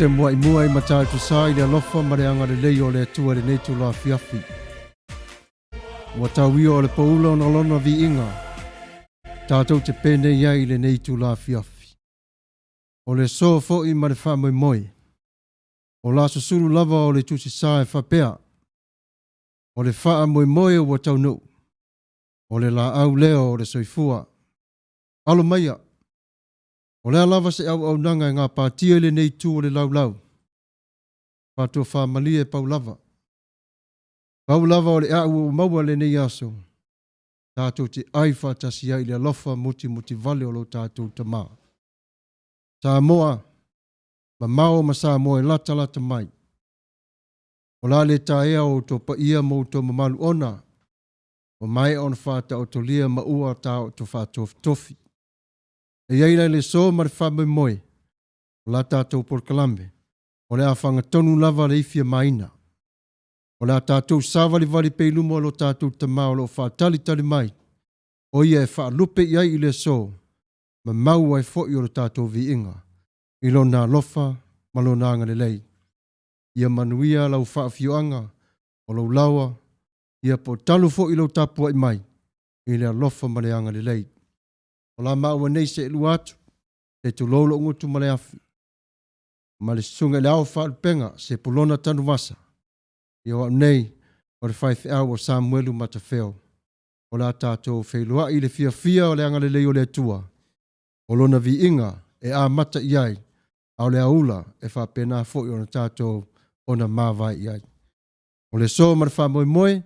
te muai mua i Matautu-sa i le alofa ma le agalelei o le Atua i lenei itula afiafi. Ua tau ia o le poula ona lona viiga, tatou te penei ai i lenei itula afiafi. O le aso foi ma le faamoemoe, o la susulu lava o le Tusi Sa e faapea, o le faamoemoe ua taunuu, o le laau lea o le soifua. Alo maia, o le a lava se auaunaga e gapatia i lenei itu o le laulau, faatofamalie pau lava. Pau lava o le a'u ua maua i lenei aso, tatou te ai faatasi ai i le alofa mutimutivale o lo tatou Tama. Samoa, mamao ma Samoa e latalata mai. O le a le taea o outou paia ma outou mamalu ona ua maea ona faataotolia ma ua taoto faatofitofi. E i ai la le aso ma le faamoemoe o la tatou polokalame, o le a fagatonu lava le ifi a Maina. O le a tatou savalivali pea i luma o lo tatou Tama o lo o faatalitali mai, o ia e faalupe i ai i le aso, ma mau ai foi o le tatou viiga i lona alofa ma lona agalelei. Ia manuia lau faafioaga o lou laoa, ia po o talu foi lou tapuai mai i le alofa ma le agalelei. O la maua nei seelua atu, se tulou lou gutu ma le afi, ma le susuga i le Ao Faalupega, Sepulona Tanuvasa, ia o au nei, o le faifeau o Samuelu Matafeo. O le a tatou feiloai i le fiafia o le agalelei o le Atua, o Lona viiga e amata i ai, a o le aoula e faapena foi ona tatou ona mavae i ai. O le aso ma le faamoemoe,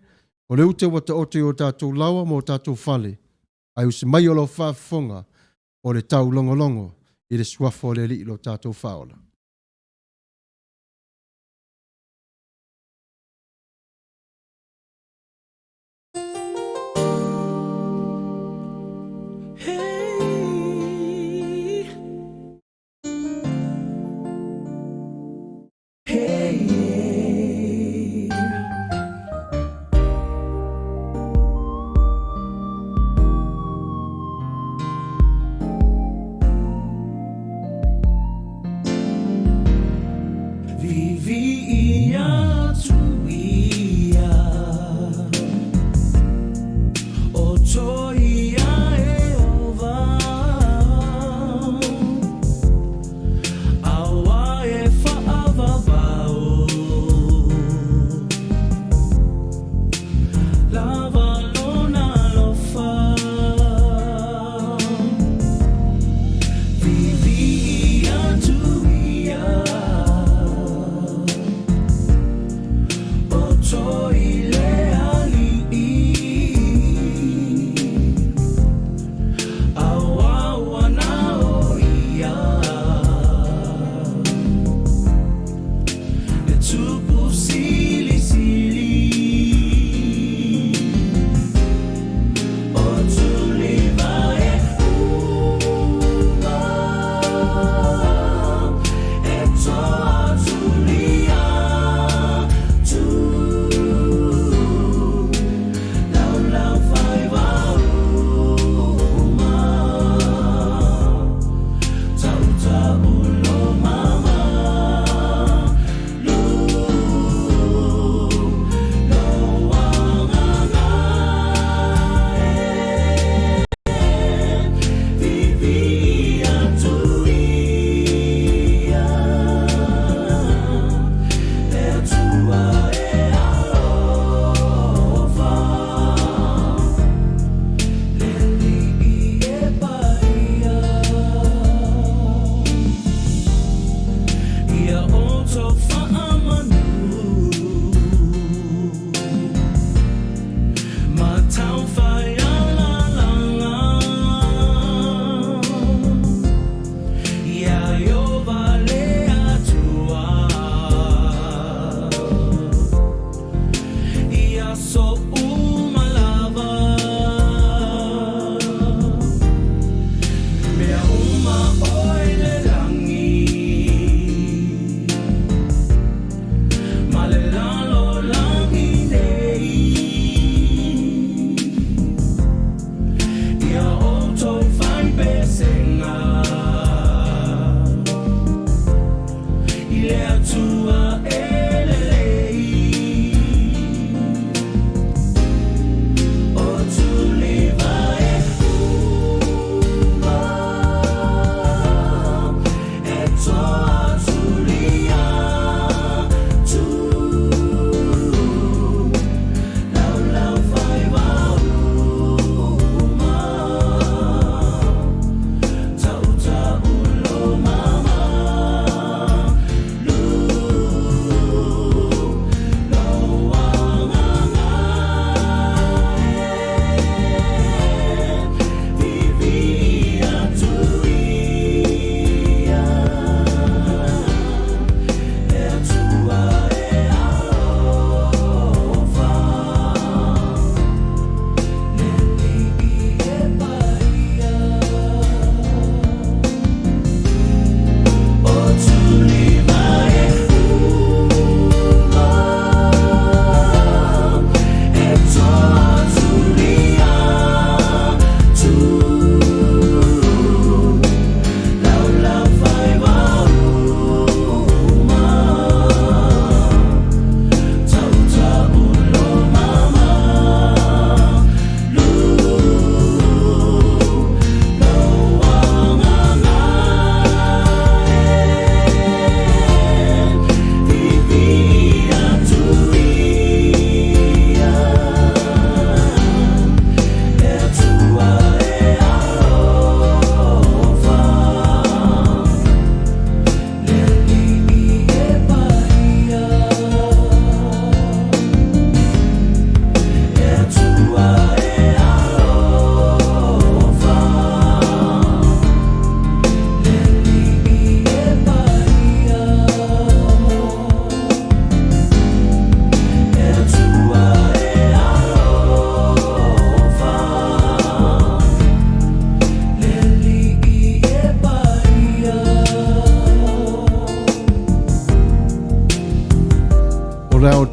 o le ute ua taoto i o tatou laoa ma o tatou fale, ae usi mai o lau faafofoga o le taulogologo i le Suafa o le Alii lo tatou Faaola.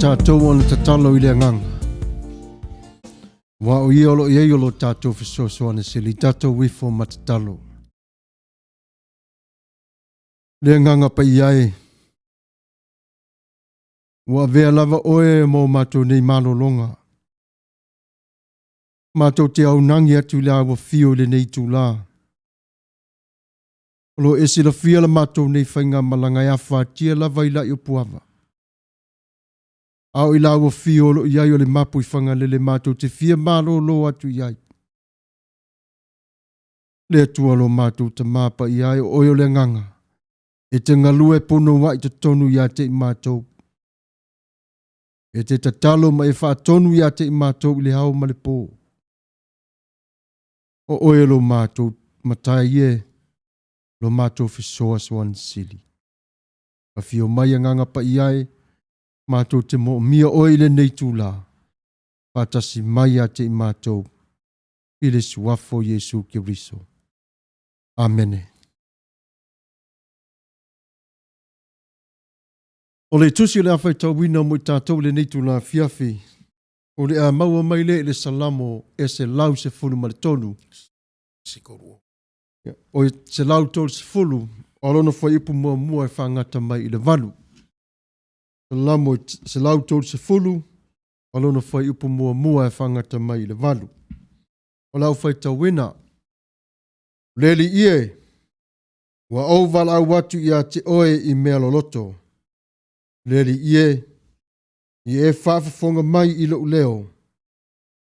tatou ona tatalo i le agaga. Aua o ia o lo o i ai o lo tatou fesoasoani sili, tatou ifo ma tatalo. Le agaga paia e, ua avea lava oe mo matou nei malologa. Matou te aunagi atu i le auafio i lenei itulā. O lo o e silafia la matou nei faigamalaga e afatia lava i la'i o Puava. A o i la auafio o lo o i ai o le mapu i Fagalele matou te fia malolo atu i ai. Le Atua lo matou Tama paia e, o oe o le agaga e te galue punoua'i totonu ia te i matou. E te tatalo ma e faatonu ia te i matou i le ao ma le pō. O oe lo matou Matai e, lo matou fesoasoani sili. Afio mai agaga paia e, matou te moomia oe i lenei itulā, faatasi mai ia te i matou i le Suafa o Iesu Keriso. Amene. O le tusi o le a faitauina mo i tatou i lenei itula afiafi, o le a maua mai lea i le Salamo e 113, o 130, o lona fuaiupu muamua e faagata mai i le 8. Salamo 130, o lona fuaiupu muamua e faagata mai i le 8. O lau faitauina, Le Alii e, ua ou valaau atu ia te oe i mea loloto. Le Alii e, ia e faafofoga mai i lou leo,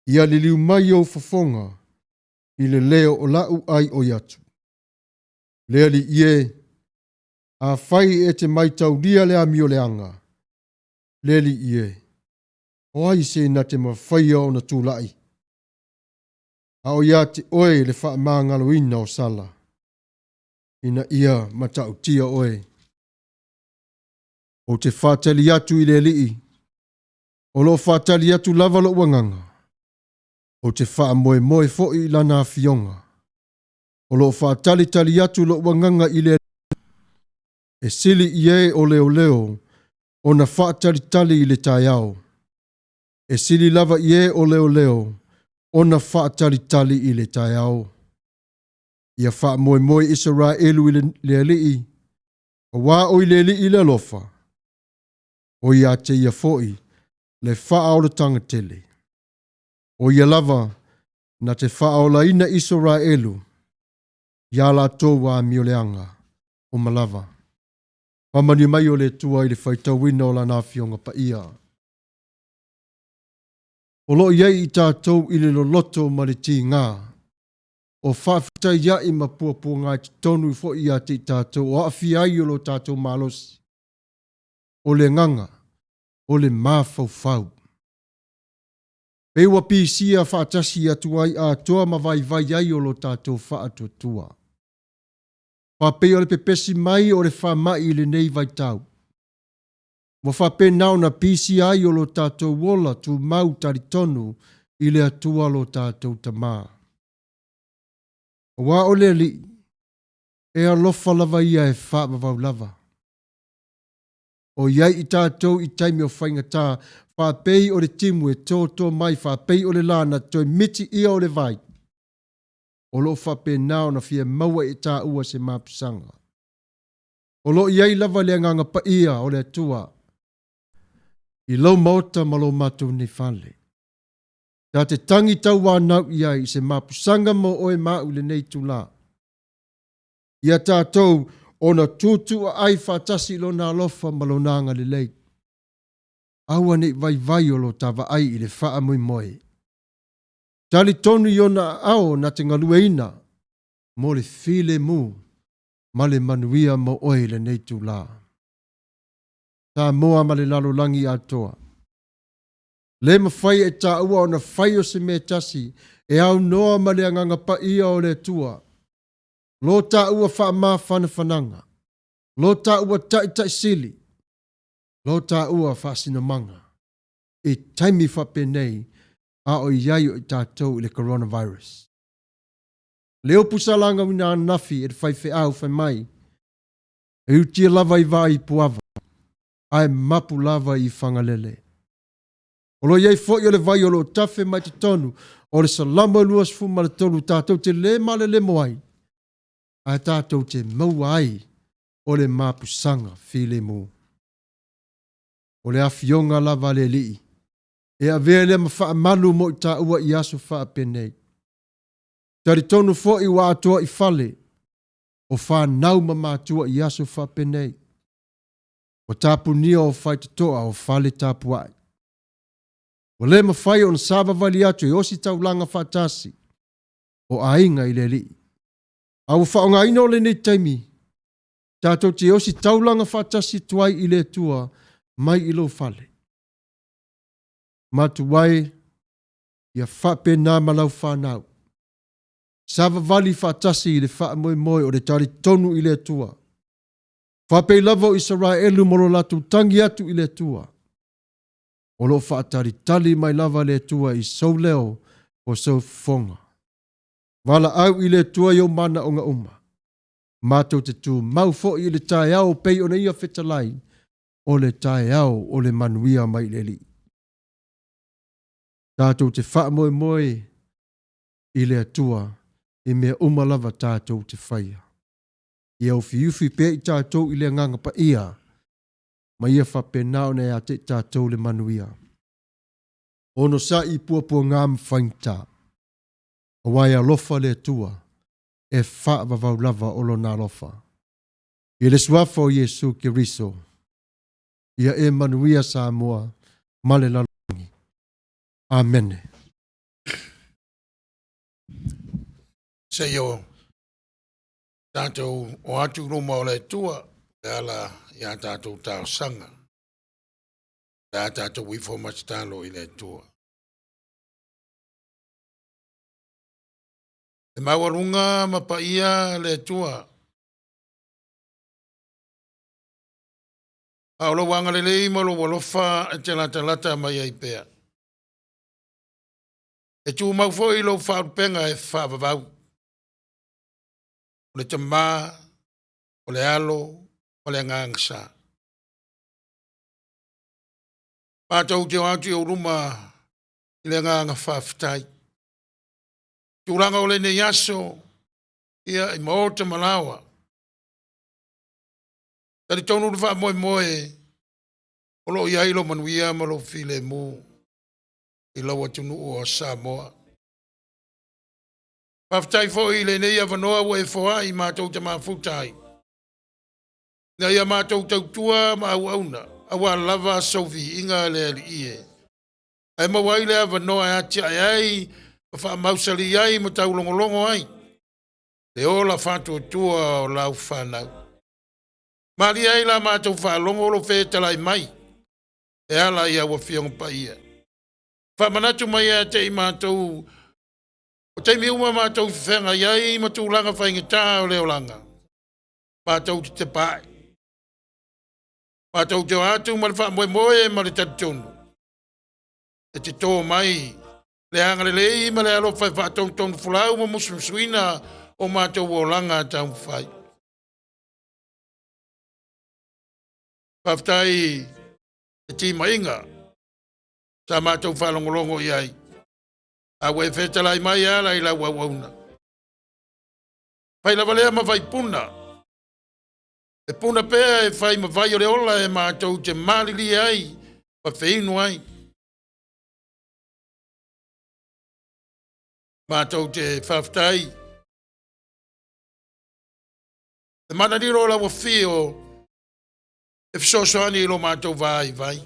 ia liliu mai ou fofoga i le leo o la'u aioi atu. Le Alii e, afai e te maitaulia le amioleaga, le Alii e, o ai se na te mafaia ona tula'i? A o ia te oe le faamagaloina o sala, ina ia matautia oe. Ou te faatali atu i le Alii, o lo o faatali atu lava lou agaga, ou te faamoemoe foi i lana afioga. O lo o faatalitali atu lou agaga i le Alii, e sili i e o leoleo ona faatalitali i le taeao. E sili lava i e o leoleo ona faatalitali i le taeao. Ia faamoemoe Isaraelu i le Alii, aua o i le Alii le alofa, o ia te ia foi le faaolataga tele. O ia lava na te faaolaina Isaraelu ia latou amioleaga uma lava. Faamanuia mai o le Atua i le faitauina o Lana Afioga Paia. O lo o i ai i tatou i le loloto ma le tiga, o faafetaia'i ma puapuaga i totonu foi ia te i tatou o aafia ai o lo tatou malosi, o le agaga, o le mafaufau. Pei ua pisia faatasi atu ai atoa ma vaivai ai o lo tatou faatuatua. Faapei o le pepesi mai o le faama'i i lenei vaitau, ua faapena ona pisia ai o lo tatou ola tumau talitonu i le Atua lo tatou Tama. Aua o le Alii, e alofa lava ia e faavavau lava. O i ai i tatou i taimi o faigata, faapei o le timu e tōtō mai, faapei o le lā na toe miti ia o le vai, o lo o faapena ona fia maua e taua se mapusaga. O lo o i ai lava le agaga paia o le Atua i lou maota ma lo matou nei fale. Ta te tagi tauanau i ai i se mapusaga mo oe ma au i lenei itulā. Ia tatou ona tuutuuaai faatasi i Lona alofa ma Lona agalelei. Aua ne i vaivai o lo ta vaai i le faamoemoe. Talitonu i Ona aao na te galueina mo le filemu ma le manuia mo oe i lenei itulā. Samoa ma le lalolagi atoa. Le mafai e taua ona fai o se mea tasi e aunoa ma le Agaga Paia o le Atua. Lo taua faamafanafanaga, lo taua taitaisili, lo taua faasinomaga i taimi faapenei a o i ai o i tatou i le coronavirus. Le upu sa lagauina ananafi e le faifeau fai mai, e utia lava i vaa i Puava, ae mapu lava i Fagalele. O lo o i ai foi o le vai o lo o tafe mai totonu o le Salamo e 23 tatou te lē malelemo ai, ae tatou te maua ai o le mapusaga filemu. O le afioga lava a le Alii e avea lea ma faamalu mo i taua i aso faapenei. Talitonu foi ua atoa i fale o fanau ma matua i aso faapenei. Ua tapunia o faitotoa o fale tapuai. Ua le mafai ona savavali atu e ositaulaga faatasi o aiga i le Alii. A ua faaaogaina o lenei taimi, tatou te ositaulaga faatasi atu ai i le Atua mai i lou fale. Matua e, ia faapena ma lau fanau. Savavali faatasi i le faamoemoe o le talitonu i le Atua. Faapei lava o Isaraelu ma lo latou tagi atu i le Atua. O lo o faatalitali mai lava le Atua i sou leo po o sou fofoga. Valaau i le Atua i ou manaoga uma. Matou te tumau foi i le taeao pei ona ia fetalai, o le taeao o le manuia mai le Alii. Tatou te faamoemoe i le Atua i mea uma lava tatou te faia. Ia ufiufi pea i tatou i le Agaga Paia, ma ia faapena ona ia te i tatou le manuia. Onosai i puapuaga ma faigata, aua e alofa le Atua, e faavavau lava o Lona alofa. I le Suafa o Iesu Keriso, ia e manuia Samoa ma le lalolagi. Amene. Se i o tatou o atu i luma o le Atua e ala i a tatou talosaga, le a tatou ifo ma tatalo i le Atua. E maualuga ma paia le Atua, a o lou agalelei ma lou alofa e te latalata mai ai pea. E tumau foi lou faalupega e faavavau, o le Tama, o le Alo, ma le Agaga Sa. Matou te o atu i ou luma i le agaga faafetai. Tulaga o lenei aso, ia i maota ma laoa. Talitonu le faamoemoe o lo o i ai lou manuia ma lou filemu i lau atunuu o Samoa. Faafetai foi i lenei avanoa ua e foai matou te mafuta ai, ina ia matou tautua ma auauna, aua lava sou viiga le Alii e. Ae maua ai le avanoa e atiae ai ma faamausali ai ma taulogologo ai le ola faatuatua o lau fanau. Malie ai la matou faalogo o lo fetalai mai e ala i au Afioga Paia. Faamanatu mai ia te i matou o taimi uma matou feagai ai ma tulaga faigata o le olaga, matou te tepaai, matou te o atu ma le faamoemoe ma le talitonu e te tō mai le agalelei ma le alofa e faatonutonu folau ma musumusuina o matou olaga taumafai. Faafetai le timaiga sa matou faalogologo i ai, a ua e fetalai mai e ala i lau auauna. Fai lava lea ma vaipuna, e puna pea e fai ma vai o le ola e matou te malilie ai ma feinu ai. Matou te faafetai le manalilo o lau afio e fesoasoani i lo matou vaivai,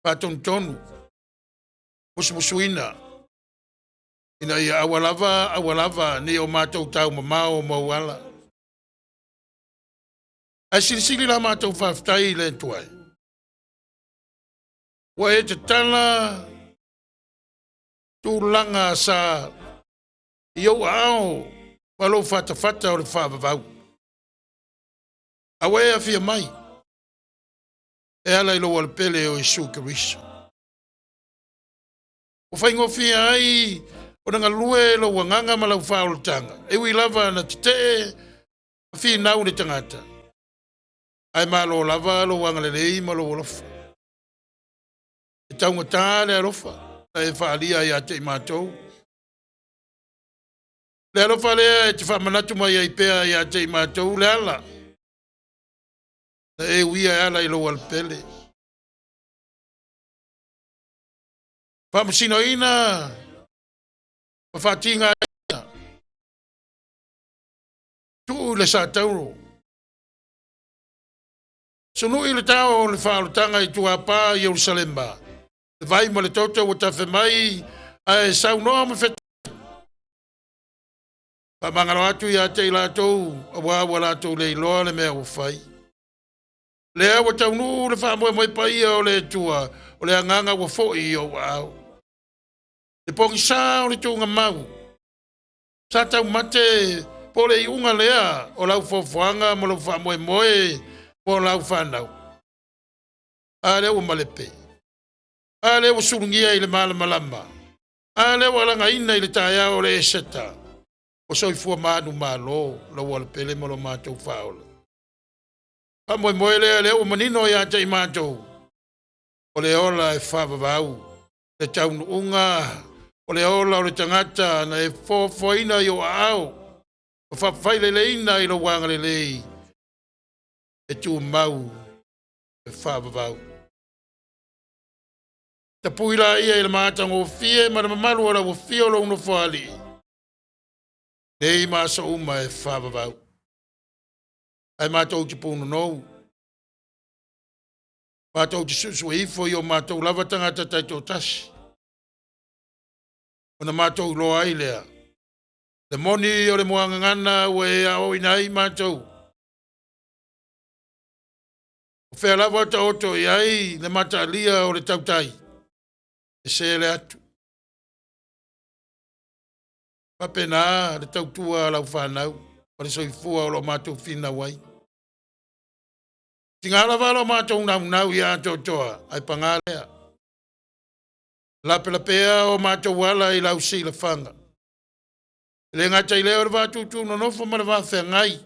faatonutonu, musumusuina, ina ia aua lava, aua lava ne i o matou taumamao ma ou ala. Ae silisili la matou faafetai i le Atua. Ua e tatala tulaga sa i ou aao ma lou fatafata o le faavavau. A ua e afia mai e ala i lou alepele o Iesu Keriso. Ua faigofie ai ona galue lou agaga ma lau faaolataga, e ui lava na tetee ma finau le tagata, ae malo lava lou agalelei ma lou alofa. taugata le alofa na e faaalia ia te i matou. Le alofa lea e te faamanatu mai ai pea ia te i matou le ala na e uia e ala i lou alepele. Faamasinoina ma faatigaina tuu i le satauro. Sunui le tao o le faaolataga i tuapa i Ierusalema, le vai ma le toto ua tafe mai ae saunoa ma fetalai. Faamagalo atu ia te i latou aua ua latou le iloa le mea ua fai. Lea ua taunuu le faamoemoe paia o le Atua, o le agaga ua foi i ou aao. Le pogisa o le tuugamau, sa taumate po o le iuga lea o lau foafoaga ma lou faamoemoe mo lau fanau. A lea ua malepe, a lea ua sulugia i le malamalama, a lea ua alagaina i le taeao o le Eseta, ua soifua manumalo lau alepele ma lo matou faaola. Faamoemoe lea, lea ua manino ia te i matou, o le ola e faavavau, le taunuuga o le ola o le tagata na e foafoaina i ou aao, ma faafaileleina i lou agalelei, e tumau e faavavau. Tapui laia i le matagofie ma le mamalu o lau afio o lou nofoalii, nei ma aso uma e faavavau. Ae matou te punonou, matou te suesue ifo i o matou lava tagata taitoatasi, ona matou iloa ai lea, le moni o le muagagana ua e aoaoina ai matou. O fea lava taoto i ai le mataalia o le tautai, e se le atu. Faapena le tautua a lau fanau ma le soifua o lo o matou finau ai. Tiga lava lo matou naunau ia atoatoa, ae paga lea. Lapelapea o matou ala i lau silafaga. E le gata i lea o le vatutu nonofo ma le vafeagai.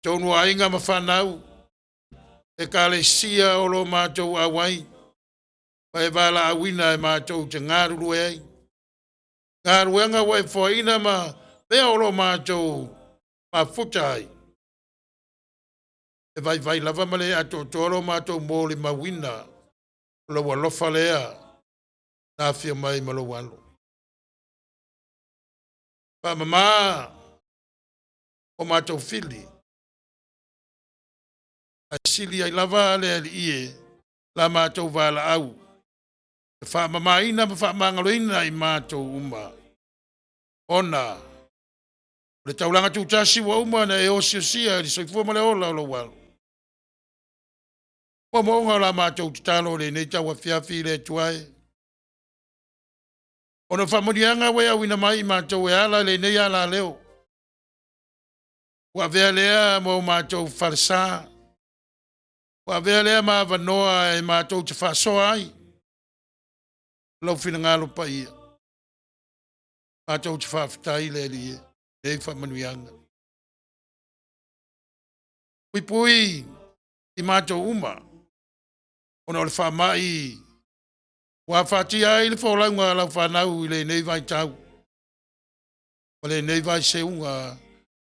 Tonu o aiga ma fanau, ekalesia o lo matou auai, ma e valaauina e matou te galulue ai. Galuega ua e foaina ma mea o lo matou mafuta ai. E vaivai lava ma le atoatoa lo matou molimauina o lou alofa lea na afio mai ma lou alo. Faamama o matou fili, ae sili ai lava le Alii e la matou valaau, e faamamaina ma faamagaloina i matou uma, ona o le taulaga tutasi ua uma ona e osiosia i le soifua ma le ola o lou alo. Moomooga o la matou tatalo i lenei tauafiafi i le Atua e. Ona o faamanuiaga ua e auina mai i matou e ala i lenei alaleo, ua avea lea ma o matou falesa, ua avea lea ma avanoa e matou te faasoa ai lou finagalo paia. Matou te faafetai le Alii e nei faamanuiaga. Puipui i matou uma, ona o le faamai ua afatia ai le folauga a lau fanau i lenei vaitau, ma lenei vaiseuga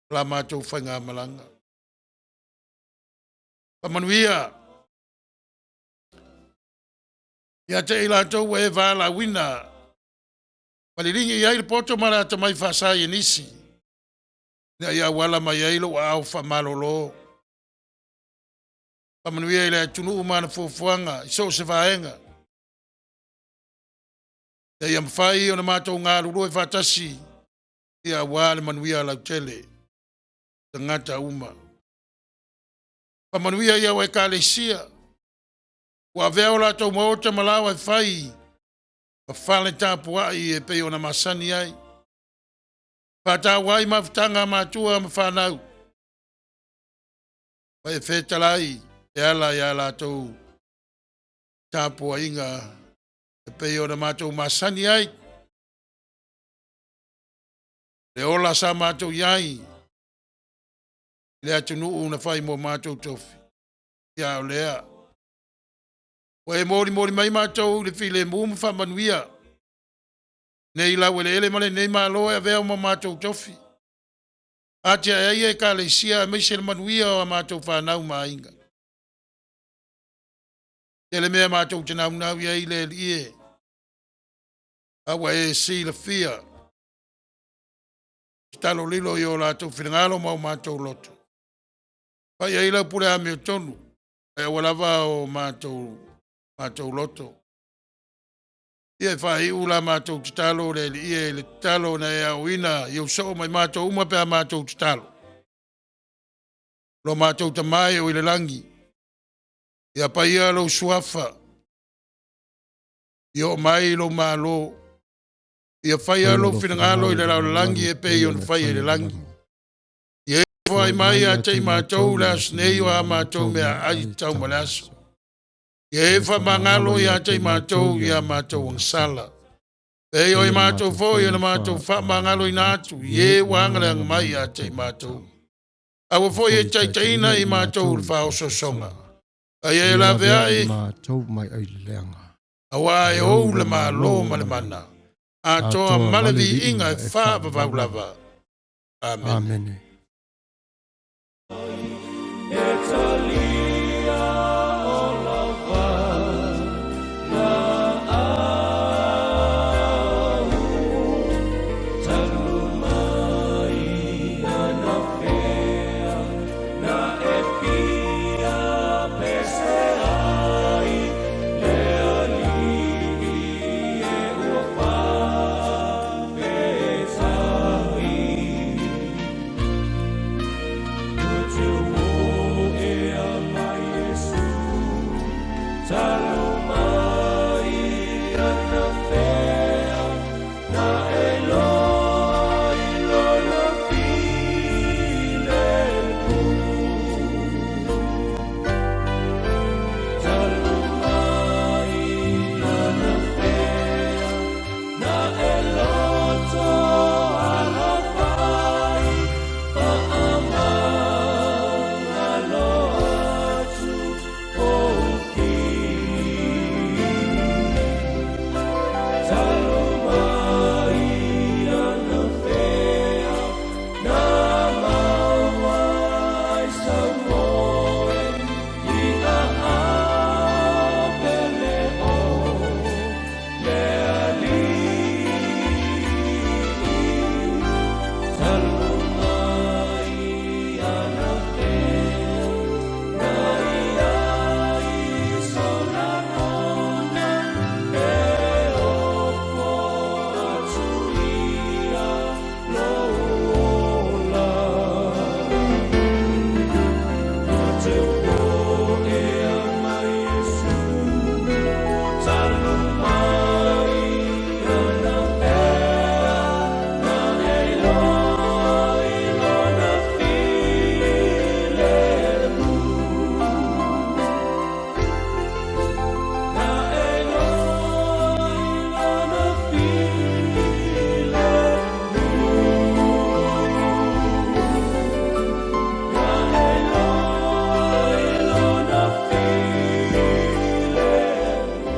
o la matou faigamalaga. Faamanuia ia te i latou ua e valaauina, ma liligi i ai le poto ma le atamai faasaienisi, ina ia auala mai ai lou aao faamalolo. Faamanuia i le atunuu ma ana fuafuaga i so o se vaega, ina ia mafai ona matou galulue faatasi ia aua le manuia lautele tagata uma. Faamanuia i au ekalesia, ua avea o latou maota ma laoa e fai ma fale tapuai e pei ona masani ai. Faataua ai mafutaga a matua ma fanau, ma e fetalai e ala ia latou tapuaiga e pei ona matou masani ai. Le ola sa matou i ai i le atunuu na fai mo matou tofi, ia o lea Ua e molimoli mai matou i le filemu ma faamanuia. Nei laueleele ma lenei Malo e avea ma matou tofi. Atiae ai Ekalesia aemaise le manuia o a matou fanau ma aiga. Tele mea matou te naunau i ai le Alii e, a ua e silafia. Tatalo lilo i o latou finagalo ma o matou loto. Fai ai lau pule amiotonu, ae aua lava o matou loto. Ia e faaiu la matou tatalo le Alii e i le tatalo na e aoina i ou soo ma i matou uma pe a matou tatalo. Lo matou Tama e o i le lagi, ia paia lou suafa, ia oo mai lou malo, ia faia lou finagalo i le lalolagi e pei ona faia i le lagi. Ia e foai mai ia te i matou le aso nei o a matou meaai tatau ma le aso. Ia e faamagalo ia te i matou i a matou agasala. E o i matou foi ona matou faamagaloina atu i e ua agaleaga mai ia te i matou. Aua foi e taitaiina i matou i le faaosoosoga. Ae e laveai matou mai ai le leaga. Auā e ou le malo ma le mana, atoa ma le viiga e faavavau lava. Amene. Amene.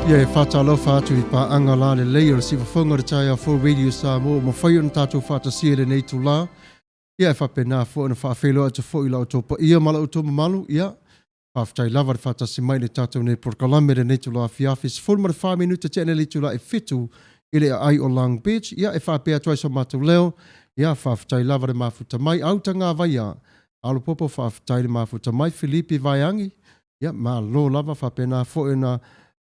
Ia e faatalofa atu i paaga lalelei o le siufofoga o le taeao fou Radio Samoa ua mafai ona tatou faatasia i lenei itula. Ia e faapena foi ona faafeiloai atu foi i la outou paia ma la outou mamalu. Ia, faafetai lava le faatasi mai i le tatou nei polokalame i lenei itula afiafi, 14 minute tea nei le itula e 7 i le aai o Long Beach. Ia, e faapea atu ai so matou leo. Ia, faafetai lava le mafuta mai. Autagavaia, Alopopo, faafetai le mafuta mai. Filipi Vaeagi, ia, malo lava. Faapena foi ona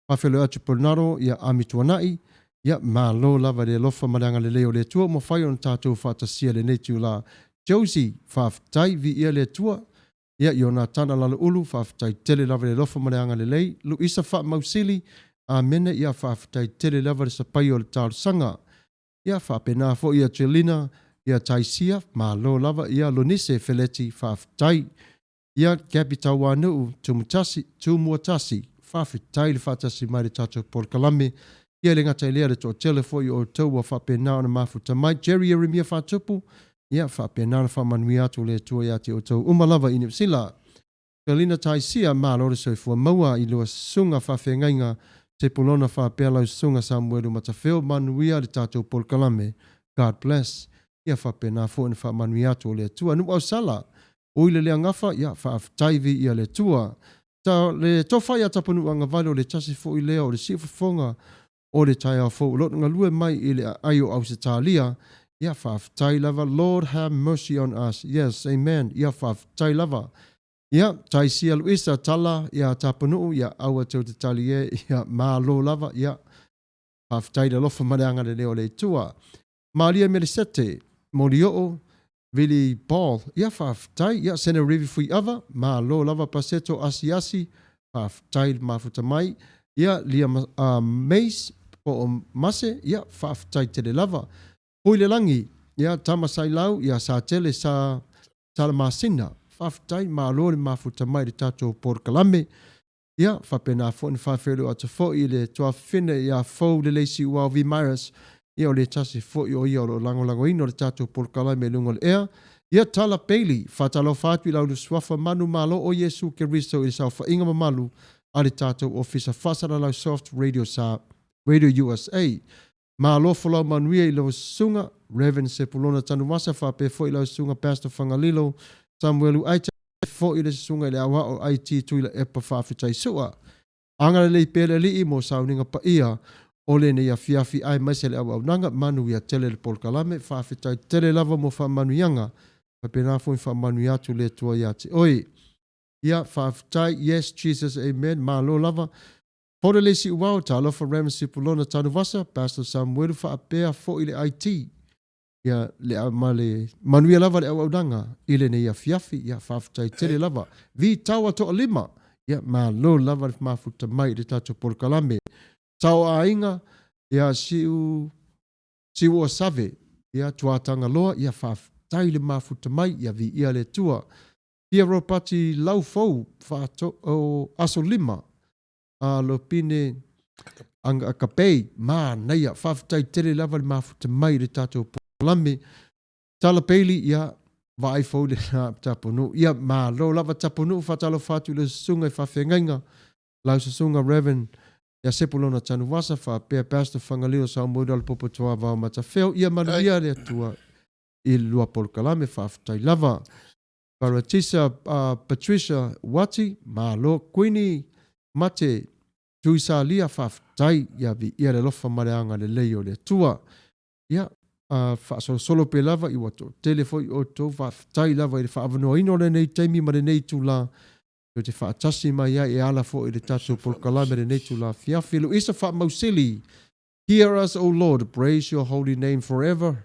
faafeiloai atu Bernardo, ia, Amituanai. Ia, malo lava i le alofa ma le agalelei o le Atua ua mafai ona tatou faatasia i lenei itula. Josie, faafetai, viia le Atua. Ia, Ionatana Laloulu, faafetai tele lava i le alofa ma le agalelei. Luisa Faamausili, amene, ia, faafetai tele lava i le sapaia o le talosaga. Ia, faapena foi ia Jelina, ia Taisia, malo lava. Ia, Lonise Feleti, faafetai. Ia, Gabby Tauanuu, Tumutasi, Tumuatasi, faafetai le faatasi mai i le tatou polokalame. Ia, e le gata i lea, le toatele foi o outou ua faapena ona mafuta mai. Jerry Ieremia Faatupu, ia, faapena ona faamanuia atu le Atua ia te outou uma lava i Niu Sila. Selina Taisia, Malo le soifua maua i lua susuga faafeagaiga Sepulona faapea lau susuga Samuelu Matafeo manuia le tatou polokalame God bless. Ia faapena foi ona faamanuia atu o le Atua. Nuu Ausala, ui le leagafa, ia faafetai viia le Atua. Ta le tofa ia Tapanuu Agavale o le tasi foi lea o le siufofoga o le taeao fou o lo o galue mai i le aai o Ausetalia. Ia faafetai lava. Lord have mercy on us. Yes, amen. Ia faafetai lava. Ia, Taisia Luisa, tala ia Tapanuu, ia aua tou te tali e, ia malo lava, ia faafetai le alofa ma le agalelei o le Atua. Malia Melesete, Molioo, Vili Ball, ia faafetai, ia Senerivi Fuiava, malo lava Paseto Asiasi, faafetai le mafuta mai, ia Lia Mace po o Mase, ia faafetai tele lava. Pui le lagi, ia Tama Sailau, ia Satele Sa Salamasina, faafetai, malo le mafuta mai i le tatou polokalame. Ia, faapena foi ona faafeiloai atu foi i le tuafafine ia Fou Lelei Siuao V. Myers, ia o le tasi foi o ia o lo o lagolagoina le tatou polokalame i luga o le ea. Ia Tala Bailey, faatalofa atu i lau suafa manu malo o Iesu Keriso i le saofaiga mamalu a le tatou Ofisa Faasalalau Soft Radio sa Radio USA. Malo folau manuia i lau susuga Rev Sepulona Tanuvasa faapea foi lau susuga Pastor Fagalilo Samuelu Aita foi le susuga i le aoao IT Tuilaepa Faafetai Sua. Agalelei pea le Alii mo sauniga paia o lenei afiafi aemaise le auaunaga manuia tele le polokalame. Faafetai tele lava mo faamanuiaga. Faapena foi faamanuia atu le Atua ia te oe. Ia, faafetai. Yes, Jesus, amen. Malo lava. Fola le Siuao, talofa Rev Sepulona Tanuvasa, Pastor Samuelu faapea foi le IT. Ia, le, ma le manuia lava le auaunaga i lenei afiafi. Ia, faafetai tele lava. Vi Taua Toalima. Ia, malo lava le mafuta mai i le tatou polokalame. Sao Aiga, ia, Siu, Siu o Save, ia, Tuatagaloa, ia, faafetai le mafuta mai, ia, viia le Atua. Pia Ropati Laufou, faato, o, Aso Lima, a Lopine Akapei, manaia, faafetai tele lava le mafuta mai i le tatou polokalame. Tala Bailey, ia, vaai fou le Tapunuu. Ia, malo lava Tapunuu, faatalofa atu i le susuga i faafeagaiga, lau susuga Reverend ia Sepulona Tanuvasa, faapea Pastor Fagalilo Samoeru Alapopo Tuavao Matafeo. Ia manuia le Atua i le lua polokalame, faafetai lava. Paratisa Patricia Wati, malo. Kuini Mate Tuisalia, faafetai, ia viia le alofa ma le agalelei o le Atua. Ia, faasolosolo pea lava i ua toatele foi outou, faafetai lava i le faaavanoaina o lenei taimi ma lenei itula, tou te faatasi mai ai e ala foi i le tatou polokalame i lenei itula afiafi. Luisa Faamausili, Hear us, O Lord, praise your holy name forever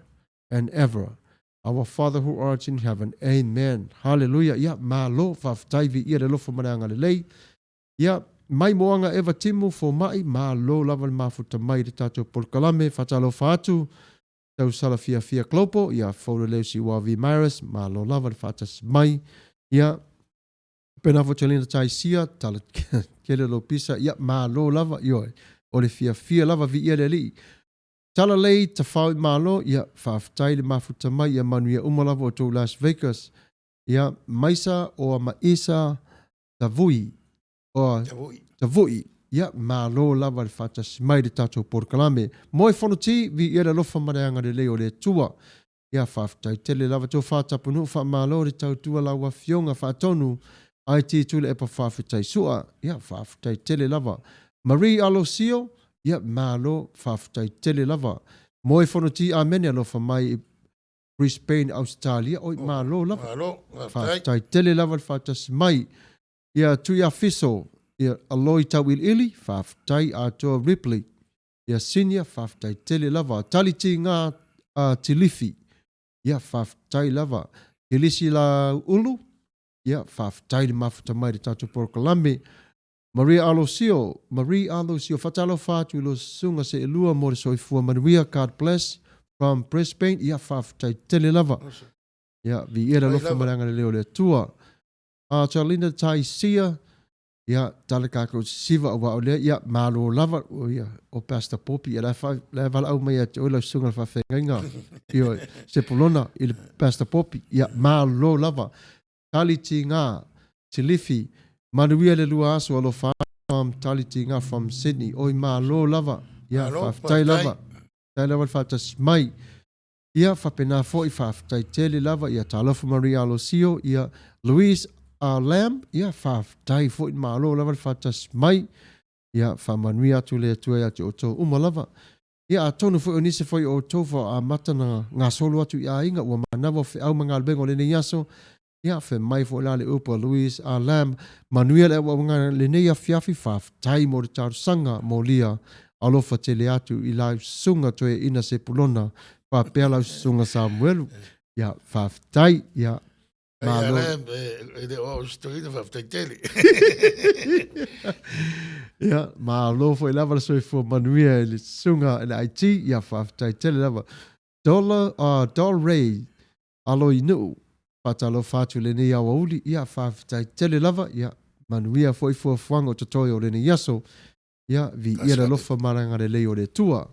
and ever. Our Father who art in heaven. Amen. Hallelujah. Ia, malo, faafetai viia le alofa ma le agalelei. Ia, mai moaga Eva Timu, fomai, malo lava le mafuta mai i le tatou polokalame, faatalofa atu, tausala fiafia Klopo, ia, Fouleleu Siuavi Maris, malo lava le faatasi mai. Ia, Pena fo Chalina Taisia, tala tele lou pisa, ia, malo lava, ioe, o le fiafia lava viia le Alii. Tala lei tafao i malo, ia, faafetai le mafuta mai, ia manuia uma lava outou Las Vegas. Ia, Maisa oa Maisa Tavui, oa Tavui. Tavui, ia, malo lava le faatasi mai i le tatou polokalame. Moe Fonoti, viia le alofa ma le agalelei o le Atua. Ia, faafetai tele lava Tofa Tapunuu, faamalo le tautua lau Afioga Faatonu IT Tuilaepa faafetai Sua. Ia, faafetai tele lava. Marie Alosio, ia, malo, faafetai tele lava. Moe Fonoti, amene alofa mai i Brisbane, Ausetalia, oi, malo lava. Malo, faafetai. Faafetai tele lava le faatasi mai. Ia, Tuiafiso, ia, Aloi Tauiliili, faafetai Atoa Ripley. Ia Sinia, faafetai tele lava. Tali Tiga a Tilifi, ia faafetai lava. Kelisi Lauulu, ia faafetai le mafuta mai i le tatou polokalame. Maria Alosio, Marie Alosio, faatalofa atu i lou susuga seelua mo le soifua manuia, God bless from Brisbane, ia faafetai tele lava. Ia, viia le alofa ma le agalelei o le Atua. A Charlina Taisia, ia, tala kākou sisiva aua o lea, ia, malo lava, o ia, o Pastor Popi, ia, la e valaau mai ia te oe lau susuga i le faafeagaiga, ioe, Sepulona i le Pastor Popi, ia, malo lava. Tali tiga. Silifi, manuia le lua aso alofa from Talitiga from Sydney. Oi malo lava. Ia, Malo, faafetai faafetai. Lava. Faafetai lava le faatasi mai. Ia, faapena foi, faafetai tele lava. Ia, talofa Maria Alosio. Ia, Louise Lamb. Ia, faafetai foi, malo lava le faatasi mai. Ia, faamanuia atu le Atua ia te outou uma lava. Ia, atonu foi o nisi foi o outou faatoa amata ona gasolo atu i aiga ua manava o feau ma galuega o lenei aso. Ia, fai mai foi la le upu a Louise R. Lamb, manuia le auaunaga lenei afiafi, faafetai mo le talosaga molia alofa tele atu i lau susuga Toeaina Sepulona faapea lau susuga Samuelu. Ia, faafetai. Ia, Malo. Malo. E le o au se toeaina, faafetai tele. Ia, malo foi lava le soifua manuia i le susuga i le IT. Ia, faafetai tele lava. Dola, Dol Ray, Aloinuu, faatalofa atu i lenei aoauli. Ia, faafetai tele lava. Ia, manuia foi fuafuaga o totoe o lenei aso. Ia, viia le alofa ma le agalelei o le Atua.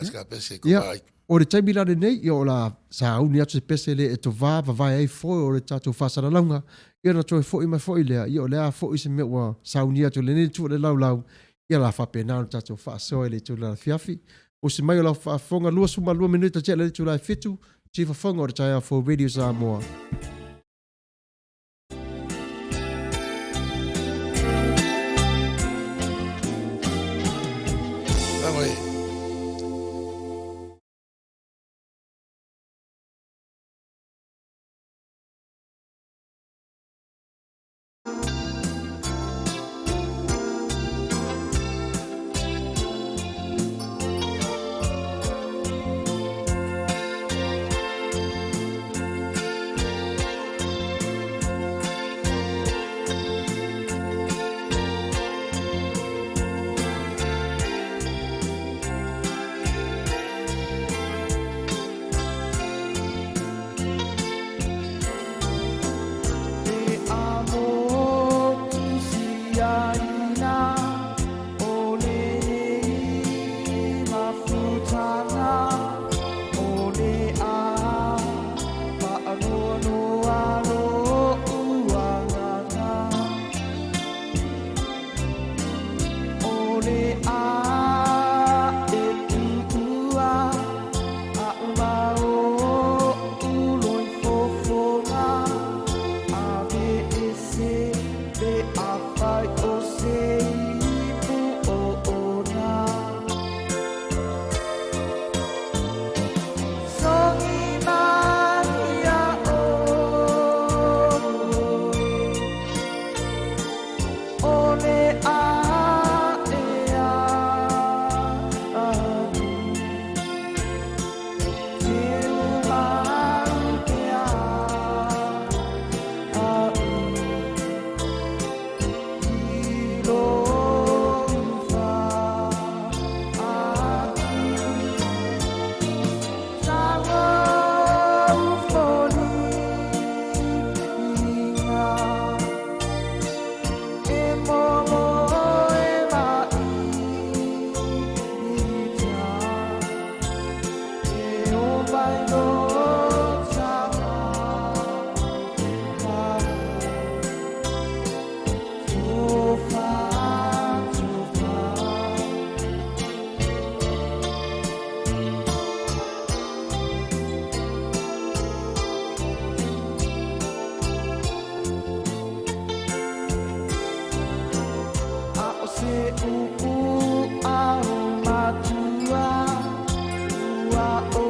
Asika pese Ia. ko vai. O le taimi la lenei, ia o la sauni atu se pese le e tovā vavae ai foe o le tatou faasalalauga. Ia na toe foi mai foi lea, ia o le a foi se mea ua sauni atu i lenei itu o le laulau, ia la faapena ona tatou faasoa i le itula afiafi. O se mai o lau faafofoga 22 minute tea le itula e 7, tifafoga o le taeao fou Radio Samoa. Tama e. E amo tu sia ina o le mafutana o le a whaanoanoa lo uanganga o le a e tuua a uma o uloi fofoga a ve e se pe a fai o se ipu o ona. Songi mai a oe o le a e a anu te umau ke a au i lo ufa atu sa o foliga e momo e maʻi e o mai lo taga tofa tofa. A o se uu a o matua ua o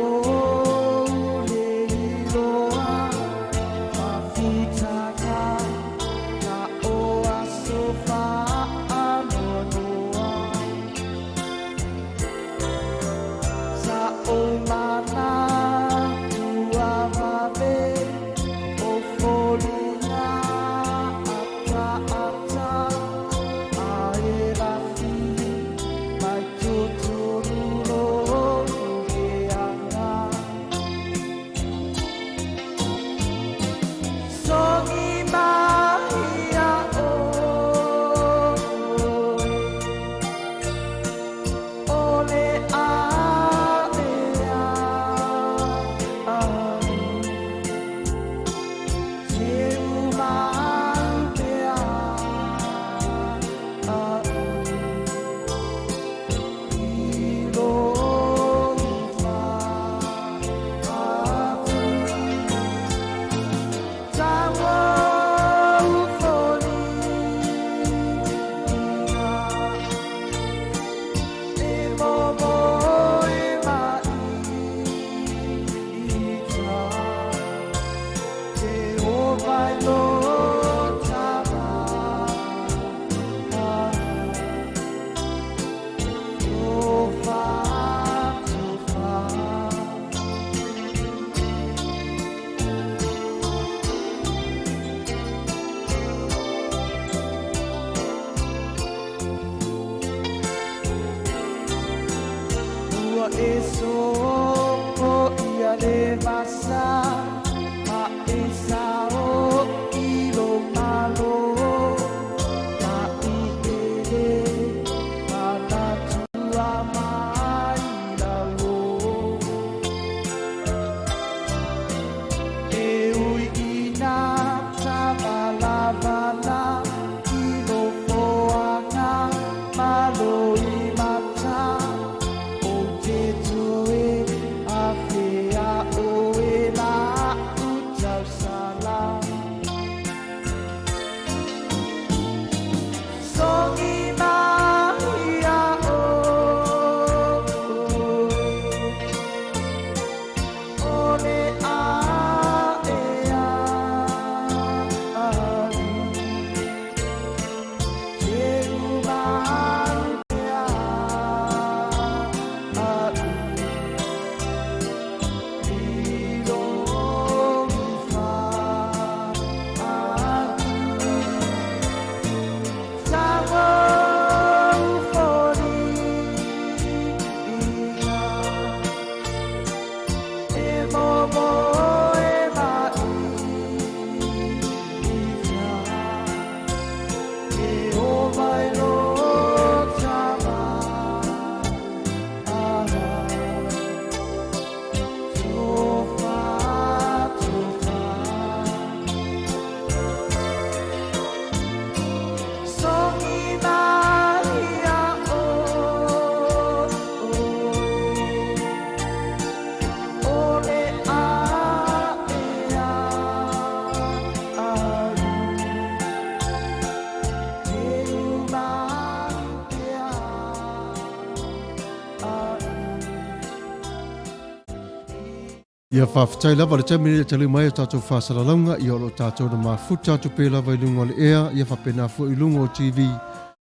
Ia faafetai lava le taimi lenei e tali mai ai tatou faasalalauga, ia o lo o tatou na mafuta atu pea lava i luga o le ea, ia faapena foi i luga o TV,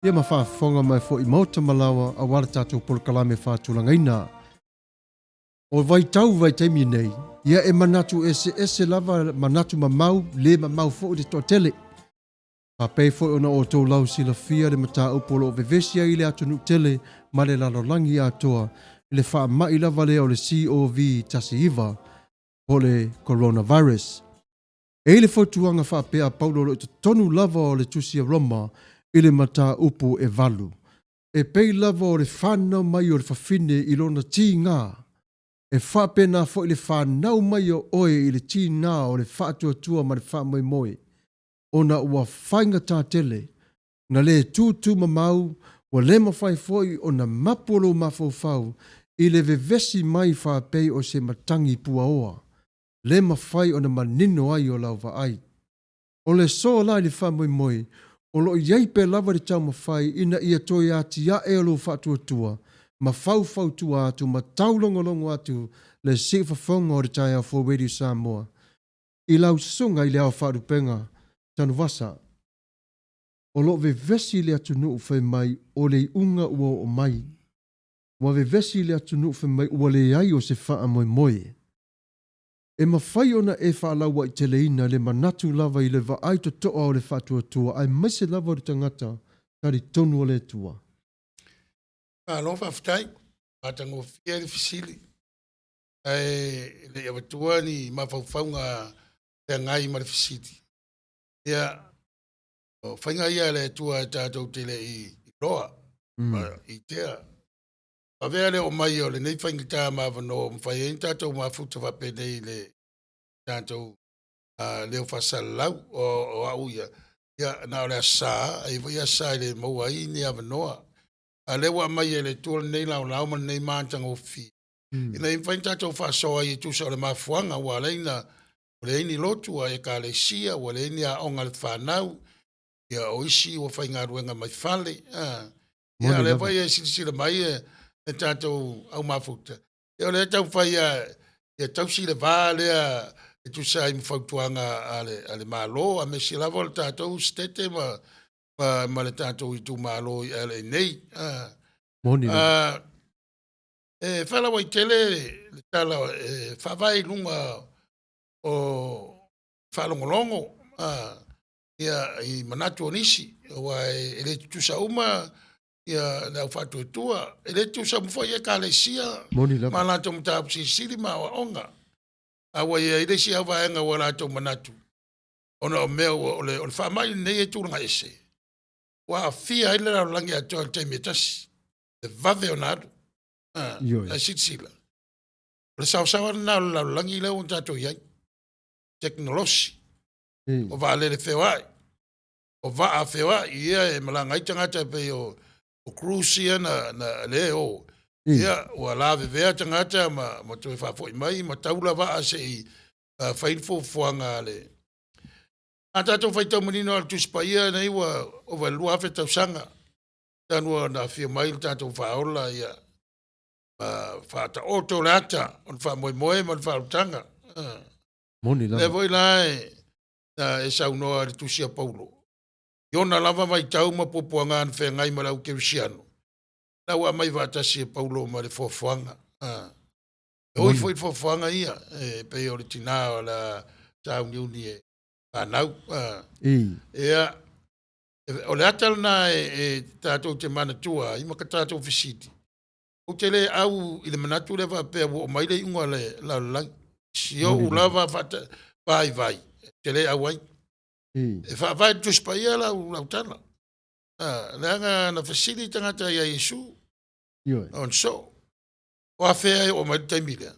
ia ma faafofoga mai foi i maota ma laoa aua le tatou polokalame faatulagaina. O vaitau vaitaimi nei, ia e manatu eseese lava manatu mamau, le mamau foi le toatele. Faapei foi ona outou lausilafia le mataupu o lo o vevesi ai le atunuu tele ma le lalolagi atoa i le faamai lava lea o le COVID-19 po o le Coronavirus. E i ai le fautuaga faapea a Paulo o lo o i totonu lava o le Tusi a Roma i le mataupu e 8, E pei lava o le fanau mai o le fafine i lona tiga, e faapena foi le fanau mai o oe i le tiga o le faatuatua ma le faamoemoe, ona ua faigata tele na le tutumamau, ua le mafai foi ona mapu lou mafaufau i le vevesi mai faapei o se matagi puaoa, le mafai ona manino ai o lau vaai. O le soa la i le faamoemoe, o lo o i ai pea lava le taumafai ina ia toe atiae o lou faatuatua ma faufautua atu ma taulogologo atu le siufofoga o le taeao fou Radio Samoa i lau susuga i le Ao Faalupega Tanuvasa. O lo o vevesi le atunuu fai mai o le iuga ua oo mai. Ua vevesi le atunuu fai mai ua leai o se faamoemoe. E mafai ona e faalauaiteleina le manatu lava i le vaai totoa o le faatuatua aemaise lava o le tagata talitonu o le Atua. Malo faafetai, matagofie le fesili. Ae le i avatua ni mafaufauga feagai ma le fesili. Ia, o faiga ia a le Atua e tatou te le i iloa, i tea. Avea le oo mai o lenei faigata ma avanoa ua mafai ai ona tatou mafuta faapenei i le tatou leo faasalalau o au ia, ia na o le Aso Sa, e i ai foi Aso Sa e le maua ai ni avanoa. A o lea ua aumai e le Atua lenei laolao ma lenei matagofie, ina ia mafai ona tatou faasoa ai e tusa o le mafuaaga ua ala ai ona leai ni lotu a ekalesia, ua leai ni aoga a le fanau, ia o isi ua faigaluega mai fale. Ia, o lea foi e silasila mai e tatou au mafuta, ia o lea e taumafai ia tausi le va lea e tusa ai ma fautuaga a le Malo, aemaise lava o le tatou setete ma le tatou itumalo i LA nei. Moni lava. E faalauaitele le tala e faavae i luga o faalogologo ia i manatu o nisi, aua e le tutusa uma ia le au faatuatua, e le tutusa uma foi ekalesia Moni lava. ma latou mataupu silisili ma aoaoga. A ua i ai le isi au vaega ua latou manatu, ona o mea ua, o le, o le faamai lenei e tulaga ese, ua aafia ai le lalolagi atoa i le taimi e tasi, e vave ona alu. Ioe. Ae silasila, o le saosaoa lena o le lalolagi lea ua tatou i ai, tekonolosi, o vaalele feoai, o vaa feoai, ia e malaga ai tagata e pei o cruise ia na lea e o. Ia, ua lavevea tagata ma toe faafoi mai ma taula vaa se i fai le fuafuaga a le. A tatou faitau manino lava i le Tusi Paia lenei ua ova i le 2000 tausaga talu ona afio mai le tatou Faaola, ia, faataoto le ata o le faamoemoe ma le faaolataga. Moni lava. Lea foi la e saunoa i le Tusi a Paulo, i ona lava vaitau ma puapuaga na feagai ma le au kerisiano, la ua aumai faatasi e Paulo ma le foafoaga. E ui foi i foafoaga ia, e pei o le tina o le sauniuni e fanau. Ia, o le ata lena e tatou te manatua ai ma ka tatou fesili. Ou te le au i le manatu lea faapea ua oo mai le iuga o le lalolagi. Si ou lava vaivai, te le au ai. E faavae i le Tusi Paia lau tala. Leaga na fesili tagata ia Iesu. Ona soo. O afea e oo mai le taimi lea?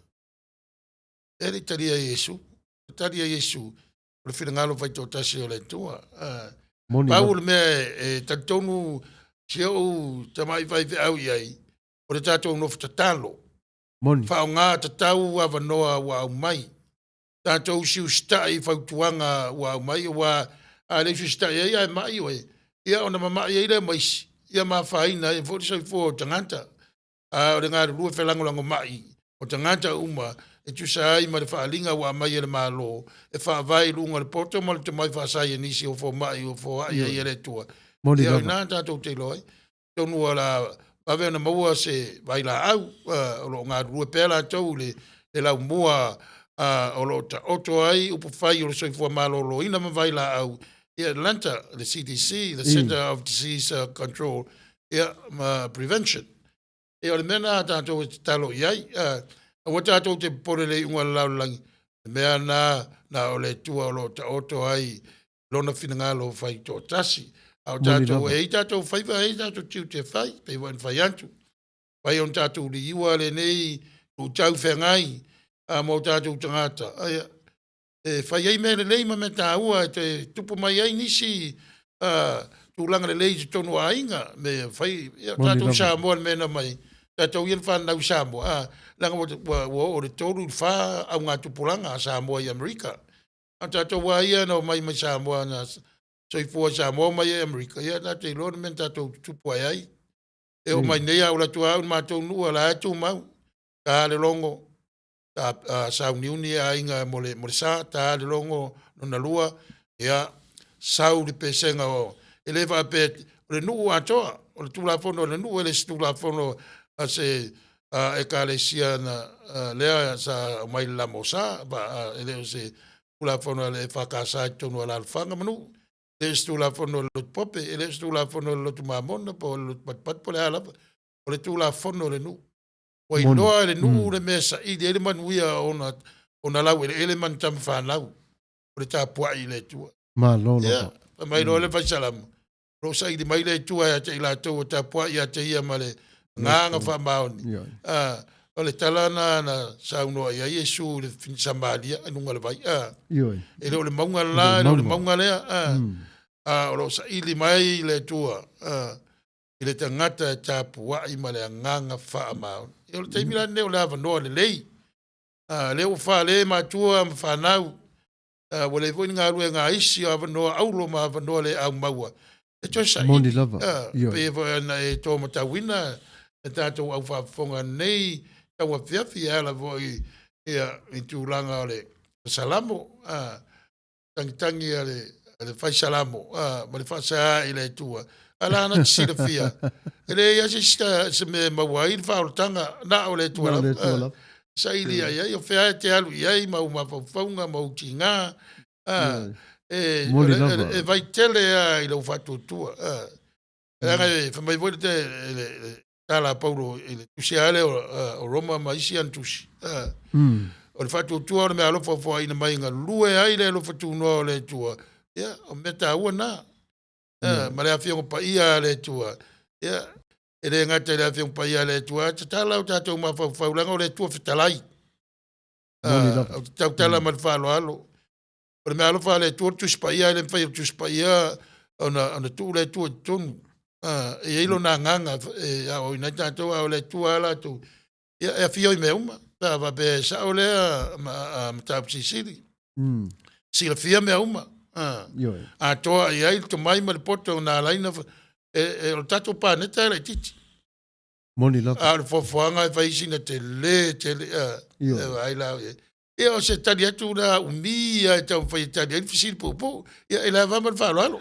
E le i talia e Iesu. Talia e Iesu o le finagalo faitoatasi o le Atua. Moni Pau lava. le mea e talitonu si ou tamai faifeau i ai, o le tatou nofo tatalo. Moni. Faaaoga tatau avanoa ua aumai. Tatou siusitai i fautuaga ua aumai, ua a le siusitai ai ae mai oe, ia ona mamai ai lea ma isi, ia ma afaina ai foi le soifua o tagata. A o le galulue felagolagomai o tagata uma e tusa ai ma le faaaliga ua aumai e le Malo e faavae i luga o le poto ma le tomai faasaienisi o fomai o foai ai e le Atua. Moni Ia, o lava. ina tatou te iloa ai. Atonu o le a vave ona maua se vailaau, o lo o galulue pea latou i le laumua, o lo o taoto ai upufai o le soifua maloloina ma vailaau i Atlanta, le CDC, the Center of Disease Control, ia, ma Prevention. Ia, o le mea lena a tatou e tatalo i ai. Aua tatou te popole i le iuga o le lalolagi, le mea lena na o le Atua o lo o taoto ai lona finagalo faitoatasi. A o Moni tatou, lava. e i tatou faiva, e i tatou tiute e fai, pei foi ona fai atu. Fai ona tatou liua lenei luitau feagai, mo tatou tagata. Ia, e fai ai mea lelei ma mea taua e te tupu mai ai nisi, tulaga lelei i totonu o aiga. Me fai, ia, Moni tatou lava. Samoa le mea na mai, tatou ia na fanau i Samoa, leaga ua oo i le 3 i le 4 augatupulaga a Samoa i Amerika. A tatou a ia na omai mai Samoa, na soifua i Samoa mai i Amerika, ia tatou te iloa le mea na tatou tutupu ai ai. E oo mai nei a ula atu au i matou nuu, la e tumau. Ta le logo, ta, sauniuni a aiga mo le sa, ta le logo lona lua, ia, sau le pesega o, e le faapea, o le nuu atoa, o le tulafono o le nuu, e le se tulafono a se, ekalesia na, lea sa aumai le lamosa, ba, e le o se tulafono a le FKS i totonu o alaalafaga ma nuu, e le o se tulafono o le lotu pope, e le o se tulafono o le lotu mamona, po o le lotu patupatu, po o le a lava, o le tulafono o le nuu. Ua Moni. iloa e le nuu le mea saili ai le manuia ona lau eleele ma ni tama fanau, o le tapuai i le Atua. Malo Ia, lava. fai mai loa le faisalama, o lo o saili mai le Atua ia te i latou o tapuai ia te ia ma le agaga faamaoni. O le tala na saunoa i ai Iesu i le Samaria i luga o le vai. E le o le mauga la, e le o le mauga lea. O lo o saili mai le Atua, i le tagata e tapuai ma le agaga faamaoni. Ia, o le taimi la lenei o le avanoa lelei. Lea ua fale matua ma fanau. Ua leai foi ni galuega a isi o avanoa aulo ma avanoa le aumaua. E toe saili. Moni lava. Pei foi ona e tō matauina e tatou au faafofoga nei tau afiafi e ala foi ia, i tulaga o le salamo, tangitangi a le fai salamo, ma le faasaā i le Atua. A la na te silafia. E leai lava se mea e maua ai le faaolataga, na o le Atua Na o le lava. Atua lava. Saili ai ai, o fea e te alu i ai, ma u mafaufauga, ma u tiga. Moni lava. E vaitele lava i lau faatuatua. Leaga e fai mai foi le tala a Paulo i le tusi lava lea o Roma ma isi ana tusi. O le faatuatua o le meaalofa ua foaina mai e galue ai le alofa tunoa o le Atua, ia, o mea taua na. Ma le Afioga Paia a le Atua. Ia, e le gata i le Afioga Paia a le Atua, ae tatala o tatou mafaufau, leaga o le Atua fetalai. Ou te tautala ma le faaaloalo. O le meaalofa a le Atua, o le Tusi Paia, e le mafai e le Tusi Paia ona tuu le Atua i totonu. E i ai lona agaga e aoaoina ai tatou, a o le Atua lava latou, ia, e afio i mea uma. Pe a faapea e sao lea mataupu silisili. Silafia mea uma. Atoa i ai le tomai ma le poto na ala ai ona o le tatou paneta e laitiiti. Moni lava. A o le foafoaga e fai sina tele tele. E vaai la i ai. Ia, o se tali atu la umi lava e taumafai e tali ai le fesili puupuu. Ia, i le ava ma le faaaloalo.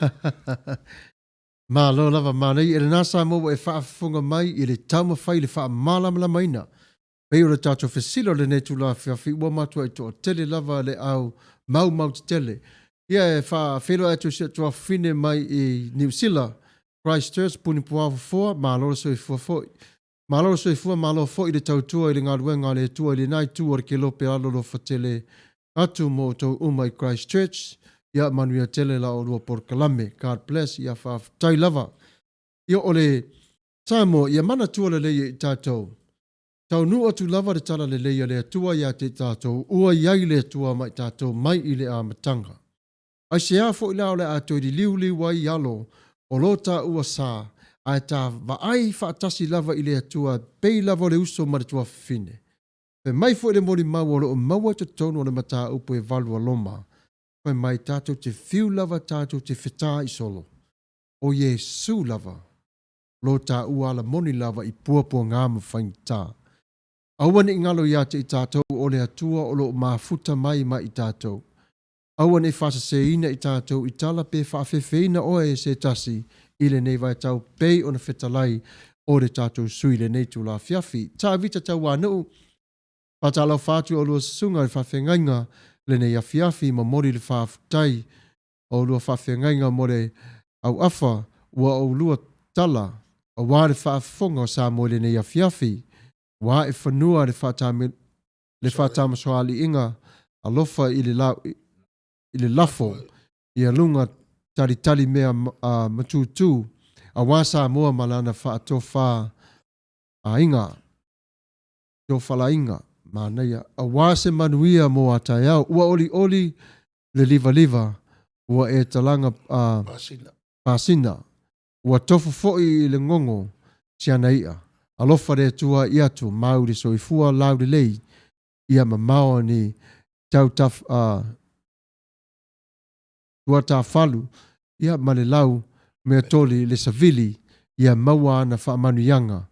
Malo lava, manaia. E lena Samoa ua e faafofoga mai i le taumafai i le faamalamalamaina pei o le tatou fesili o lenei itula afiafi ua matuai toatele lava le au maumau tetele. Ia e faafeiloai atu i si ou tuafafine mai i Niu Sila, Christchurch, Punipuao Fofoa, malo le soifua foi. Malo le soifua, malo foi le tautua i le galuega a le Atua i lena itu o le kelope alolofa tele atu mo outou uma i Christchurch. Ia manuia tele la oulua polokalame. God bless. Ia faafetai lava. Ia o le Samoa, ia manatua lelei e i tatou. Taunuu atu lava le tala lelei a le Atua ia te i tatou, ua i ai le Atua ma i tatou mai i le amataga. Aisea foi la o le a toe liliuliu ai i alo o lo taua sa, ae ta vaai faatasi lava i le Atua e pei lava o le uso ma le tuafafine? Fai mai foi le molimau o lo o maua i totonu o le mataupu e valu a Roma, fai mai tatou te fiu lava tatou te fetaai solo, o Iesu lava lo taua ala moni lava i puapuaga ma faigata. Aua ne i galo ia te i tatou o le Atua o lo o mafuta mai ma i tatou. Aua ne i faaseseina i tatou i tala pe faafefeina oe e se tasi i lenei vaitau pei ona fetalai o le tatou sui i lenei itula afiafi. Tavita Tauanuu, Faatalofa atu i oulua susuga i le faafeagaiga lenei afiafi, momoli le faafetai o oulua faafeagaiga mo le auafa ua oulua tala aua le faafofoga o Samoa i lenei afiafi. Ua ae fanua le faatamasoaliiga alofa i le lafo ia luga talitali mea matutu aua Samoa ma lana faatofa aiga. Tofalaiga, manaia, aua se manuia mo a taeao. Ua olioli le livaliva, ua e talaga a pasina, ua tofu foi i le gogo si ana i'a. Alofa le Atua i atu, mau le soifua laulelei, ia mamao ni tau taf, a, tuatafalu, ia ma le lau meatoli le savili, ia maua ana faamanuiaga,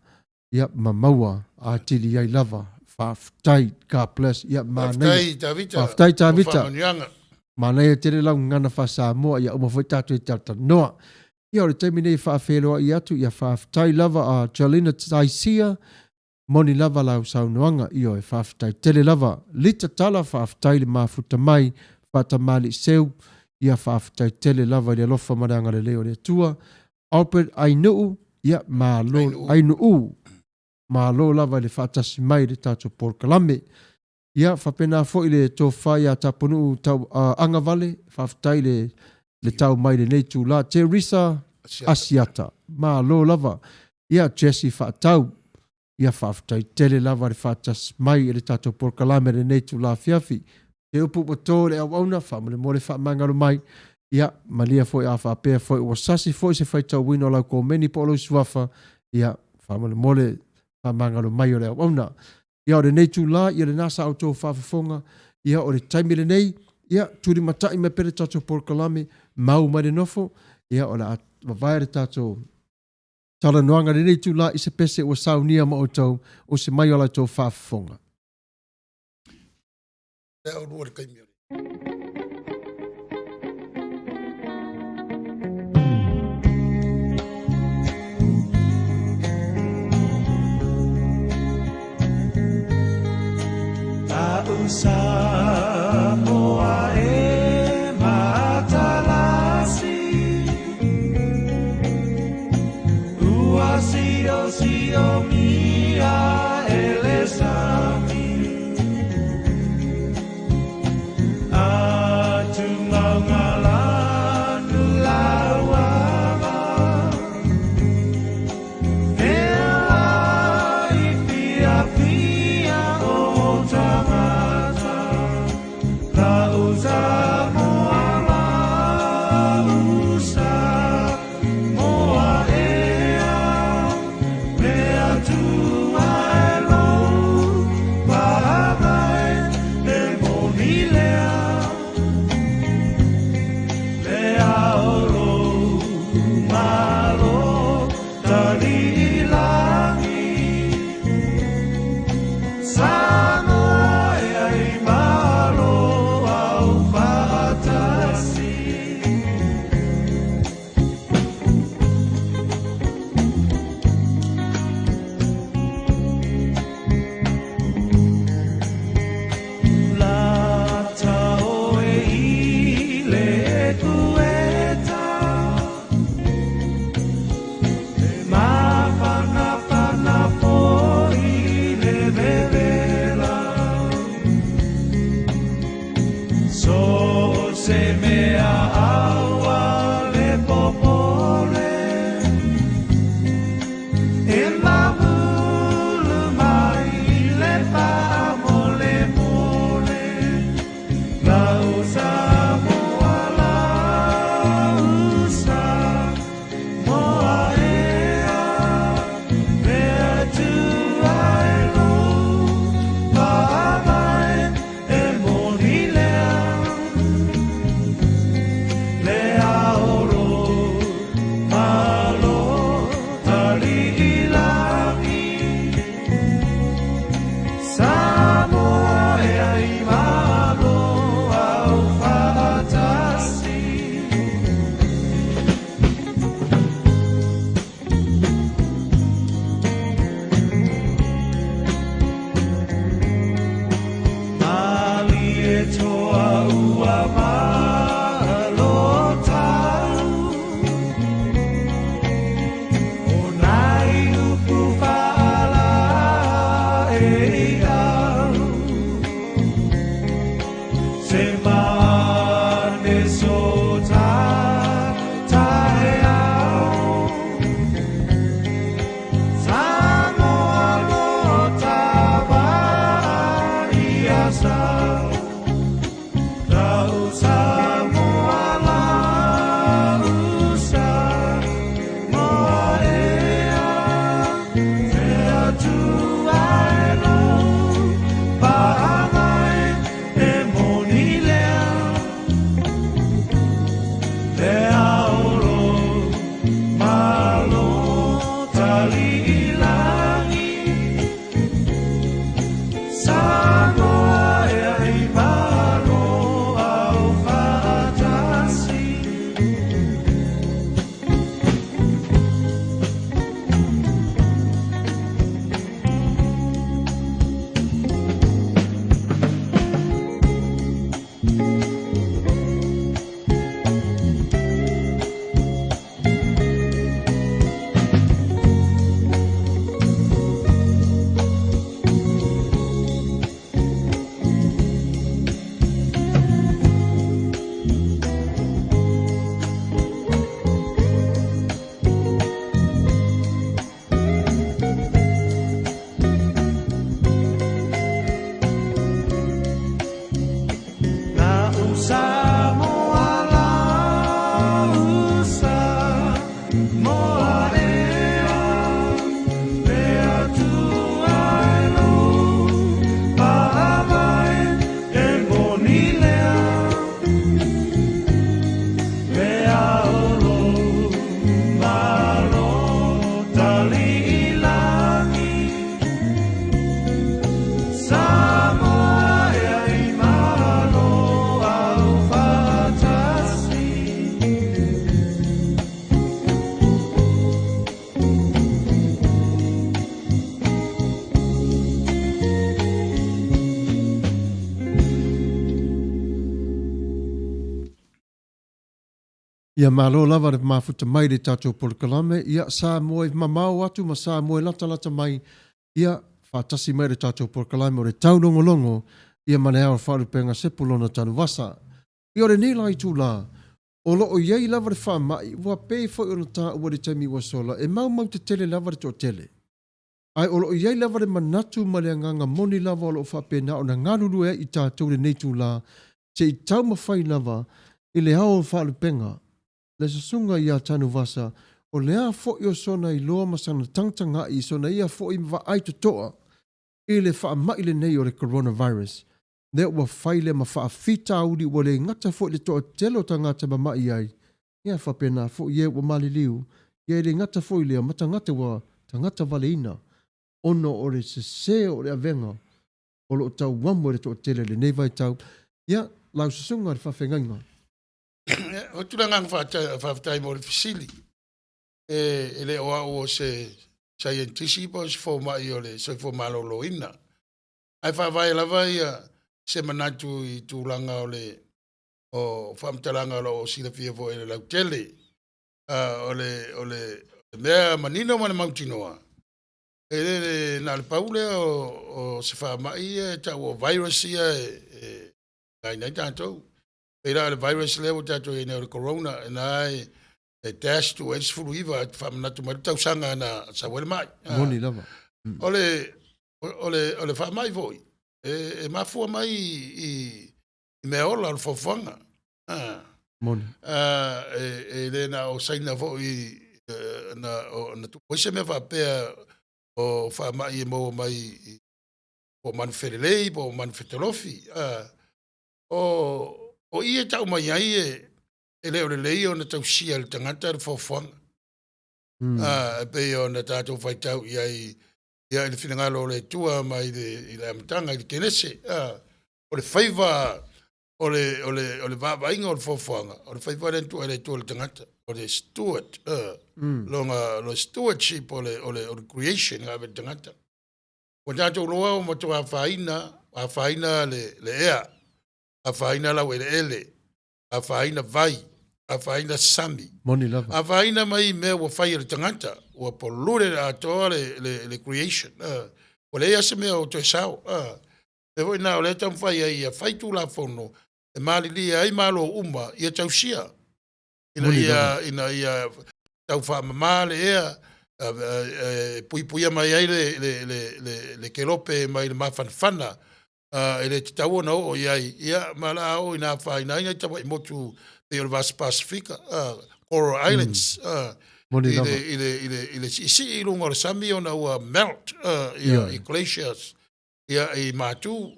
ia ma maua atili ai lava. Faafetai. God bless. Ia manaia. Faafetai Tavita. Faafetai Tavita. Faamanuiaga. Manaia tele lau gagana faa-Samoa, ia uma foi tatou i talatalanoa. Ia o le taimi nei e faafeiloai atu, ia faafetai lava a Jalina Taisia, moni lava lau saunoaga, ioe, faafetai tele lava. Lita Tala, faafetai le mafuta mai, Faatamalii Seu, ia faafetai tele lava i le alofa ma le agalelei o le Atua. Albert Ainuu, ia malo, Ainuu, malo lava i le faatasi mai i le tatou polokalame. Ia faapena foi le tofa ia Tapunuu tau, Agavale, faafetai le le tau mai i lenei itula. Teresa Asiata, malo lava. Ia Jesse Faatau, ia faafetai tele lava le faatasi mai i le tatou polokalame i lenei itula afiafi. Se upu ua to i le auauna, faamolemole faamagalo mai. Ia, malia foi a faapea foi ua sasi foi se faitauina o lau komeni po o lou suafa, ia, faamolemole faamagalo mai o le auauna. Ia o lenei itula, ia lena sa outou faafofoga, ia o le taimi lenei, ia tulimatai mai pea le tatou polokalame, mau mai le nofo, ia o le a vavae le tatou talanoaga i lenei itula i se pese ua saunia ma outou o se mai o la outou faafofoga. Lea o lua le taimi o le. A'u Samoa e matalasi, ua siosiomia e le sami. Ia malo lava le mafuta mai le tatou polokalame, ia Samoa i mamao atu ma Samoa i latalata mai, ia faatasi mai le tatou polokalame o le taulogologo, ia ma le ao faalupega Sepulona Tanuvasa. Ia o lenei la itula, o lo o i ai lava le faamai, ua pei foi ona taua i le taimi ua sola, e maumau tetele lava le toatele. Ae o lo o i ai lava le manatu ma le agaga moni lava o lo o faapena ona galulue ai i tatou i lenei itula. Se i taumafai lava i le ao o faalupega, le susuga ia Tanuvasa, o le a foi o sona iloa ma sana tagatagai i sona ia foi vaai totoa i le faamai lenei o le coronavirus, lea ua fai lea ma faafitauli ua le gata foi i le toatele o tagata mamai ai, ia faapena foi e ua maliliu, ia e le gata foi i lea ma tagata ua tagata valeina ona o le sese o le avega o lo o tauamo e le toatele i lenei vaitau. Ia, lau susuga i le faafeagaiga. O atu le agaga faafetai mo le fesili. E le o au o se saienitisi po o se fomai o le soifua maloloina. Ae faavae lava ia se manatu i tulaga o le o faamatalaga o lo o silafia foi e le lautele. O le mea manino ma le mautinoa, e le na o le pau lea o se faamai ia e tau o virus ia e afaina ai tatou. Pei la o le virus lea ua tatou i ai nei o le corona, na e dash 2019, e faamanatu mai le tausaga na sau ai le mai. Moni lava. O le faamai foi, e mafua mai i mea ola o le foafoaga. Moni. E le na o Saina foi na tupu ai se mea faapea o faamai e maua mai po o manu felelei po o manu fetolofi. O i e tau mai ai e le o lelei ona tausia e le tagata le foafoaga. E pei ona tatou faitau i ai i le finagalo o le Atua mai i le amataga i le Kenese. O le faiva o le vaavaaiga o le foafoaga, o le faiva lea na tuu e le Atua i le tagata, o le steward, lona stewardship o le creation na ave i le tagata. Ua tatou iloa ua matua afaina le ea, afaina laueleele, afaina vai, afaina sami. Moni lava. Afaina mai mea ua fai e le tagata, ua polluted atoa le creation. Ua leai se mea o toe sao. E foi na o lea taumafai ai ia fai tulafono e malilie ai malo uma ia tausia. Ina ia tau faamama le ea, puipuia mai ai le kelope mai le mafanafana, e le tatau ona oo i ai, ia ma la oo ina afaina ai nai tamai motu pei o le Vasa Pasifika, Coral Islands, i le siisii i luga o le sami ona ua melt i glaciers, ia i matu,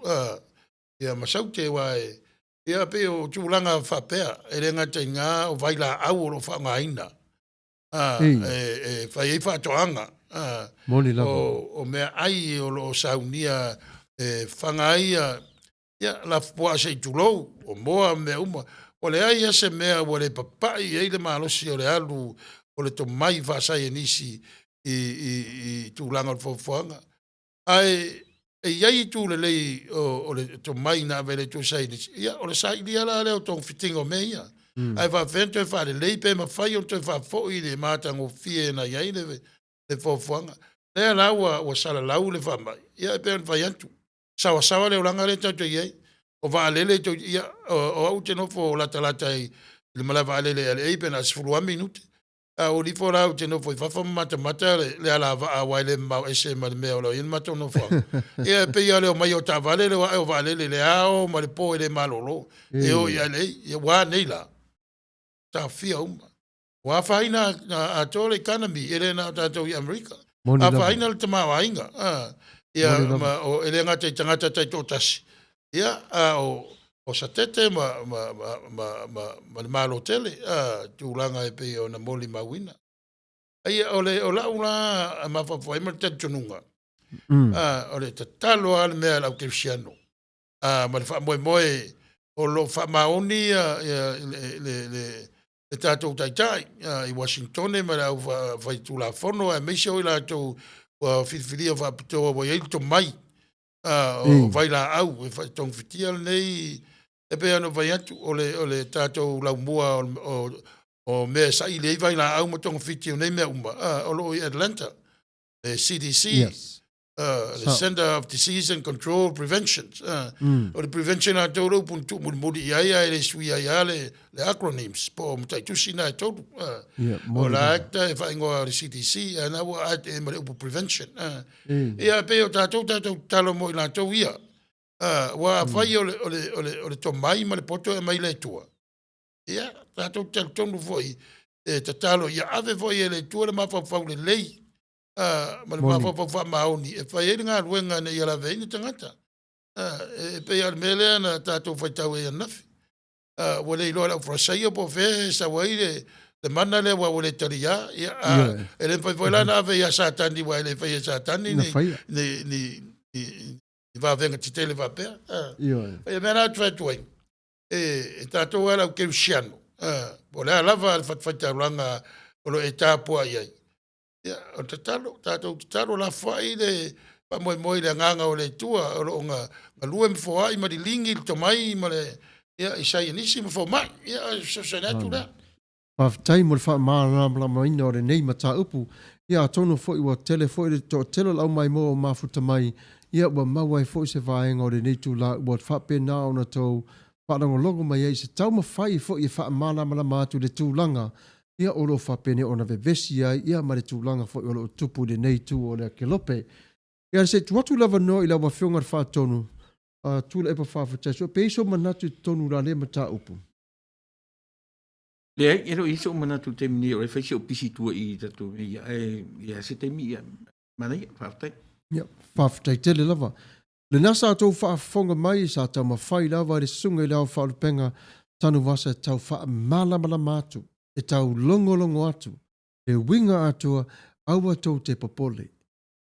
ia ma saute aua e, ia pei o tulaga faapea, e le gata i gā o vailaau o lo o faaaogaina, e fai ai faatoaga, Moni lava. o mea ai o lo o saunia e faga ai ia lafupuaa se i tulou, o moa ma mea uma. O leai lava se mea ua le papai i ai le malosi o le alu o le tomai faasaienisi i tulaga o le foafoaga. Ae e i ai itu lelei o le tomai na ave e le Atua i saienisi, ia o le sailia la lea o togafitiga o mea ia. Ae faapefea ona toe faalelei pe mafai ona toe faafoi le matagofie na i ai le foafoaga. Lea la ua salalau le faamai, ia e pei ona fai atu, saoasaoa le olaga lea tatou te i ai. O vaalele, ia, o au ou te nofo latalata i le malae vaalele i LA pe na o le 10 lava minute. A ou alu ifo la ou te nofo i fafo ma matamata le alavaa aua e le mamao ese ma le mea o lo o i ai le matou nofoaga. Ia e pei lava o le omai o taavale le o ae o vaalele i le ao ma le po e le malolo. E o i LA, ia ua a nei la? Taofia uma. Ua afaina atoa le economy, e le na o tatou i Amerika. Moni lava. Afaina le tamaoaiga. Ia, Moni lava. ma, o, e le gata i tagata taitoatasi, ia, a o satete ma le malo tele, tulaga e pei ona molimauina. Ai, o le, o lau la mafaufau ai ma le talitonuga, o le tatalo lava le mea a le aukerisiano, ma le faamoemoe o lo o faamaoni ia le tatou taitai, i Washington ma le au faitulafono, aemaise o i latou ua filifilia faapitoa ua i ai le tomai, o vailaau e faatogafitia lenei, e pei ona fai atu, o le tatou laumua o mea e saili ai vailaau ma togafiti o nei mea uma, o lo o i Atlanta, le CDC, le Center of Disease and Control Prevention. O le prevention latou le upu na tuumulimuli i ai, ae le sui ai lava le acronyms po o mataitusi na e tolu. Ia, O moni la lava. acta e faaigoa o le CDC, ae na ua add e ma le upu prevention. Ia, pei o tatou tatalo mo i latou ia. Aua afai o le tomai ma le poto e aumai le Atua, ia tatou te talitonu foi e tatalo ia ave foi e le Atua le mafaufau lelei ma le mafaufau faamaoni e fai ai le galuega ina ia lavea ai ni tagata. E pei lava o le mea lea na tatou faitau ai ananafi. Ua le iloa e le aufalesaio po o fea e sau ai le mana lea aua ua le taliā. Ia, e le mafai foi la ona ave ia Satani aua e le faia e Satani ni vavega tetele faapea. O le mea lena ou te fai atu ai, e tatou lava le au kerisiano, po o le a lava le fatafaitaulaga o lo o e tapuai ai, ia o le tatalo, tatou tatalo, lafoai le faamoemoe i le agaga o le Atua o lo o galue ma foai ma liligi le tomai ma le, ia, i saienisi ma fomai. Ia, o le fesoasoani atu lea. Faafetai mo le faamalamalamaina o lenei mataupu. Ia atonu foi ua tele foi le toatele o le aumaimoa ua mafuta mai, ia ua maua ai foi se vaega o lenei itula ua faapena ona tou faalogologo mai ai i se taumafai foi e faamalamalama atu le tulaga ia o lo o faapenei ona vevesi ai ia ma le tulaga foi o lo o tupu i lenei itu o le akelope. Ia se i tuu atu le avanoa i lau Afioga i le Faatonu, Tuilaepa Faafetai, pe i ai sou manatu i totonu o la lea mataupu. Leai, e le o i ai sou manatu i le taimi nei, o la e fai si ou pisi i tua i i tatou mea ia, ae i ai se taimi, ia, manaia, faafetai. Ia, faafetai tele lava. Lena sa outou faafofoga mai, sa taumafai lava le Susuga i le Ao Faalupega Tanuvasa e tau faamalamalama atu, e tau logologo atu le uiga atoa, aua tou te popole.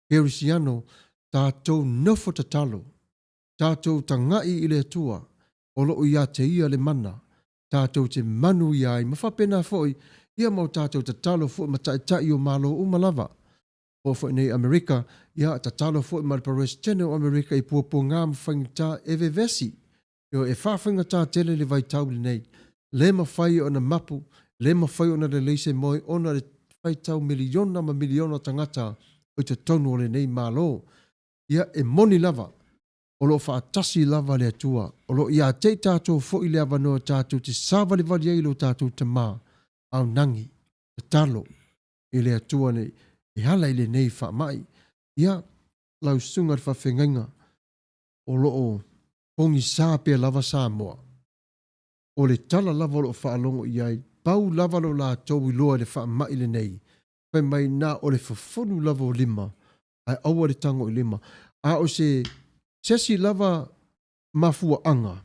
Kerisiano, tatou nofo tatalo, tatou taga'i i le Atua, o lo o ia te Ia le mana, tatou te manuia ai, ma faapena foi, ia ma o tatou tatalo foi ma Taitai o Malo uma lava. Oo foi nei Amerika, ia tatalo foi ma le Peresetene o Amerika i puapuaga ma faigata e vevesi. Ioe, e faafaigata tele le vaitau lenei. Le mafai ona mapu, le mafai ona lelei se moe ona o le faitau miliona ma miliona o tagata o i totonu o lenei Malo. Ia, e moni lava, o lo o faatasi lava le Atua, o lo o ia te i tatou foi le avanoa tatou te savalivali ai i lo tatou Tama aunagi, tatalo i le Atua nei e ala i lenei faamai. Ia, lau susuga i le faafeagaiga, o lo o pogisa pea lava Samoa. O le tala lava o lo o faalogo i ai, pau lava lo latou iloa i le faamai lenei, fai mai na o le fofonu lava o lima, ae aua le tago i lima. A o se isi lava mafuaaga,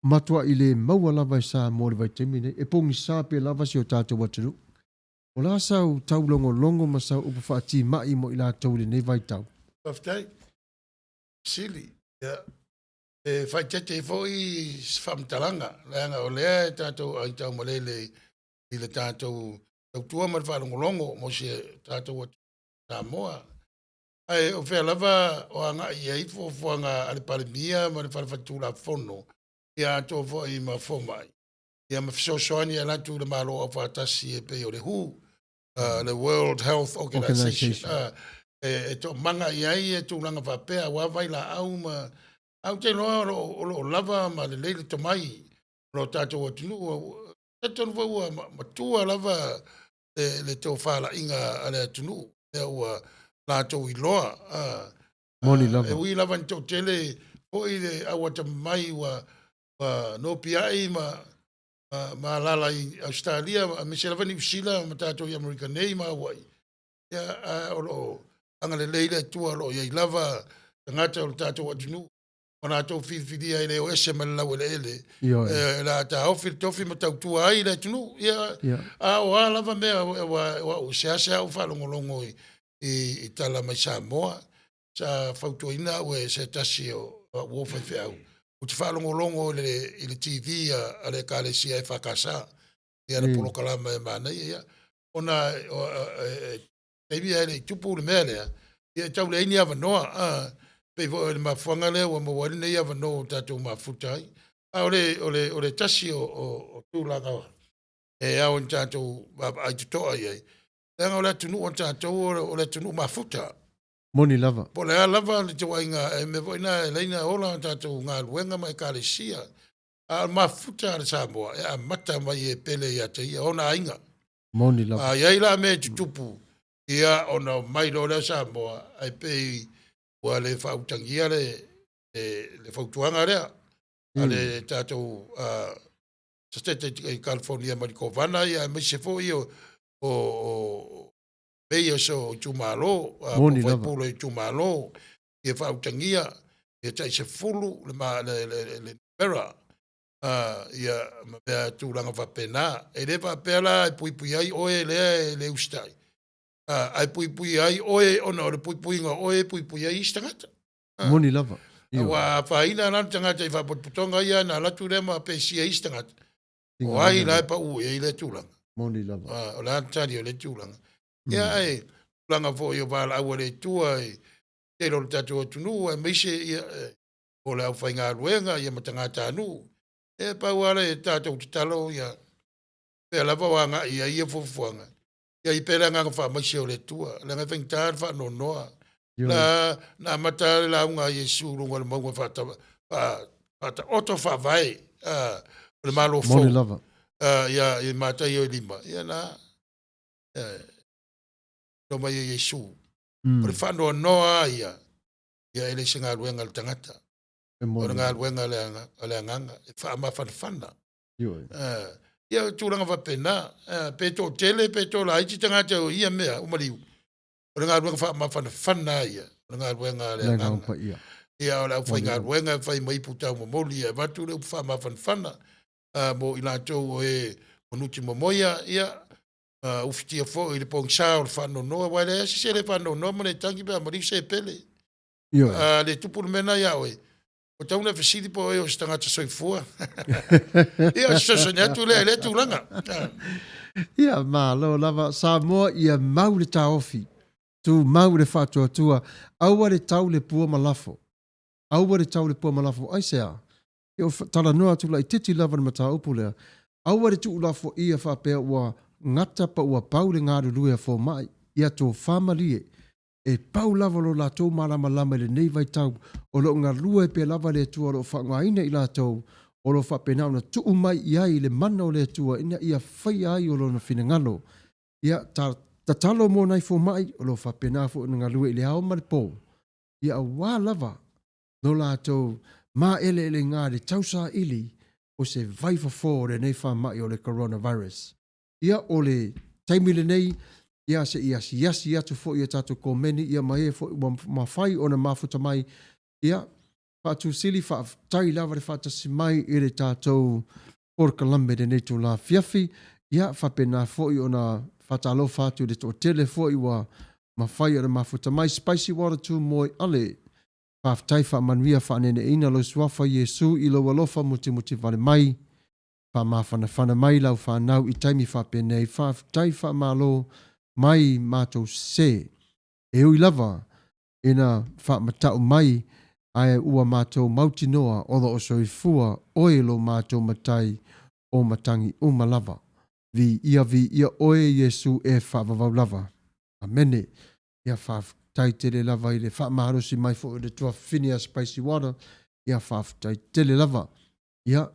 matuai le maua lava e Samoa i le vaitaimi lenei, e pogisa pea lava si o tatou atunuu. O le a sau taulogologo ma sau upu faatimai mo i latou i lenei vaitau? Faafetai. Sili. Ia, e faaeteete ai foi se faamatalaga, leaga o lea e tatou aitaumalele i le tatou tautua ma le faalogologo mo si o tatou atunuu Samoa. Ae o fea lava o agai i ai fuafuaga a le Palemia ma le Fale Faitulafono, ia atoa foi ma fomai, ia ma fesoasoani e ala atu i le Malo Aufaatasi e pei o le WHO, le World Health Organization, e toomaga i ai tulaga faapea aua vailaau ma... Ae ou te iloa o lo o lava ma lelei le tomai o lo tatou atunuu. Talitonu foi ua matua lava le tofalaiga a le atunuu, lea ua latou iloa. Moni lava. E ui lava ina toatele foi le au atamamai ua nopiai ma alaala i Ausetalia, aemaise lava Niu Sila ma tatou i Amerika nei ma Hawaii, ia, ae o lo o agalelei le Atua o lo o i ai lava tagata o le tatou atunuu ma latou filifilia e le o ese ma le laueleele, e le a taofi le tofi ma tautua ai le atunuu. Ia, a o a lava mea, aua o au seasea ou faalogologo i tala mai Samoa. Sa fautuaina au e se tasi o au uo faifeau, ou te faalogologo i le TV a le Ekalesia EFKS, ia le polokalama e manaia, ia. Ona e taimi ae le i tupu le mea lea, ia e tau leai ni avanoa. Pei foi o le mafuaaga lea ua maua ai lenei avanoa ua tatou mafuta ai. A o le tasi o tulaga e ao ona tatou vaavaai totoa i ai, leaga o le atunuu a tatou o le atunuu mafuta. Moni lava. Po o le a lava le ituaiga, e mea foi lena e ala ai ona ola a tatou galuega ma ekalesia. A o le mafuta a le Samoa, e amata mai e pele ia te ia, ona aiga. Moni lava. A i ai la mea e tutupu, ia ona omai loa lea o Samoa, ae pei ua le faautagia le le fautuaga lea a le tatou Satete i California mai le Kovana ia aemaise foi o o o mayors o itumalo, Moni lava. faipule o itumalo, ia faautagia ia tai 10 le ma le le le numera ia ma mea tulaga faapena. E le faapea la e puipui ai oe lea e le usitai, ae puipui ai oe ona o le puipuiga o oe e puipui ai isi tagata. Moni lava. Ioe. Ua afaina la le tagata i faapotopotoga ia na alu atu lea ma pesia isi tagata. O ai la e pau i ai lea tulaga? Moni lava. O le a le tali o lea tulaga? Ia ae tulaga foi o valaau a le Atua i tele o le tatou atunuu aemaise ia o le aufaigaluega ia ma tagatanuu. E pau lava le tatou tatalo ia pea lava o agai i ai ia fuafuaga. Ia i pea le agaga faamaise o le Atua, leaga e faigata le faanoanoa. La na amata le lauga a Iesu i luga o le mauga faataoto faavae o le Malo fou. Moni lava. Ia i Mataio e 5, ia na no mai e Iesu. O le faanoanoa ia, ia e le se galuega a le tagata. O le galuega a le agaga, e faamafanafana. Ia o tulaga faapena, pe toatele pe toalaiti tagata o ia mea o maliu, o le galuega faamafanafana ia, o le galuega a le agaga. Ia o le aufaigaluega e fai mai ipu taumomoli e avatu le upu faamafanafana mo i latou o e o nuti momoia, ia ufitia foi i le pogisa o le faanoanoa, aua e leai se isi e le faanoanoa ma le tagi pe a maliu se pele. Le tupu le mea lena ia oe, ua tatau ona e fesili po o oe o se tagata soifua. Ia, o se fesoasoani atu lea i lea tulaga. Ia, malo lava. Samoa, ia mau le taofi, tumau le faatuatua, aua le tau le pua ma lafo. Aua le tau le pua ma lafo. Aisea? Ia, o talanoa atu laitiiti lava le mataupu lea. Aua le tuulafoia faapea ua gata pa ua pau le galulue a fomai. Ia tofa malie. E pau lava lo latou malamalama i lenei vaitau, o lo o galue pea lava le Atua o lo o faaaogaina i latou, o lo o faapena ona tuu mai i ai le mana o le Atua ina ia faia ai o Lona finagalo. Ia, ta, tatalo mo nai fomai, o lo o faapena foi ona galue i le ao ma le po, ia aua lava lo latou māeleelega i le tausaili o se vaifofo o lenei faamai o le coronavirus. Ia, o le taimi lenei, ia, se i asiasi atu foi i a tatou komeni, ia, ma e foi ua mafai ona mafuta mai, ia, faatusili, faafetai lava le faatasi mai i le tatou polokalame i lenei itula afiafi. Ia, faapena foi ona faatalofa atu i le toatele foi ua mafai ona mafuta mai. Spicy Water Tu Moe Ale, faafetai faamanuia faaneeneeina lou suafa Iesu i lou alofa mutimuli vale mai. Faamafanafana mai lau fanau i taimi faapenei, faafetai faamalo mai matou se. E ui lava ina faamata'u mai ae ua matou mautinoa o lo o soifua oe lo matou Matai o matagi uma lava. Viia viia oe Iesu e faavavau lava. Amene. Ia faafetai tele lava i le faamalosi mai foi o le tuafafine a Spicy Water. Ia faafetai tele lava. Ia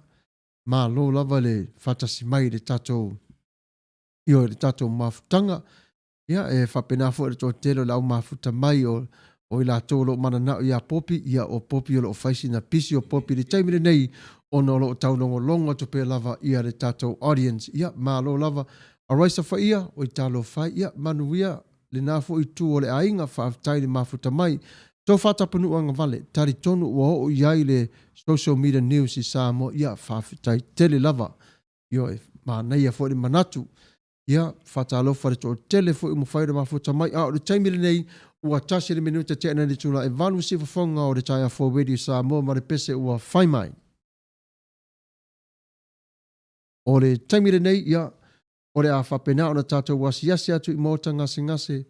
Malo lava le faatasi mai i le tatou, ioe, le tatou mafutaga. Ia, e faapena foi le toatele o le au mafuta mai o, o i latou o lo o mananao ia Popi, ia o Popi o lo o fai sina pisi o Popi i le taimi lenei, ona o lo o taulogologo atu pea lava ia le tatou audience. Ia, malo lava. Alright Safaia, oi talofa e, ia manuia lena foi itu o le aiga, faafetai i le mafuta mai. Tofa Tapunuu Agavale, talitonu ua oo i ai le social media news i Samoa, ia faafetai tele lava. Ioe, manaia foi le manatu. Ia, faatalofa i le toatele foi ua mafai ona mafuta mai, a o le taimi lenei, ua tasi le minute tea nei le itula e 8 siufofoga o le taeao fou Radio Samoa ma le pese ua fai mai. O le taimi lenei, ia, o le a faapena ona tatou asiasi atu i maota gasegase,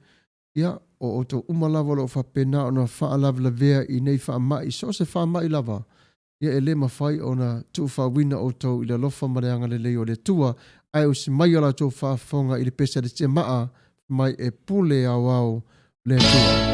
ia, o outou uma lava o lo o faapena ona faalavelavea i nei faamai, so o se faamai lava, ia e le mafai ona tuufaauina outou i le alofa ma le agalelei o le Atua, ae usi mai a latou faafofoga i le pese a le tiamaa, mai e pule aoao le Atua.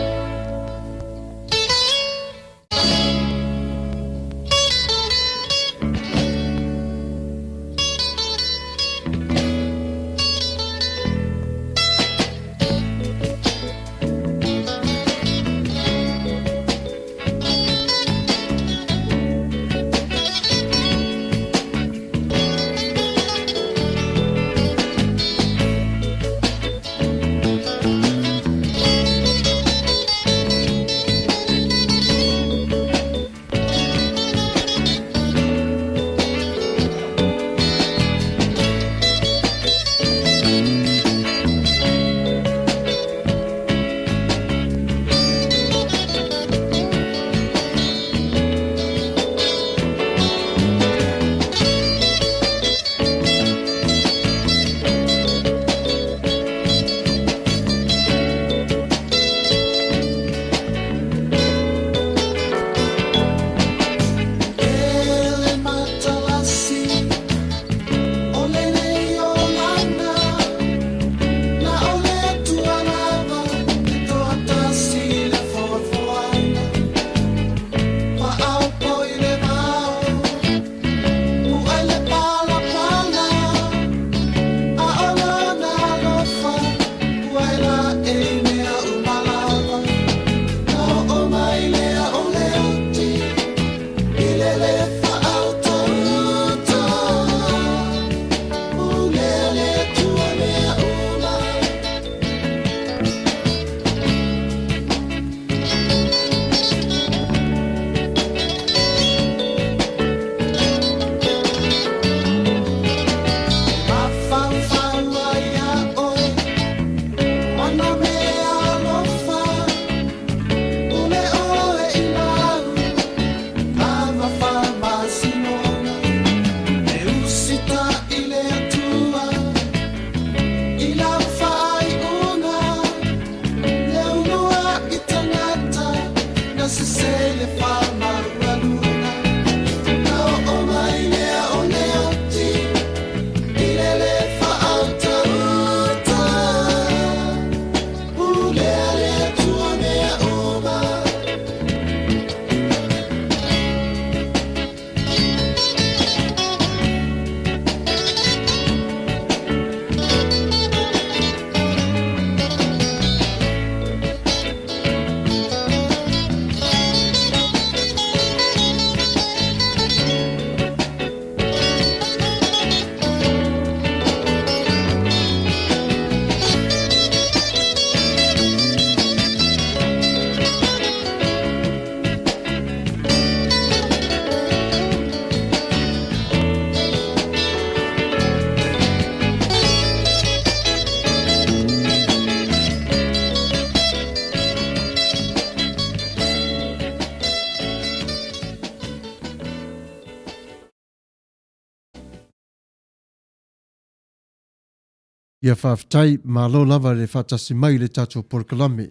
Ia faafetai, malo lava le faatasi mai i le tatou polokalame.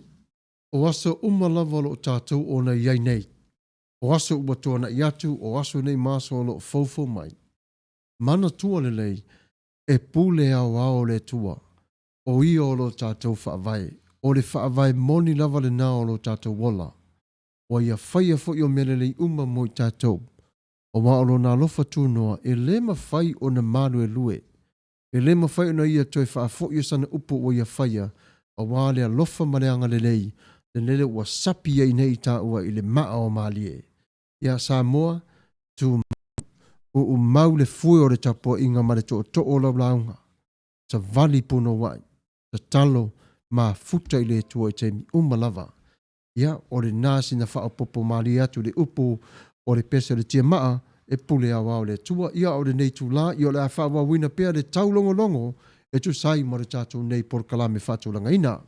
O aso uma lava o lo o tatou ona i ai nei. O aso ua tuanai atu, o aso nei ma aso o lo o foufou mai. Manatua lelei, e pule aoao le Atua. O Ia o lo tatou Faavae. O le Faavae moni lava lena o lo tatou ola. Ua Ia faia foi o mea lelei uma mo i tatou. Aua o Lona alofa tunoa e lē mafai ona maluelue. E lē mafai ona Ia toe faafo'i o sana upu ua Ia faia, aua le alofa ma le agalelei, lelele ua sapi ai nei i tāua i le maa o malie. Iā Samoa, tumau, uumau le fue o le tapuaiga ma le tootoo o lau lauga. Savali punouai, tatalo, mafuta i le Atua i taimi uma lava. Ia, o lena sina faaopoopo malie atu i le upu o le pese o le tiamaa, e pule aoao le Atua. Ia, o lenei itula, ia o le a faaauauina pea le taulogologo e tusa ai ma le tatou nei polokalame faatulagaina.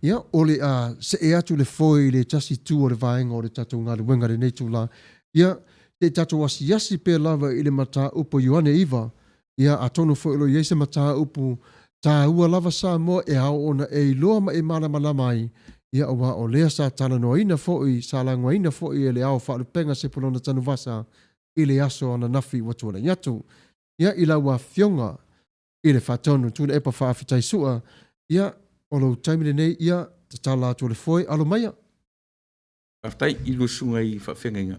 Ia, o le a see atu le foe i le tasi itu o le vaega o le tatou galuega i lenei itula. Ia, se i tatou asiasi pea lava i le mataupu o Ioane 9. Ia, atonu foi o lo o i ai se mataupu taua lava Samoa e ao ona e iloa ma e malamalama ai, ia, aua o lea sa talanoaina foi, sa lagoaina foi e le Ao Faalupega Sepulona Tanuvasa i le aso ananafi ua tuanai atu. Ia, i lau Afioga i le Faatonu Tuilaepa Faafetai Sua, ia, o lou taimi lenei, ia, tatala atu le foe, alo maia. Faafetai i lua susuga i faafeagaiga.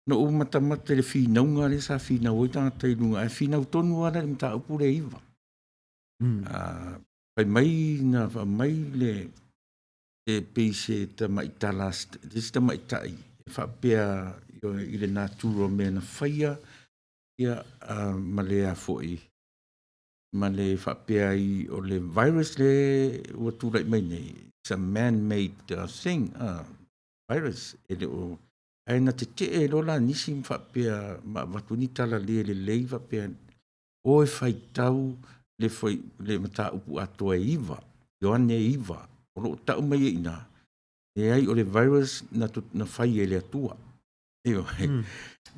Na ou matamata i le finauga lea sa finau ai tagata i luga, ae finau tonu lava la i le mataupu lea e 9. Fai mai na aumai le e pei se tamaitala se isi tamaitai e faapea i le natura o mea na faia ia ma le a foi ma le faapea ai o le virus le ua tulai mai nei, it's a man made thing, virus e le o ae na tetee loa la nisi ma faapea ma avatu ni tala le lelei faapea o e faitau le foi le mataupu atoa e 9 Ioane 9 o lo o tau mai ai i ina leai o le virus na, na fai e le Atua. Ioe.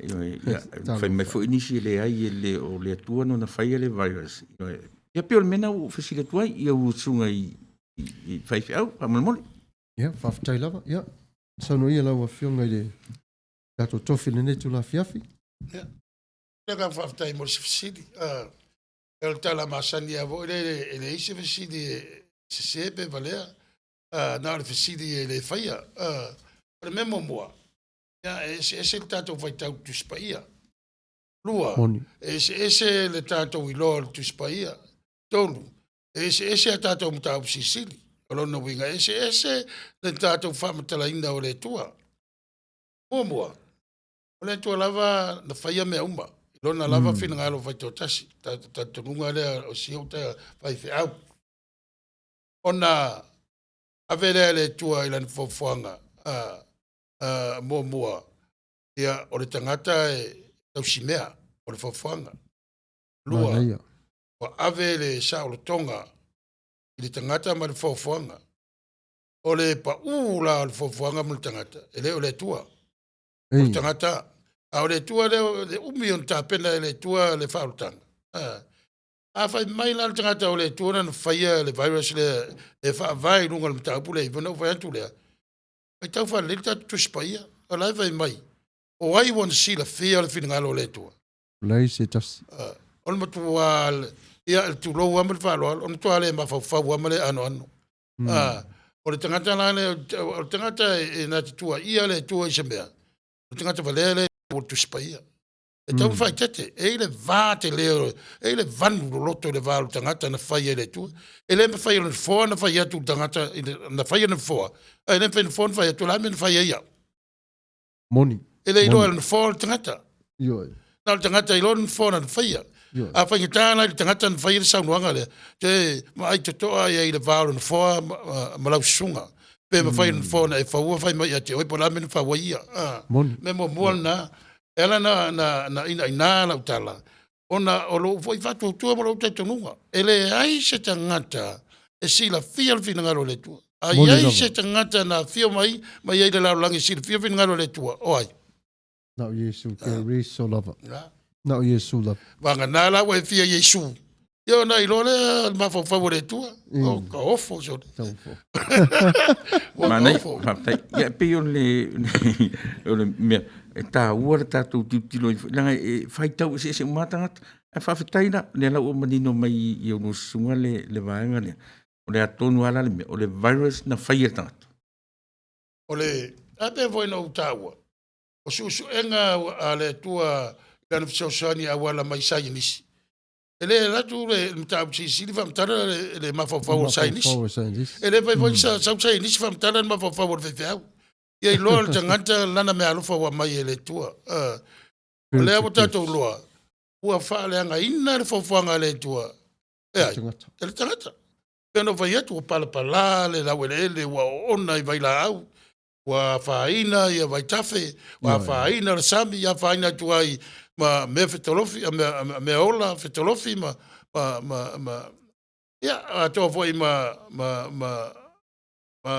Ioe. Ia, fai mai foi nisi e leai e le o le Atua na faia le virus. Ioe. Ia pei o le mea lena ua ou fesili atu ai i au usuga i, i, i faifeau, faamolemole. Ia, faafetai lava. Ia, saunoa ia lau Afioga i le tatou tofi i lenei itula afiafi. Ia, le agaga faafetai mo le fesili. O le tala masani lava foi lele, e leai se fesili e sese pe valea, na o le fesili e le faia. O le mea muamua, ia, e eseese le tatou faitau i le Tusi Paia. Lua, e eseese le tatou iloa o le Tusi Paia. Tolu, e eseese a tatou mataupu silisili. O lona uiga, e eseese le tatou faamatalaina o le Atua. Muamua, o le Atua lava na faia mea uma, i lona lava finagalo faitoatasi, talitonuga lea o si ou faifeau. Ona ave lea e le Atua i lana foafoaga muamua, ia, o le tagata e tausimea, o le foafoaga. Lua, ua ave le saolotoga i le tagata ma le foafoaga. O le paū la o le foafoaga ma le tagata, e le o le Atua. O le tagata. A o le Atua lea, le umi ona tapena e le Atua le faaolataga. A fai mai la le tagata o le Atua lana faia le virus lea e faavae i luga o le mataupu lea, ona ou fai atu lea, faitau faalelei le tatou Tusi Paia, o la e fai mai, o ai ua na silafia le finagalo o le Atua? Leai se tasi. O le matua, ia, le tulou lava ma le faaaloalo, o le matua le mafaufau lava ma le anoano. O le tagata la lea, o le tagata e na te tuuaia le Atua i se mea, o le tagata valea lea o le Tusi Paia. E tau faaeteete, e i le va tele, e i le vanu loloto i le va o le tagata na fai e le Atua. E le mafai e le nofoa na fai atu le tagata, na fai e le nofoa, ae le mafai e le nofoa na fai atu, o le a le mea na fai ai au? Moni. E le iloa e le nofoa o le tagata. Na o le tagata iloa le nofoa na faia. A faigata la i le tagata na faia le saunoaga lea, te vaai totoa i ai i le va o le nofoa ma lau susuga. Pe mafai e le nofoa na e faua fai mai ia te oe po o le a le mea na fau ai ia. Mea muamua lena, e ala na inaina lau tala, ona o lou foi faatuatua ma lou talitonuga. E leai se tagata e silafia le finagalo o le Atua. A i ai se tagata na afio mai ma i ai le lalolagi e silafia le finagalo o le Atua, o ai? Na o Iesu Keriso lava. Na o Iesu lava. Vagana la ua e fia Iesu. Ia ona iloa lea le mafaufau o le Atua. O ka ofo sole. Taufo. Ua ka Manaia, ofo. faafetai. Ia, e pei o le, o le mea, e taua le tatou tilotilo ifo, leaga e faitau eseese uma lava tagata. Ae faafetai la, lea la ua manino mai i a oulua susuga le, le vaega lea. O le a tonu lava la le mea, o le virus na faia e le tagata. O le, a pei foi ona ou taua, o suesuega a le Atua i lana fesoasoani e auala mai i saienisi, e le alu atu le mataupu silisili faamatala le mafaufau o le saienisi. Mafaufau o le saienisi. E le mafai foi ona sau saienisi faamatala le mafaufau o le faifeau. Ia iloa le tagata lana meaalofa ua aumai e le Atua. O lea ua tatou iloa, ua faaleagaina le fuafuaga a le Atua e ai? E le tagata. Pei ona ou fai atu, ua palapala le laueleele, ua oona i vailaau, ua afaina ia vaitafe, ua afaina le sami, afaina atu ai ma mea fetolofi, mea, mea ola fetolofi ma, ma, ma, ma ia, atoa foi ma, ma, ma, ma,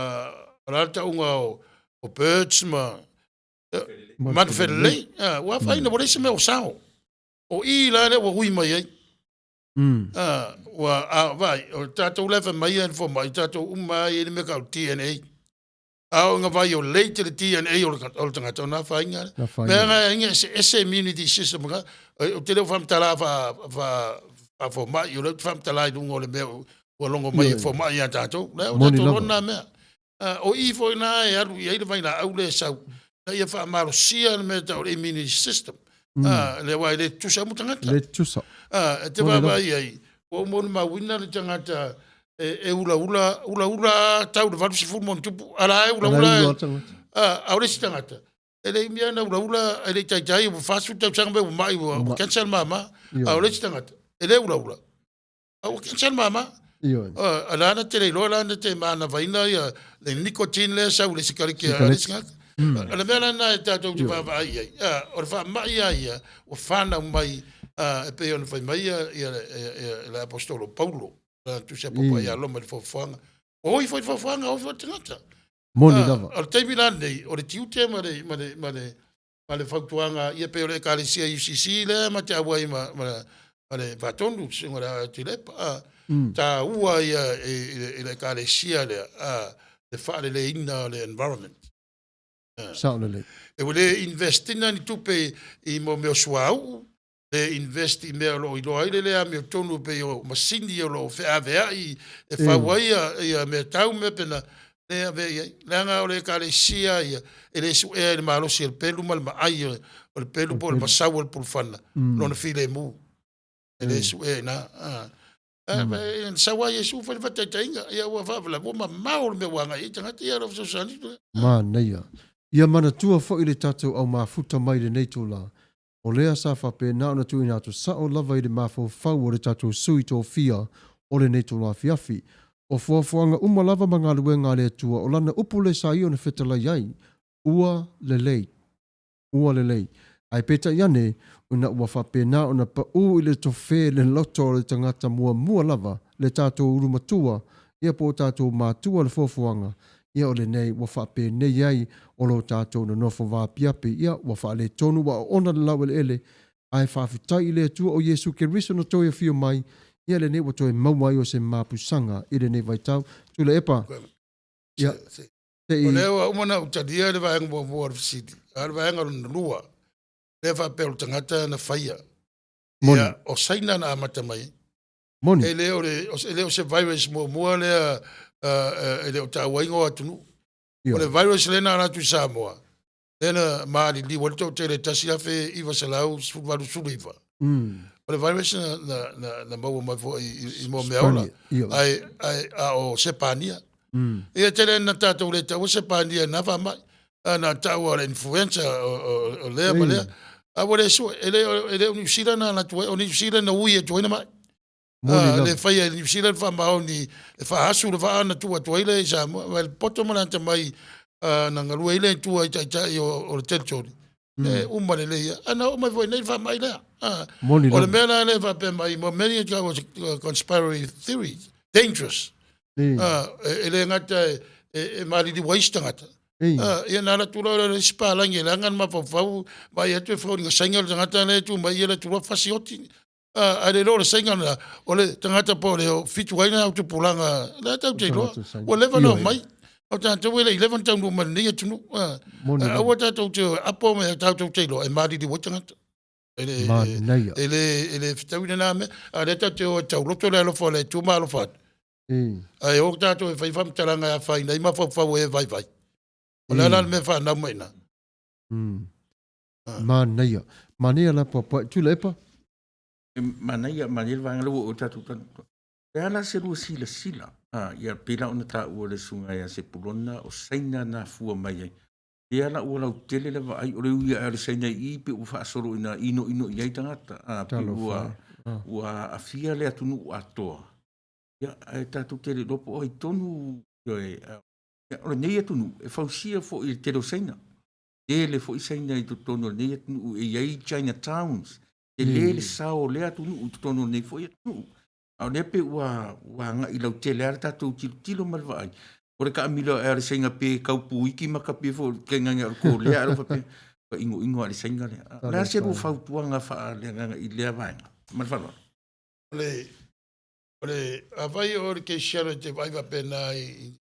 o le a le tauga o, o birds ma manu felelei. Ah, ua afaina, ua leai se mea o sao. O i la lea ua ui mai ai. Ah, ua, a, vaai, o tatou la e fai mai le fomai, tatou uma lava e i ai le mea e tau o le DNA. A oo ina violate le DNA o le tagata, ona afaina lea. Afaina. Leaga e eseese immunity system, ou te le o faamatala faafomai, o lea ou te faamatala i luga o le mea ua logo mai e fomai ia tatou. Lea ua Moni tatou lava. lona mea. Ah, o i foi na e alu i ai le vailaau lea e sau, ina ia faamalosia le mea e tau o le immunity system. Ah, lea aua e le tutusa uma tagata. Le tutusa. Ah, e te Moni lava. vaavaai i ai, ua uma ona mauina le tagata e, e ulaula, ulaula tau le 80 ma ona tupu, a la e Ulaula ulaula, lava tagata. ah, a o le isi tagata, e le umi lava ona ulaula, e le i taitai, ua 40 tausaga pe ua mai, ua, ua cancer le mama. Ioe. A o le isi tagata, e le ulaula, a ua cancer le mama. Ioe. A la na te le iloa la na te manavaina ia le nicotine lea e sau i le sikareti a le isi tagata. O le mea la lena e tatou te vaavaai i ai, o le faamai lava ia ua fanau mai e pei ona fai mai ia le aposetolo Paulo, lana tusi a Papa ia Roma i le foafoaga. Ua oi foi le foafoaga, oi foi le tagata. Moni lava. O le taimi la lenei, o le tiute ma le, ma le, ma le, ma le fautuaga, ia pei o le Ekalesia UCC lea ma te auai ma, ma, ma le Faatonu, le Susuga ia Tuilaepa, a, taua ia i, i, i le Ekalesia lea, a, le faaleleiina o le environment. Sao lelei. E ua le invest ina ni tupe i mo mea o suauu, le invest i mea o lo o iloa ai le le amiotonu pei o masini o lo o feaveai e fau ai ia, ia mea tau mea pena le ave i ai. Leaga o le ekalesia ia, e le suea i le malosi o le pelu ma le maai o le pelu po o le masau o le pulufana, lona filemu. E le suea i ina. Ah. Ah, na sau lava Iesu fai le faataitaiga, ia ua faalavelave, ua mamao le mea ua agai i ai tagata, ia lau fesoasoani. Manaia. Ia manatua foi le tatou au mafuta mai lenei itula, o lea sa faapena ona tuuina atu sao lava i le mafaufau o le tatou sui tofia o lenei itula afiafi. O fuafuaga uma lava ma galuega a le Atua, o Lana upu lea sa ia ona fetalai ai, Ua lelei. Ua lelei. Ae peitai ane, ina ua faapena ona pau i le tofe le loto o le tagata muamua lava, le tatou ulu matua, ia po o tatou matua le fuafuaga, ia o lenei ua faapenei ai o lo tatou nonofo vaapiapi, ia ua faaletonu ua oona le laueleele, ae faafetai i le Atua o Iesu Keriso na toe afio mai, ia lenei ua toe maua ai o se mapusaga i lenei vaitau. Tuilaepa, ia, se i. O lea ua uma ona ou talia le vaega muamua o le fesili, a o le vaega lona lua, lea faapea o le tagata na faia. Moni. Ia, o Saina na amata mai ai. Moni. E le o le, e le o se virus muamua lea e le o taua o atunuu. O le virus lea na alu atu i Samoa, lea na maliliu ai le toatele 1989. O le virus na, na, na, na maua mai foi i, i mo mea ola. Ai, ai, a o Sepania. Ia tele na tatou le taua Sepania na faamai. A na taua o le influenza o, o, o lea ma lea. A ua le sue, e le, e le o Niu Sila na alu atu ai, o Niu Sila na ui atu ai na mai. Moni Le lava. faia e Niu Sila le faamaoni e faahasu le vaa na tuu atu ai lea i Samoa. Ma le poto ma le atamai na galue ai le Atua i taitai o, o le territory. E uma lelei ia. A na oo mai foi nei le faamai lea. Moni O le lava. mea la lea e faapea mai, mo mea ia tau o se conspiracy theory, dangerous. E, e le gata e, e, e maliliu ai isi tagata. Ia na alu atu loa lea i le isi palagi e leaga le mafaufau, vaai atu e foliga saina le tagata lea e tu mai ia le atu loa fasi oti. Ae le iloa o le Saina lena, o le tagata po o le 7 ai lena o tupulaga, lea tatou te iloa. Ua leva ona omai. O tatou e le i leva ona taunuu mai i lenei atunuu. Aua tatou te o e apo mea tatou te iloa e maliliu ai tagata. E le, e le, e le fetaui lena mea. A o lea tatou te o e tauloto le alofa o le Atua ma alofa atu. Ae o tatou e fai faamatalaga e afaina ai mafaufau o e vaivai. O le a la le mea e fanau mai i ina? Manaia. Manaia la Puapua'i. Tuilaepa. E manaia, manaia le vaega lea ua oo tatou talanoa. O le a la se lua silasila? Ah, ia pei la ona taua e le susuga ia Sepulona o Saina na afua mai ai. Lea la ua lautele le vaai, o le ui ae o le Saina i i pei ua faasolo ina inoino i ai tagata. Ah, pei ua, ah. ua aafia le atunuu atoa. Ia, ae tatou te le iloa po o ai tonu, ioe, ia, o lenei atunuu e fausia foi i le tele o Saina. Tele foi Saina i totonu o lenei atunuu e i ai China Towns. Tele le sao o lea atunuu i totonu o lenei foi atunuu. A o lea pei ua, ua agai lautele lava le tatou tilotilo ma le vaai. O le taamilo ae a le Saina pe tau puiki ma kapi foi tainane o le Kolea ae faapea ua inoino lava i le Saina lea. O le a se lua fautuaga faaleagaga i lea vaega? Ma le faaaloalo. O le, o le, afai o le kerisiano e te vaai faapena i,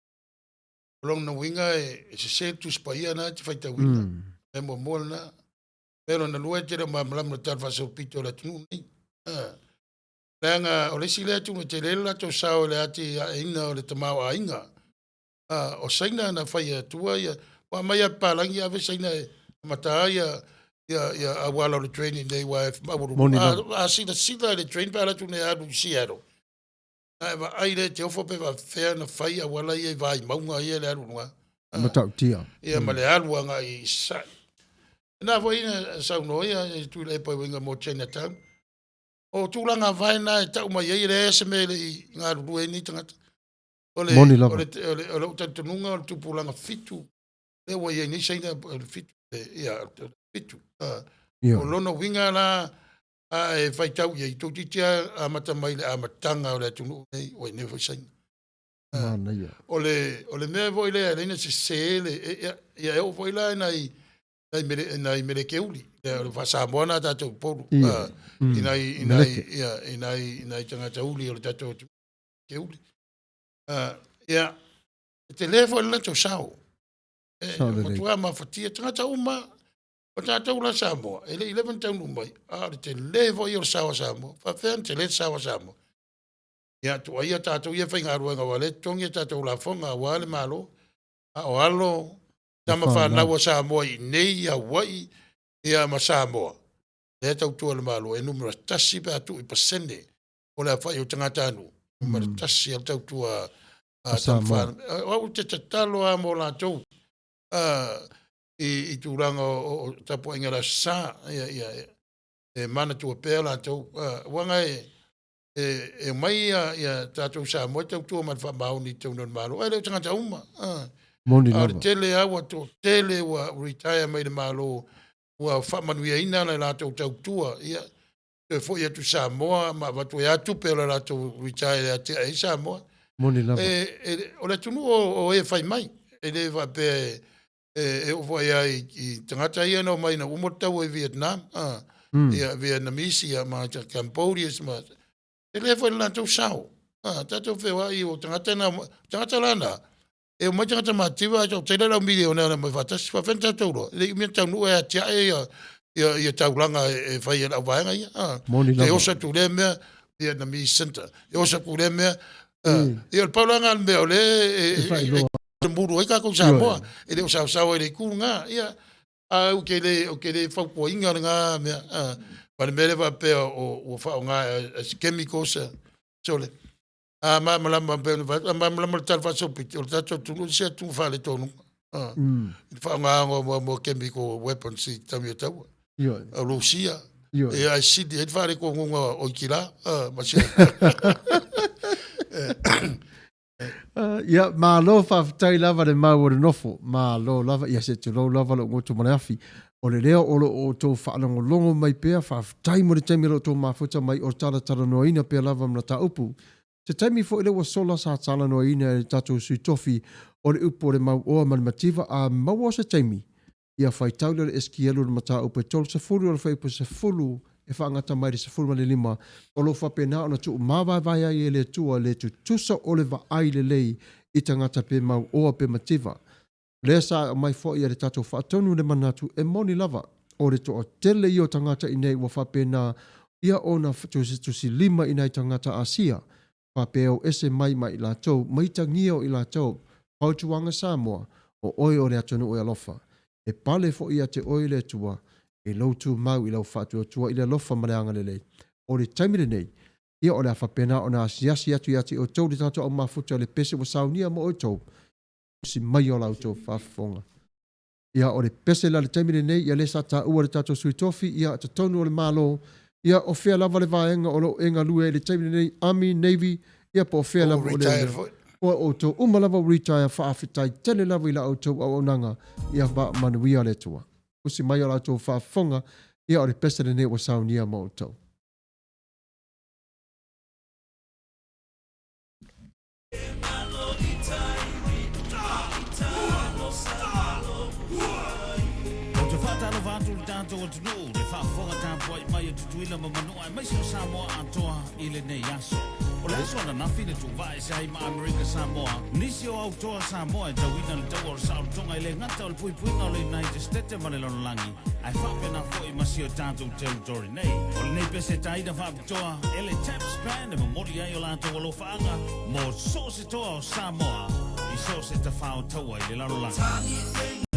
o lona uiga e sese le Tusi Paia lena e te faitauina. Mea muamua lena. Mea lona lua e te le o malamalama i le tala faasolopito o le atunuu lenei. Leaga o le isi lea atunuu e tele le latou sao i le atiaeina o le tamaoaiga. O Saina na fai atua ia, ua aumai lava e papalagi ave Saina e amata ai ia ia auala o le train i inei aua e maualuga. A silasila i le train pe a alu atu nei e alu i Seattle, a e vaai lea e te ofo pe faapefea ona fai auala ia i vaimauga ia i le alu i luga. Matautia. Ia ma le alu agai i Sasae. Na foi na saunoa ia Tuilaepa i uiga mo Chinatown. O tulaga vae na e tau mai ai e leai se mea e le i galulue ai nei tagata. O le, Moni lava. o le, o le, o lou talitonuga o le tupulaga 7 lea ua i ai nei Saina, o le 7, ia, o le 7. O lona uiga la, a e faitau i ai, toeitiiti lava amata mai i le amataga o le atunuu lenei, ua i nei foi Saina. Manaia. O le, o le mea foi lea e ala ai ona sese le, ia e oo foi la i nai, nai mele, nai melekeuli, o le faa-Samoa na tatou Upolu, i nai, i nai, ia, i nai, i nai tagata uli o le tatou atunuu, keuli. Ia, e tele foi le latou sao. E matua mafatia tagata uma. O tatou la Samoa, e le i leva ona taunuu mai, a o le tele foi o le sao a Samoa. Faapefea ona tele le sao a Samoa? Ia, tuuaia tatou ia e faigaluega aua o lea e totogi a tatou lafoga aua le Malo. A o alo, tama fanau a Samoa i inei i Hawaii ia ma Samoa, lea e tautua i le Malo, e numera 1 pe a tuu i pasene o le aofai o tagatanuu, numera 1 lava le tautua a tama fanau. O au ou te tatalo lava mo latou i tulaga o tapuaiga i le Aso Sa, ia e manatua pea latou, aua e omai ia tatou Samoa e tautua ma le faamaoni i totonu o le Malo, ae le o tagata uma. Moni A o le lava. tele lava ua toatele ua retire mai le Malo, ua faamanuiaina le latou tautua, ia toe foi atu i Samoa ma avatu ai lava tupe o le latou retire e atiae ai Samoa. Moni lava. O le atunuu o e fai mai, e le faapea e oo foi lava i tagata ia na omai ina ua uma le taua i Vietnam, ia Vietnamese ia ma Cambodians ma tele foi le latou sao. Tatou feoai o tagata na, tagata la na, e omai tagata matitiva ae toatele le au milionea na omai faatasi. Faapefea ona tatou iloa? E le i umi ona taunuu e atiae ia taulaga e fai e le auvaega ia. Moni E lava. oso atu lea mea Vietnamese Center, e oso atu lea mea. Ia o le pau la lena o le mea o lea E faailoa. e mulu ai tatou Samoa, e le o saosaoa i le itu lena. Ia, a ou te le, ou te le fautuaina lena mea. Ma le mea lea faapea o ua faaaoga as chemicals, sole. A malamalama pei ona fai atu, a malamalama le tala faasolopito, o le tatou atunuu e se atunuu faaletonuga. I le faaaogaina o mo chemical weapons i taimi o taua. O Rusia, ia ae sili ai le faaletonuga o Itila, ma si Ia, malo faafetai lava le mau o le nofo. Malo lava, ia se tulou lava lou goto ma le afi. O le leo o lo o outou faalogologo mai pea, faafetai mo le taimi o lo outou mafuta mai o talatalanoaina pea lava ma mataupu. Se taimi foi lea ua sola sa talanoaina e le tatou sui tofi o le upu o le mauoa ma le mativa, a maua se taimi, ia faitau lea o le SQL o le mataupu e 30 o le fuaiupu e faagata mai le 15, o lo o faapena ona tuumavaevae ai e le Atua le tutusa o le vaai lelei i tagata pe mauoa pe mativa. O lea sa aumai foi e le tatou faatonu le manatu e moni lava o le toatele ia o tagata i inei ua faapena ia ona tusitusilima i nai tagata Asia faapea o ese mai ma i latou, maitagia o i latou. Fautuaga Samoa, o oe o le atunuu e alofa. E pale foi ia te oe le Atua i lou tumau i lau faatuatua i le alofa ma le agalelei. O le taimi lenei, ia o le a faapena ona asiasi atu ia te outou le tatou au mafuta o le pese ua saunia mo outou, usi mai o la outou faafofoga. Ia, o le pese la i le taimi lenei, ia lea sa taua e le tatou sui tofi, ia, totonu o le Malo, ia, o fea lava le vaega o lo o e galue ai i le taimi lenei, Army, Navy, ia po o fea lava o le Po o outou uma lava ua retire, faafetai tele lava i la outou auaunaga, ia faamanuia le Atua. Usi mai o la outou faafofoga, ia o le pese lenei ua saunia mo outou. Ou te faatalofa atu i le tatou atunuu, le faafofoga tapuai mai a Tutuila ma Manua aemaise o Samoa atoa i lenei aso. O le aso ananafi na tuuvaa ese ai ma Amerika Samoa, nisi o autoa Samoa e tauina le taua o le saolotoga e le gata o le puipuiga o le United States ma le lalolagi, ae faapena foi ma si o tatou territory nei. O lenei pese taina faapitoa e le Taps Band e momoli ai o latou alofaaga mo so o se toa o Samoa i so o se tafao taua i le lalolagi.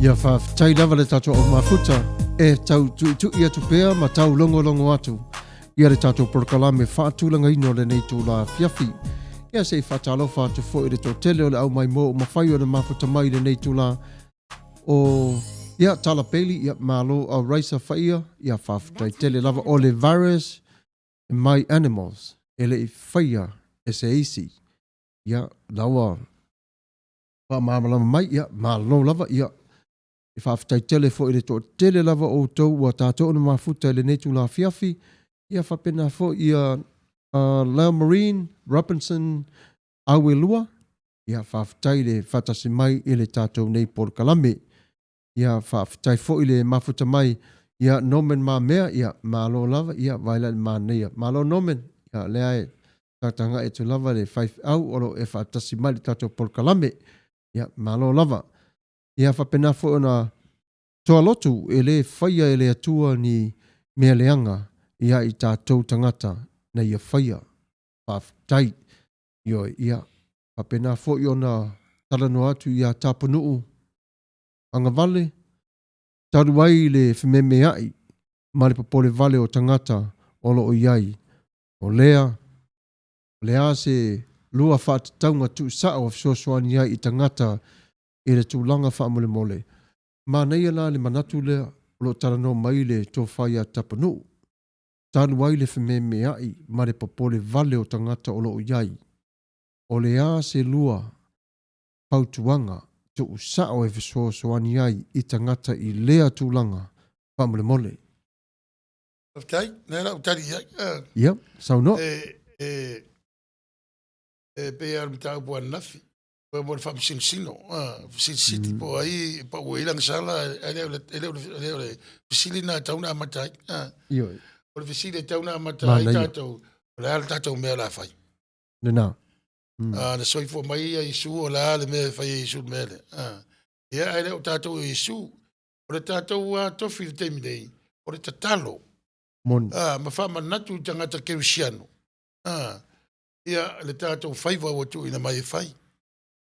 Ia faafetai lava le tatou au mafuta e tau tuitui atu pea ma tau logologo atu ia le tatou polokalame faatulagaina o lenei itula afiafi. Ia se i faatalofa atu foi i le toatele o le au maimoa ua mafai ona mafuta mai i lenei itula o ia Tala Bailey, ia malo au Raisa Faia, ia faafetai tele lava o le virus my animals e le i faia e se isi. Ia la ua faamalamalama mai, ia malo lava, ia e faafetai tele foi i le toatele lava o outou ua tatou ona mafuta i lenei itula afiafi, ia faapena foi ia Lyle Marine Robinson Auelua, ia faafetai le faatasi mai i le tatou nei polokalame. Ia faafetai foi le mafuta mai ia Norman Mamea, ia malo lava, ia vaai la i le manaia. Malo Norman, ia lea e tagatagai atu lava le faifeau o lo o e faatasi mai i le tatou polokalame. Ia malo lava. Ia faapena foi ona toa lotu e le faia e le Atua ni mea leaga ia i tatou tagata na ia faia. Faafetai. Ioe, ia faapena foi ona talanoa atu ia Tapunuu agavale, talu ai le fememeai ma le popole vale o tagata o lo o i ai. O lea, o le a se lua faatatauga tuusao e fesoasoani ai i tagata i le tulaga faamolemole? Manaia la le manatu lea o lo o talanoa mai le tofa ia Tapunuu, talu ai le fememeai ma le popole vale o tagata o lo o i ai. O le a se lua fautuaga tuusao e fesoasoani ai i tagata i lea tulaga faamolemole? Faafetai, lea la ua tali i ai. Ia, saunoa. E, e, e pei lava o le mataupu ananafi, mo le faamasinosino, fesilisili po o ai e pau ai lana sala, ae le o le, e le o le, e le o le fesili lena e tatau ona amata ai. Ioe. O le fesili e tatau ona amata ai Manaia. tatou, o le a le tatou mea o le a fai? Lena. Na soifua mai ia Iesu, o le a le mea e fai e Iesu i le mea lea? Ia, ae le o tatou o Iesu. O le tatou lava tofi i le taimi nei, o le tatalo. Moni. Ma faamanatu i tagata kerisiano. Ia, le tatou faiva ua tuuina mai e fai.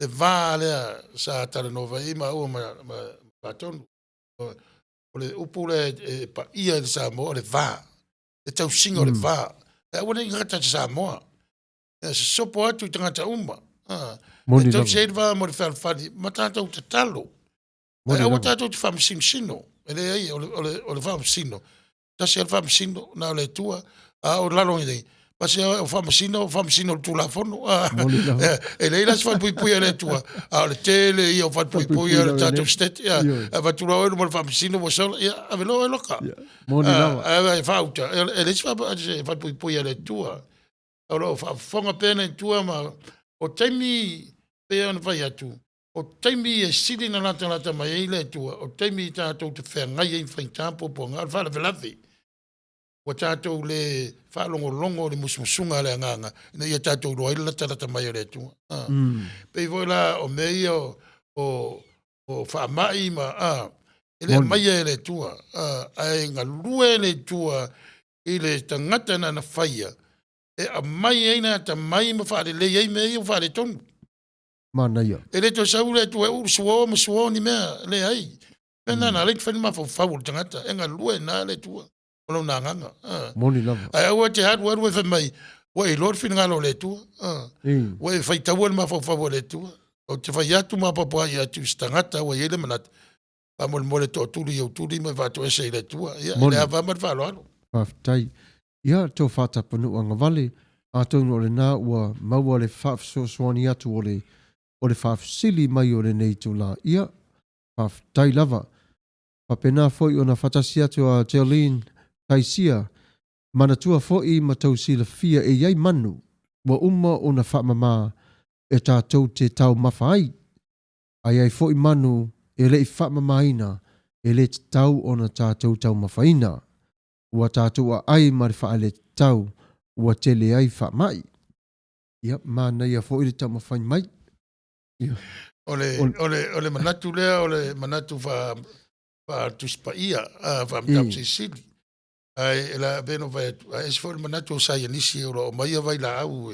Le va lea sa talanoa fai ai maua ma, ma Faatonu. O le upu lea e paia i le Samoa, o le va. Le tausiga o le va. E aua ne i gata i Samoa. E sosopo atu i tagata uma. Moni E tausi lava. ai le va mo le fealofani ma tatou tatalo. Moni Ae aua lava. tatou te faamasinosino. E leai, o le, o le, o le faamasino, tasi lava le faamasino, na o le Atua, a o lalo nei, pasi o faamasino, o faamasino o le Tulafono. Moni lava. E leai la se falepuipui a le Atua, a o le tele ia o falepuipui a le tatou state. Ia, avatu loa oe i luma o le faamasino ua sola, ia, ave loa oe loka. Moni lava. A, e faauta, e leai se falepuipui a le Atua. O lo o faafofoga pea le Atua ma o taimi pei ona fai atu, o taimi e sili ona latalata mai ai le Atua, o taimi tatou te feagai ai ma faigata ma puapuaga, o le faalavelave. Ua tatou le faalogologo i le musumusuga a le Agaga ina ia tatou iloa ai le latalata mai o le Atua. Pei foi la o mea ia o faamai ma e le aumaia e le Atua, ae galue le Atua i le tagata na faia e aumai ai le atamai ma faalelei ai mea ia ua faaletonu. Manaia. E le toe sau le Atua e ulu suo ma suo ni mea, leai. Mea na na ala ai ona fai le mafaufau o le tagata, e galue na le Atua o lona agaga. Moni lava. Ae aua te alu alu e fai mai, ua e iloa le finagalo o le Atua. Ua e faitaua le mafaufau o le Atua. Ou te fai atu ma apoapoai atu i se tagata ua i ai le manatu, faamolemole tootuli i ou tuli ma e faatoese i le Atua. Ia, Moni. le ava ma le faaaloalo. Faafetai. Ia, tou faatapanuu agavale, atonu o lena ua maua le faafesoasoani atu o le, o le faafesili mai o lenei itula. Ia, faafetai lava. Faapena foi ona faatasi atu a Geraldine Taisia, manatua foi ma tou silafia e i ai manu ua uma ona faamama e tatou te taumafa ai, ae i ai foi manu e le i faamamaina e le tatau ona tatou taumafaina. Ua tatou aai ma le faaletatau ua tele ai faamai. Ia, manaia foi le taumafai mai. Ia. O le, o le, o le manatu lea, o le manatu faa, faa Tusi Paia, faa-Mataupu Silisili. Ae la pei ona ou fai atu, ae ese foi le manatu o saienisi o lo o aumaia vailaau.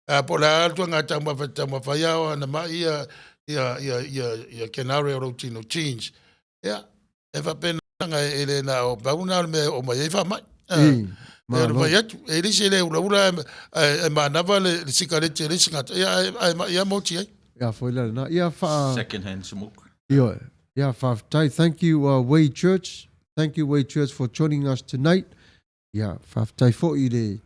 A po o le a le ituaiga taumafa e taumafa ai, a o ana mai ia, ia, ia, ia, ia kenare o lou tino genes. Ia, e faapena e le na o pau lena o le mea e oo mai ai faamai. Ī, E ona malo. fai atu, e le isi e le ulaula ae manava le sikareti a le isi tagata, ia ae mai lava moti ai. Ia foi la lena. Ia faa... Second hand smoke. Ioe. Ia faafetai. Thank you Way Church. Thank you Way Church for joining us tonight. Ia faafetai foi i le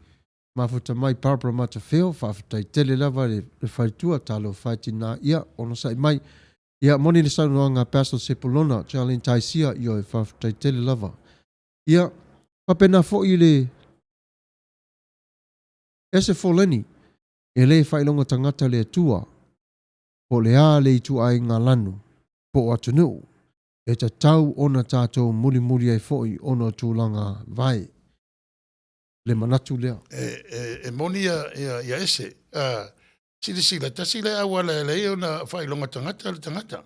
mafuta mai Barbara Matafeo. Faafetai tele lava le, le faletua talofa e tina. Ia onosai mai. Ia moni le saunoaga a Pastor Sepulona, Charlene Taisia, ioe faafetai tele lava. Ia faapena foi i le Ese Foleni, e le faailoga tagata le Atua, po o le a le ituaiga lanu, po o atunuu, e tatau ona tatou mulimuli ai foi ona o tulaga vae. Le manatu lea. E, e, e moni ia, ia, ia ese. Silasila, tasi lea auala e ala ai ona faailoga tagata le tagata.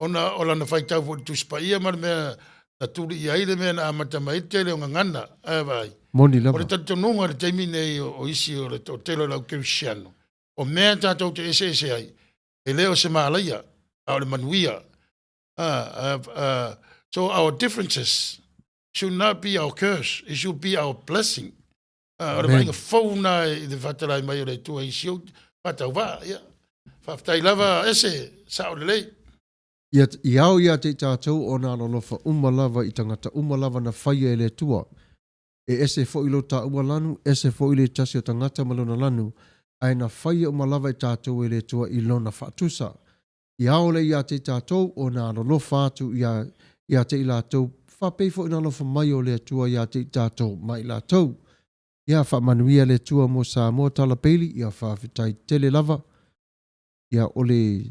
Ona o lana faitau foi i le Tusi Paia ma le mea na tuli i ai le mea na amata mai ai le tele o gagana. A vaai. Moni O lava. le talitonuga i le taimi nei o isi o le toatele o le au kerisiano, o mea tatou te eseese ai, e le o se malaia, a o le manuia. So our differences should not be our curse, it should be our blessing. O le Amen. vaaiga fou na i le faatalai mai o le Atua i si ou faatauvaa. Ia. Faafetai lava ese, sao lelei. Ia, i ao ia te i tatou ona alolofa uma lava i tagata uma lava na faia e le Atua. E ese foi lo taua lanu, ese foi le tasi o tagata ma lona lanu, ae na faia uma lava e tatou e le Atua i lona faatusa. I ao lea ia te i tatou ona alolofa atu ia, ia te i latou, faapei foi ona alofa mai o le Atua ia te i tatou ma i latou. Ia faamanuia le Atua mo Samoa Tala Bailey, ia faafetai tele lava. Ia o le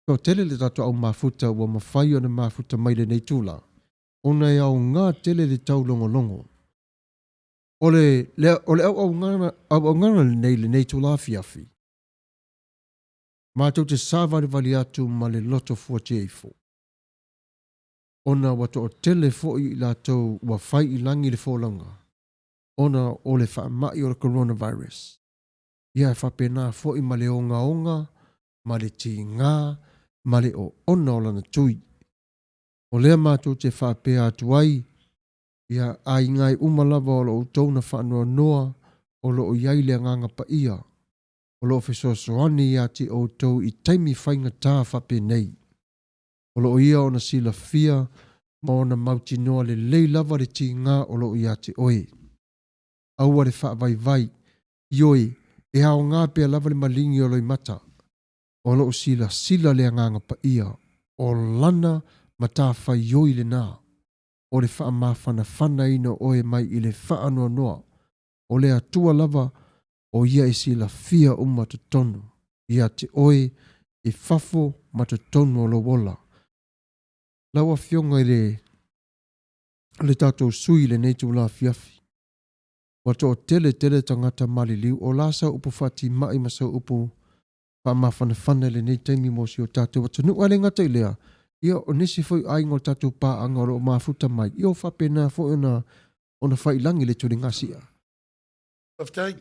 toatele le tatou au mafuta ua mafai ona mafuta mai lenei tula, ona e aoga tele le taulogologo. O le, le, o le auaunaga, auaunaga lenei lenei itula afiafi, matou te savalivali atu ma le loto fuatia ifo, ona ua toatele foi i latou ua fai i lagi le folauga, ona o le faamai o le coronavirus. Ia e faapena foi ma le ogaoga ma le tiga ma le oona o lana tui. O lea matou te faapea atu ai, ia aiga e uma lava o lo outou na faanoanoa o lo o i ai le Agaga Paia o lo o fesoasoani ia te outou i taimi faigata faapenei. O lo o ia ona silafia ma ona mautinoa lelei lava le tiga o lo o ia te oe. Aua le faavaivai. Ioe, e aoga pea lava le maligi o loimata. O lo o silasila le Agaga Paia, o Lana matafaioi lena, o le faamafanafanaina oe mai i le faanoanoa. O le Atua lava, o Ia e silafia uma totonu ia te oe i fafo ma totonu o lou ola. Lau Afioga i le le tatou sui i lenei itula afiafi. Ua toatele tele tagata maliliu o la sau upu faatimai ma sau upu faamafanafana i lenei taimi mo si o tatou atunuu. Ae le gata i lea, ia o nisi foi o aiga o le tatou paaga o lo o mafuta mai, ia o faapena foi ona ona fai i lagi le tuligasia. Faafetai.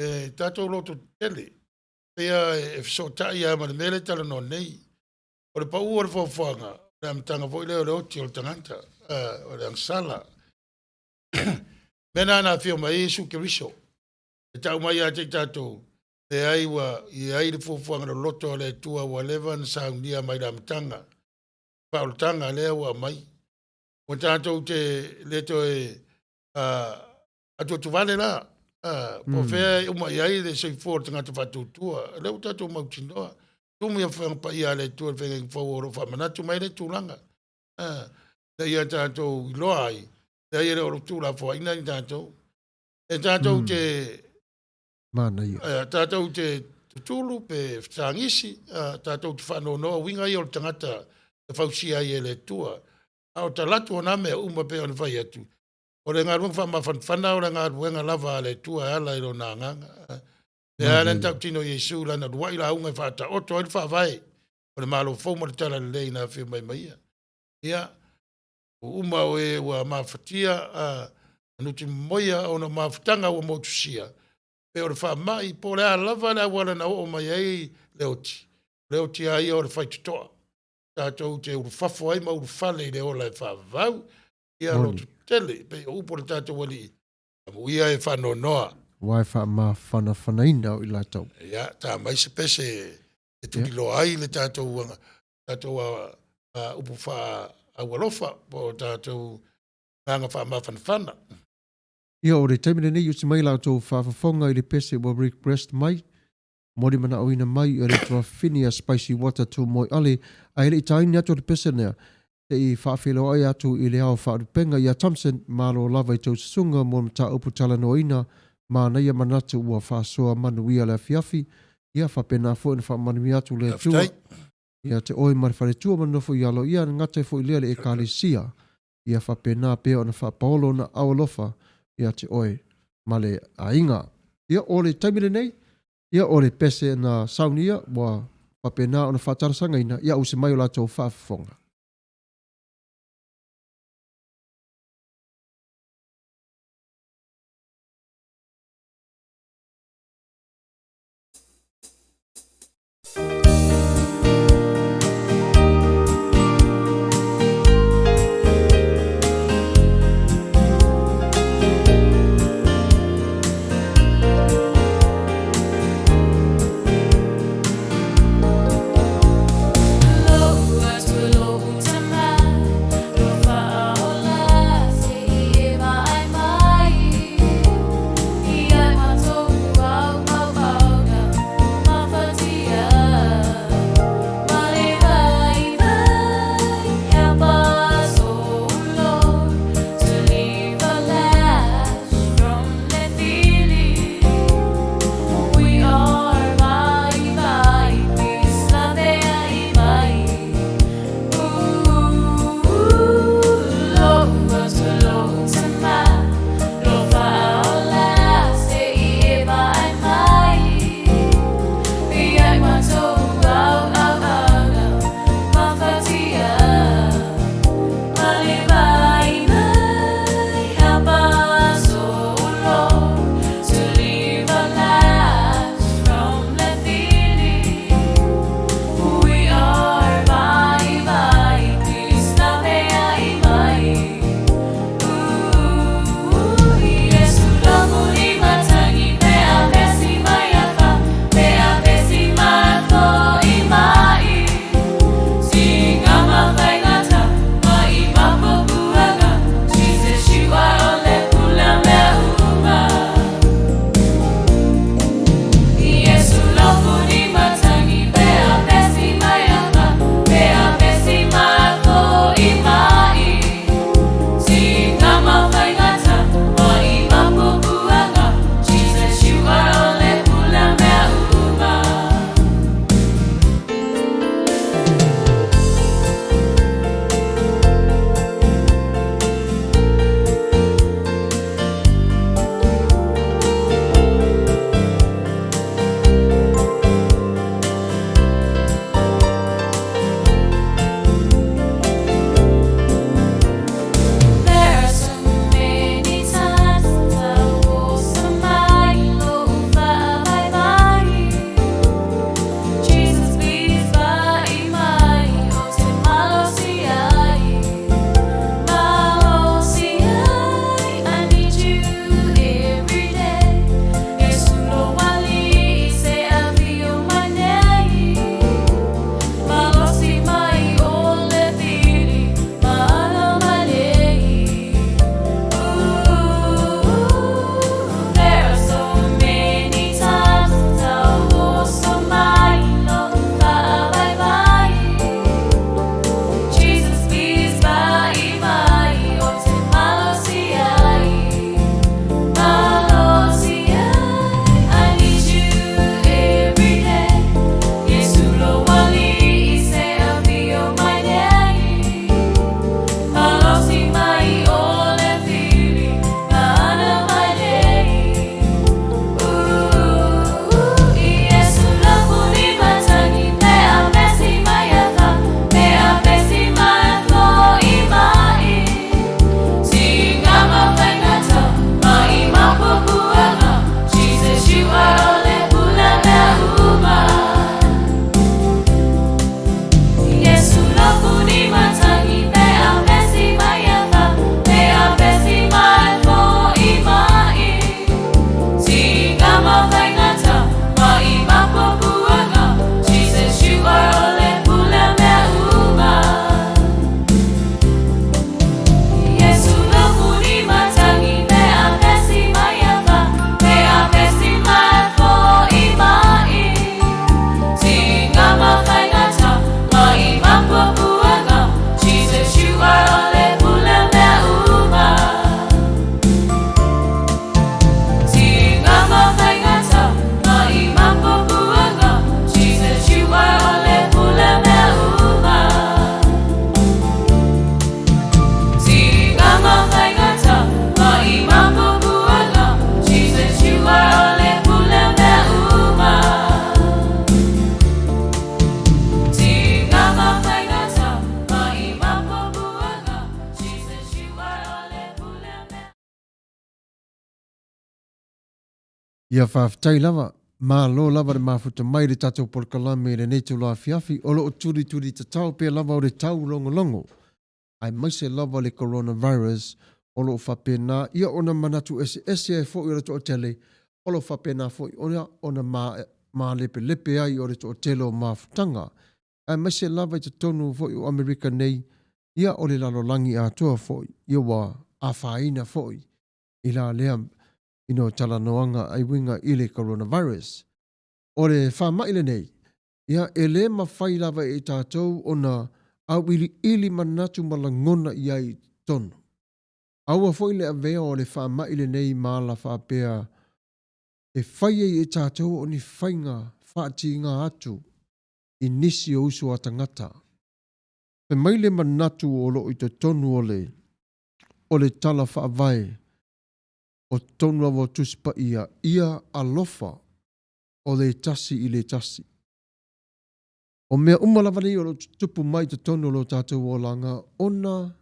E tatou loto tetele, pei lava e fesootai lava ma le mea lea e talanoa nei. O le pau o le fuafuaga, o le amataga foi lea o le oti o le tagata, o le agasala. Mea lena na afio mai ai Iesu Keriso, e tau mai ia te i tatou, leai ua i ai le fuafuaga loloto a le Atua ua leva ona saunia mai le amataga, faaolataga lea ua aumai. Ua tatou te le toe atuatuvale la, po o fea e uma i ai le soifua o le tagata faatuatua. O lea ua tatou mautinoa, tumu i Afioga Paia a le Atua i le Feagaiga Fou o lo o faamanatu mai lea tulaga, ina ia tatou iloa ai, leai e le o tuulafoaiina i tatou. E tatou te Manaia. Tatou te tutulu pe fetagisi, tatou te faanoanoa, uiga ia o le tagata na fausia ai e le Atua. A o talaatu o na mea uma pei ona fai atu, o le galuega faamafanafana o le galuega lava a le Atua e ala i Lona Agaga. Lea lava na tautino Iesu i lana uluai lauga e faataoto ai le faavae o le Malo fou ma le Talalelei na afio mai ma ia. Ia, ua uma o e ua mafatia nuti momoia ona o mafutaga ua motusia, pe o le faamai, po o le a lava le auala na oo mai ai le oti, o le oti lava ia o le faitotoa. Tatou te ulufafo ai ma ulufale i le ola e faavavau. Ia lototele, pei o upu a le tatou Alii, amuia e faanoanoa. Aua e faamafanafanaina o i latou. Ia, ta mai se pese e tuliloa ai le tatou, tatou upu faaaualofa po o tatou agaga faamafanafana. Ia, o le taimi lenei usi mai la outou faafofoga i le pese ua request mai, molimanaoina mai e le tuafafine ia Spicy Water Tumoeale, ae le i taini atu le pese lea, se i faafeiloai atu i le ao faalupega ia Thompson, malo lava i tou susuga mo le mataupu talanoaina, manaia manatu ua faasoa manuia le afiafi, ia faapena foi ona faamanuia atu le Atua ia te oe ma le faletua ma le nofo i alo, ia gata ai foi lea le Ekalesia, ia faapena pea ona faapaolo ona aualofa ia te oe ma le aiga. Ia o le taimi lenei, ia o le pese na saunia ua faapena ona faatalasagaina, ia ause mai o latou faafofoga. Ia faafetai lava. Malo lava le mafuta mai i le tatou polokalame i lenei itula afiafi. O lo o tulituli tatao pea lava o le taulogologo, aemaise lava le coronavirus o lo o faapena ia ona manatu eseese ai foi o le toatele, o lo o faapena foi ona malepelepe ai o le toatele o mafutaga, aemaise lava i totonu foi o Amerika nei, ia o le lalolagi atoa foi, ia ua afaina foi i la lea ina talanoaga ai uiga i le coronavirus. O le faamai lenei, ia e le mafai lava e i tatou ona auiliili manatu ma lagona i ai i totonu. Aua foi le avea o le faamai lenei ma ala faapea e fai ai e tatou o ni faiga faatiga atu i nisi o uso a tagata. Fai mai le manatu o lo o i totonu o le o le tala faavae o totonu lava o Tusi Paia, ia alofa o le tasi i le tasi. O mea uma lava nei o lo o tutupu mai i totonu o lo tatou olaga ona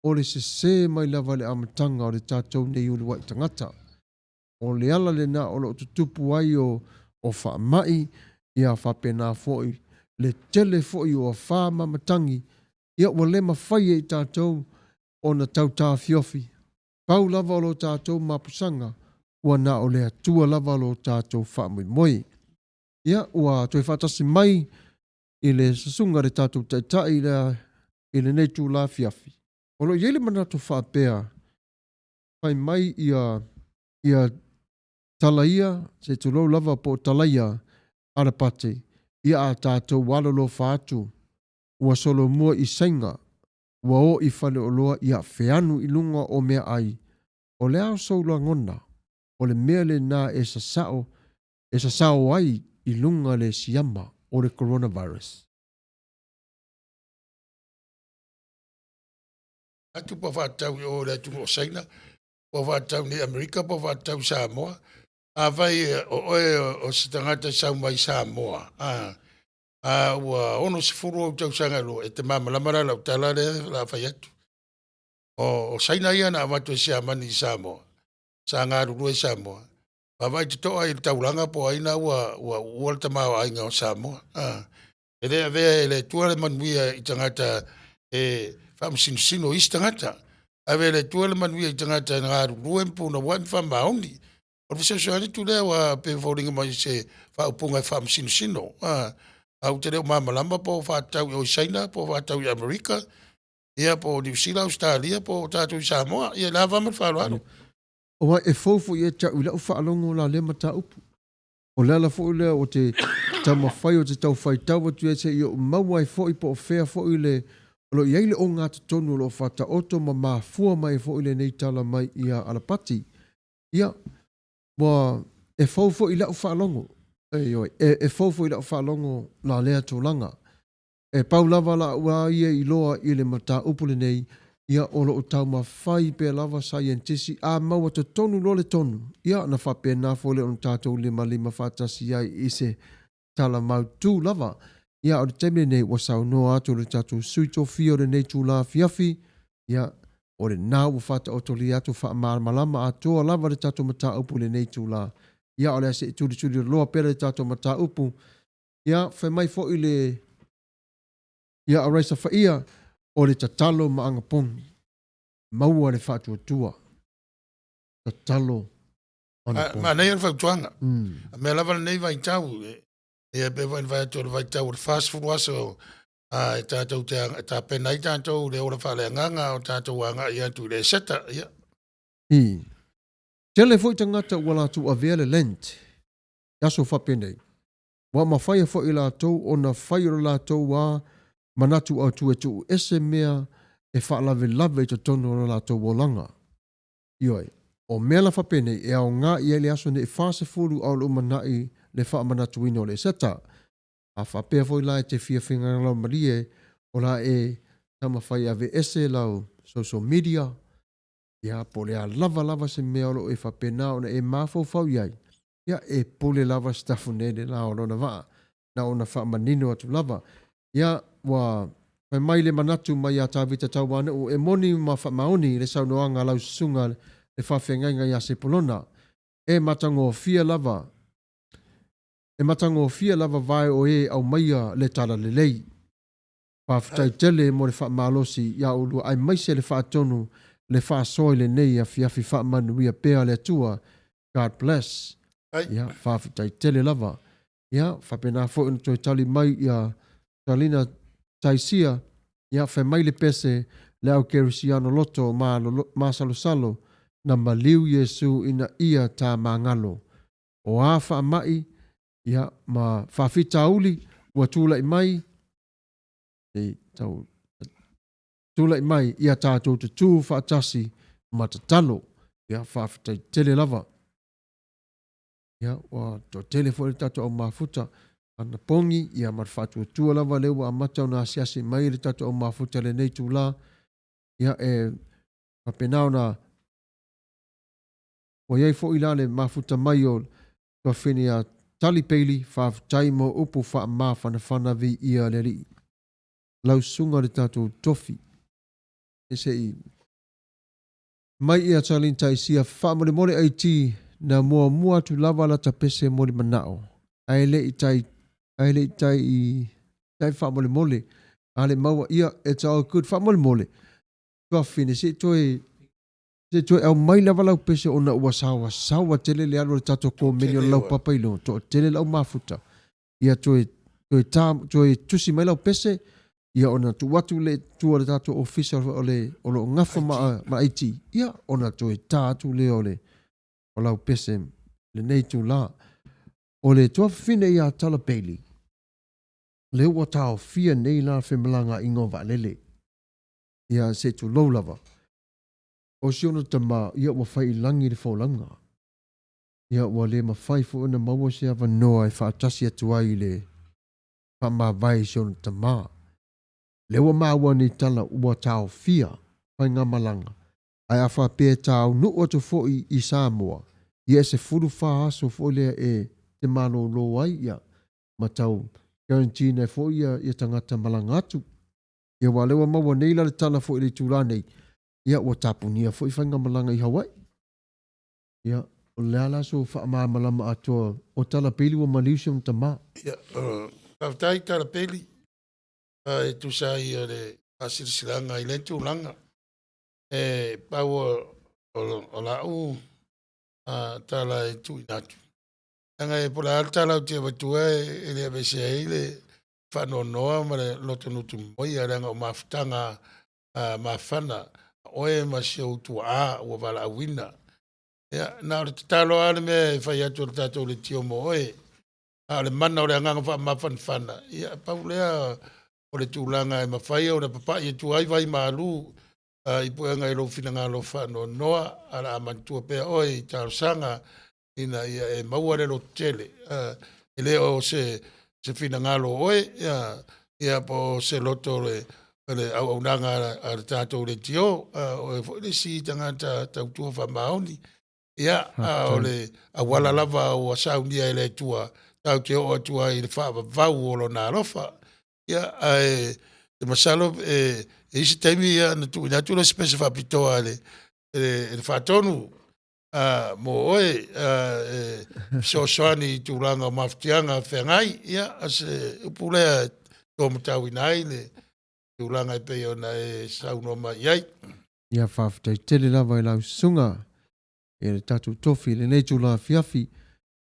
o le sesē mai lava i le amataga o le tatou nei uluai tagata. O le ala lena o lo o tutupu ai o, o faamai, ia faapena foi le tele foi o afā ma matagi, ia ua le mafai e i tatou ona tau taofiofi. Pau lava o lo tatou mapusaga, ua na o le Atua lava lo tatou faamoemoe. Ia, ua toe faatasi mai i le susuga i le tatou Taitai i le, i lenei itula afiafi. O lo o i ai le manatu faapea, fai mai ia, ia Talaia, se i tulou lava po o Talaia Alapati, ia a tatou alolofa atu, ua solomua i Saina, ua o i faleoloa ia feanu i luga o meaai, o le a sou lagona, o le mea lena e sasao, e sasao ai i luga le siama o le coronavirus. Atu po o faatatau i o i le atunuu o Saina, po o faatatau i Amerika, po o faatatau i Samoa. Afai o oe o se tagata e sau mai Samoa, a, a ua 60 ou tausaga e lua, e te malamalama la i lau tala lea o le a fai atu. O, o Saina ia na avatu e Siamani i Samoa, sa galulue i Samoa. Vaavaai totoa i le taulaga po o ai na ua ua uua le tamaoaiga o Samoa. A, e le avea e le Atua le manuia i tagata e faamasinosino i isi tagata. Ave e le Atua le manuia i tagata e galulue ma punouai ma faamaoni. O le fesoasoani atu lea ua pei e foliga mai se faaupuga e faamasinosino. A, ae ou te le o malamalama po o faatatau i o i Saina po o faatatau i Amerika, ia po o Niu Sila, Ausetalia po o tatou i Samoa. Ia le ava ma le faaaloalo. Aua e fou foi ia te au i lau faalogo la lea mataupu. O le ala foi lea o te taumafai o te tau faitau atu ai seia ou maua ai foi po o fea foi le o lo o i ai le ogatotonu o lo o faataoto ma mafua mai ai foi lenei tala mai ia Alapati. Ia, ua e fou foi i lau faalogo, ioe, e fou foi i lau faalogo la lea tulaga. E pau lava la'u a ia iloa i le mataupu lenei, ia o lo o taumafai pea lava saienitisi a maua totonu loa le tonu, ia ona faapena foi lea ona tatou limalima faatasi ai i se tala mautū lava. Ia a o le taimi lenei ua saunoa atu le tatou sui tofia o lenei itula afiafi, ia o lena ua faataotolia atu faamalamalama atoa lava le tatou mataupu i lenei itula. Ia o le a se i tulituliloa pea le tatou mataupu. Ia, fai mai foi le ia Araisa Faia, o le tatalo ma agapogi, maua le faatuatua. Tatalo anapogi. Manaia le fautuaga. A mea lava lenei vaitau, ia pei foi ona fai atu o le vaitau o le 40 aso a e tatou te tapena ai tatou i le ola faaleagaga o tatou agai atu i le Eseta. Ia. I. Tele foi tagata ua latou avea le Lent i aso faapenei. Ua mafaia foi e latou ona fai o le latou a manatu autu e tuu ese mea e faalavelave i totonu o lo latou olaga. Ioe, o mea la faapenei e aoga i ai le aso nei 40 a o lumanai le faamanatuina o le Eseta. A faapea foi la e te fia finagalo malie o la e taumafai e aveese lau social media, ia, po o le a lava lava se mea o lo o e faapena ona e mafaufau i ai, ia, e pule lava Sitafune i le la o lona vaa, na ona faamanino atu lava. Ia, ua fai mai le manatu mai ia Tavita Tauanuu, e moni ma faamaoni le saunoaga a lau susuga le faafeagaiga ia Sepulona. E matagofie lava, e matagofie lava vae o e aumaia le talalelei. Faafetai tele mo le faamalosi iā oulua aemaise le faatonu le faasoa i lenei afiafi faamanuia pea le Atua God bless. Ia faafetai tele lava. Ia faapena foi ona toe tali mai ia Salina Taisia ia fai mai le pese le au kerisiano loto masalosalo na maliu Iesu ina ia ta magalo. O a faamai ia ma faafitauli ua tulai mai e tau tulai mai ia tatou tutū faatasi ma tatalo. Ia faafetai tele lava. Ia ua toatele foi le tatou au mafuta anapogi ia ma le faatuatua lava lea ua amata ona asiasi mai le tatou au mafuta i lenei itula. Ia e faapena ona Ua i ai foi la le mafuta mai o tuafafine ia Tali Peili, faafetai mo upu faamafanafana viia le Alii. Lau susuga le tatou tofi. E se i mai ia Charlene Taisia faamolemole IT na muamua atu lava lata pese mo le manao ae le i tai ae le i tai i tai faamolemole a le maua ia it's all good faamolemole tuafafine se i toe Se i toe aumai lava lau pese ona ua saoasaoa tele le alu a le tatou komeni o le laupapa i luga, toatele le au mafuta. Ia toe, toe, ta, toe tusi mai lau pese, ia ona tuu atu le tua le tatou ofisa o le o lo o gafa ma, ma IT, ia ona toe ta atu lea o le o lau pese lenei itula. O le tuafafine ia Tala Bailey, lea ua taofia nei la femalagaaiga o vaalele. Ia se i tulou lava. O si ona tama, ia ua fai i lagi le folauga. Ia ua le mafai foi ona maua se avanoa e faatasi atu ai i le faamavae i si ona tama. Lea ua maua nei tala ua taofia faigamalaga, ae a faapea e taunuu atu foi i Samoa, ia e 14 aso foi lea e te malolo ai ia ma tau quarantine ai foi ia tagata malaga atu. Ia aua o lea ua maua nei la le tala foi i le itula nei, ia ua tapunia foi faigamalaga i Hawaii. Ia, o le a la sou faamalamalama atoa o Tala Peli ua maliu si ona tama? Ia, faafetai Tala Peli e tusa ai o le faasilasilaga i lea tulaga. E pau o lau tala e tuuina atu, leaga e po o le a le tala ou te avatua e le aveesea ai le faanoanoa ma le loto nutumoia leaga o mafutaga mafana a oe ma si ou tuaa ua valaauina. Ia, na o le tatalo lava le mea e fai atu e le tatou leitio mo oe, a o le mana o le agaga faamafanafana, ia pau lea o le tulaga e mafai ona papai atu ai vai malu i puega i lou finagalo faanoanoa, ae o le a manatua pea oe i talosaga ina ia e maua le lototele. E le o se se finagalo o oe ia, ia po o se loto o le, o le auaunaga a le tatou leitio, o oe foi le isi tagata tautua faamaoni. Ia, a o le auala lava ua saunia e le Atua tatou te oo atu ai i le faavavau o Lona alofa. Ia, ae te masalo e i ai se taimi ia ona tuuina atu lea o se pese faapitoa e le, e le Faatonu mo oe e fesoasoani i tulaga o mafatiaga feagai. Ia, o se upu lea e taumatauina ai le tulaga e pei ona e saunoa mai i ai. Ia faafetai tele lava i lau susuga i le tatou tofi i lenei itula afiafi.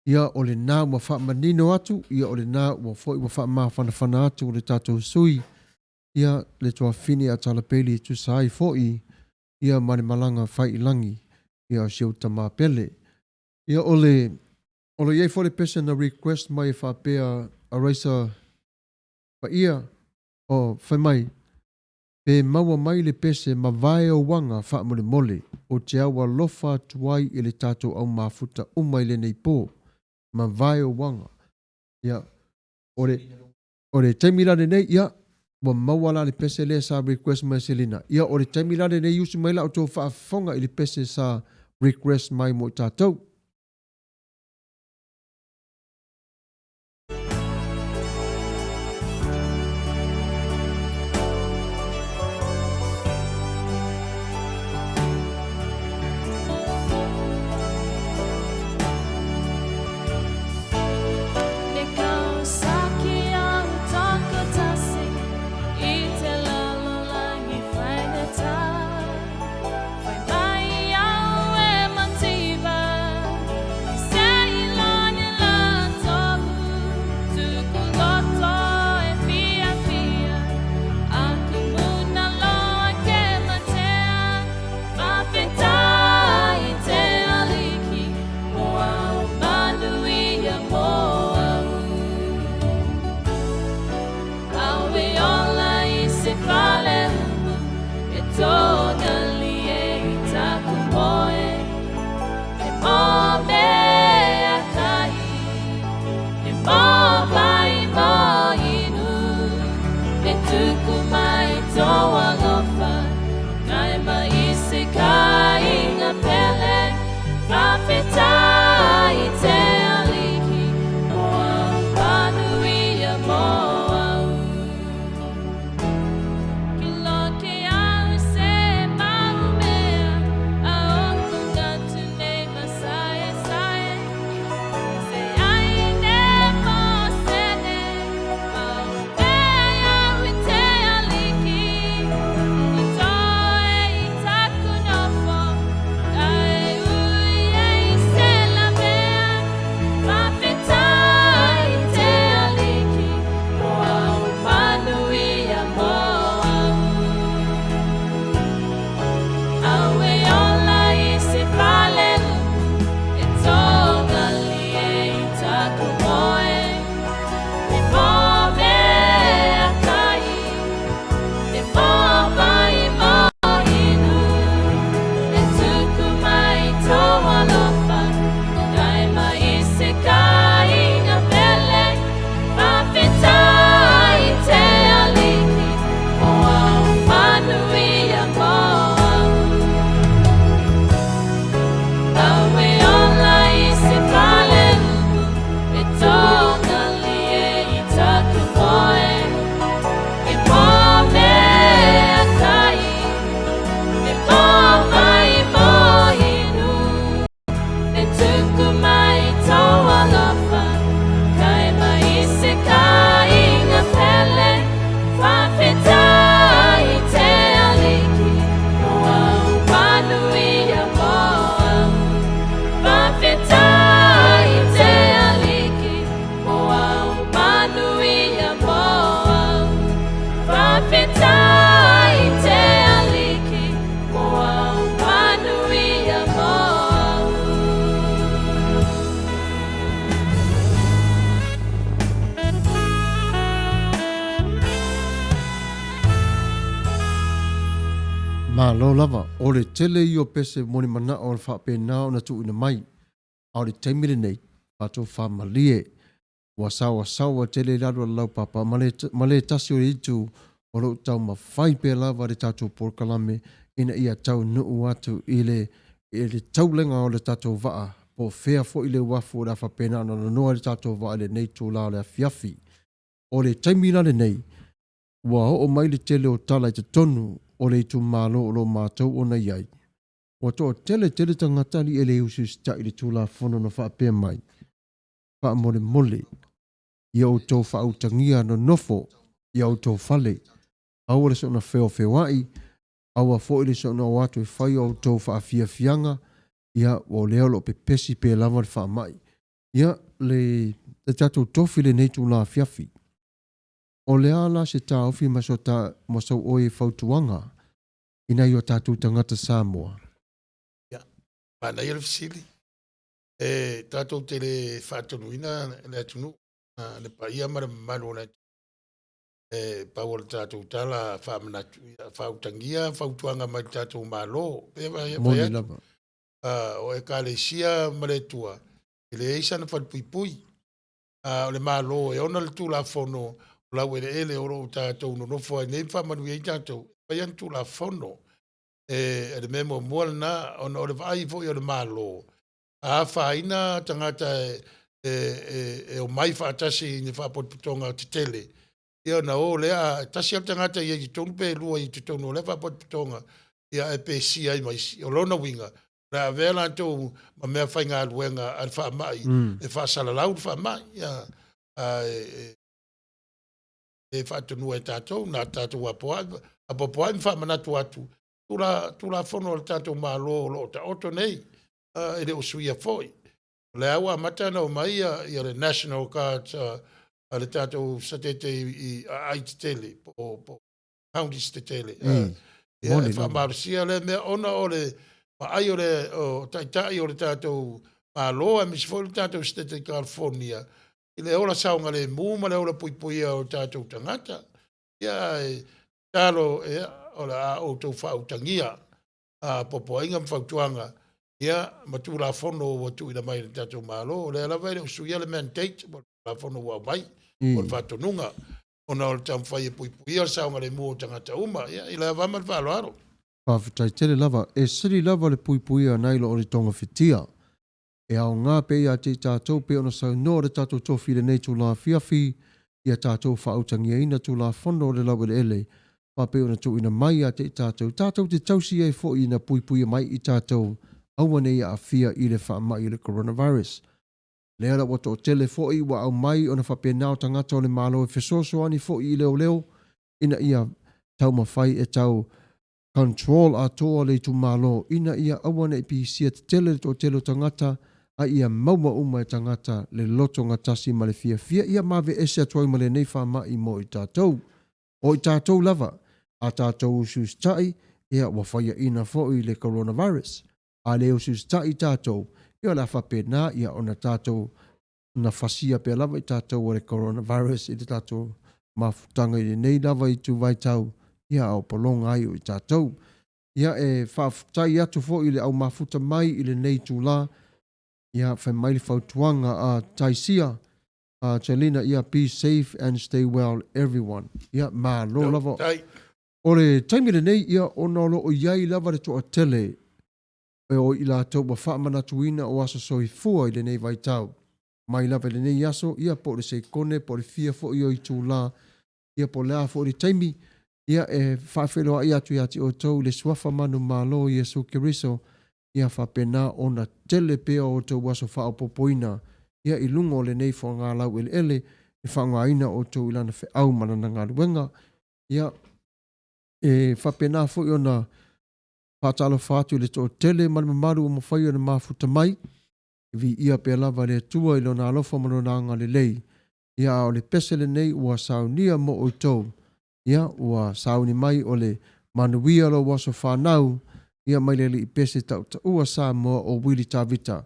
Ia o lena ua faamanino atu, ia o lena ua foi ua faamafanafana atu le tatou sui, ia le tuafafine a Talapeli e tusa ai foi ia ma le malaga fai i lagi ia o si ou tama pele. Ia o le o lo i ai foi le pese na request mai e faapea a Raisa Paia o fai mai pe maua mai le pese mavae o uaga faamolemole ou te au alofa atu ai i le tatou au mafuta uma i lenei po. Mavae o uaga. Ia o le O le taimi la lenei, ia, ua maua la le pese lea sa request mai e Selina. Ia, o le taimi la lenei usu mai la outou faafofoga i le pese sa request mai mo i tatou. Malo lava, o le tele ia o pese moni manao o le faapena ona tuuina mai. A o le taimi lenei, faatofamalie, ua saoasaoa tele i lalo o le laupapa ma le, ma le tasi o le itu o lo o taumafai pea lava le tatou polokalame ina ia taunuu atu i le, i le taulega o le tatou vaa, po o fea foi le uafu o le a faapena ona nonoa ai le tatou vaa i lenei itula o le afiafi. O le taimi la lenei, ua oo mai le tele o tala i totonu o le itumalo o lo o matou ona i ai, ua toatele tele tagata alii e le usiusita'i i le Tulafono na faapea mai, Faamolemole, ia outou faautagia nonofo i a outou fale, aua le soona feofeoa'i, aua foi le soona o atu e fai a outou faafiafiaga, ia, o lea o lo o pepesi pea lava le faamai. Ia, le, le tatou tofi i lenei itula afiafi, o le a la se taofi ma so ta, ma sou oe fautuaga i nai o tatou tagata Samoa? Ia, manaia le fesili. E tatou te le faatonuina le atunuu, le paia ma le mamalu o le atunuu. E pau o le tatou tala faamanatu, ia faautagia fautuaga mai le tatou Malo. Pe fai Moni atu, lava. o Ekalesia ma le Atua, e leai sana falepuipui. A o le Malo e ona le Tulafono o laueleele o lo o tatou nonofo ai nei ma faamanuia ai tatou, e fai ana Tulafono. E le mea muamua lena, ona o le vaai foi a le Malo, a afaina tagata e omai faatasi i ni faapotopotoga tetele, ia ona o lea, a tasi lava le tagata e i ai i totonu pe lua i totonu o lea faapotopotoga, ia ae pesia ai ma isi. O lona uiga, o le a avea latou ma mea faigaluega a le faamai e faasalalau le faamai. Ia, ae e faatonua e tatou, na tatou apoapoai ma faamanatu atu Tulafono a le tatou Malo o lo o taoto nei, e le o suia foi. O lea ua amata ona omai ia le National Guard a le tatou satete i aai tetele po o counties tetele. Ia, e faamalosia lea mea ona o le vaai o le o taitai o le tatou Malo aemaise foi o le tatou satete i California i le ola saogalemu ma le ola puipuia o tatou tagata. Ia, ae tatalo, ia, o le a outou faautagia poapoaiga ma fautuaga ia ma Tulafono ua tuuina mai e le tatou Malo. O lea lava e le o suia le mandate po o le Tulafono ua aumai po o le faatonuga ona o le taumafai e puipuia le saogalemu o tagata uma. Ia, i le ava ma le faaaloalo. Faafetai tele lava. E sili lava le puipuia nai lo o le togafitia. E aoga pea ia te i tatou pei ona saunoa le tatou tofi i lenei itula afiafi, ia tatou faautagiaina Tulafono o le Laueleele faapei ona tuuina mai ia te i tatou, tatou te tausi ai foi ina puipuia mai i tatou aua ne i aafia i le faamai o le coronavirus. Lea la ua toatele foi ua aumai ona faapena o tagata o le Malo e fesoasoani foi i leoleo ina ia taumafai e tau control atoa le itumalo ina ia aua ne i pisia tetele le toatele o tagata a ia maua uma e tagata le loto gatasi ma le fiafia ia ma aveese atu ai ma lenei faamai mo i tatou. O i tatou lava, a tatou usiusita'i, ia ua faiaina foi le coronavirus. A le usiusita'i tatou, ia o le a faapena ia ona tatou na fasia pea lava i tatou e le coronavirus i le tatou mafutaga i lenei lava itu vaitau, ia a o pologa ai o i tatou. Ia e faafetai atu foi i le au mafuta mai i lenei itula, ia fai mai le fautuaga a Taisia, a Chelina, ia be safe and stay well everyone. Ia malo lava. O le taimi lenei, ia ona o lo o i ai lava le toatele o i latou ua faamanatuina o aso soifua i lenei vaitau. Mai lava i lenei aso, ia po o le seikone, po o le fia foi o itula, ia po o le a foi le taimi, ia e faafeiloai atu ia te outou i le Suafa manumalo o Iesu Keriso, ia faapena ona tele pea o outou aso faaopoopoina, ia i luga o lenei foaga laueleele e faaaogaina outou i lana feau ma lana galuega. Ia e faapena foi ona faatalofa atu i le toatele ma le mamalu ua mafai ona mafuta mai, e viia pea lava le Atua i Lona alofa ma Lona agalelei. Ia, a o le pese lenei ua saunia mo outou, ia, ua sauni mai o le manuia lou aso fanau, ia mai le alii pese tautaua Samoa o Willie Tavita.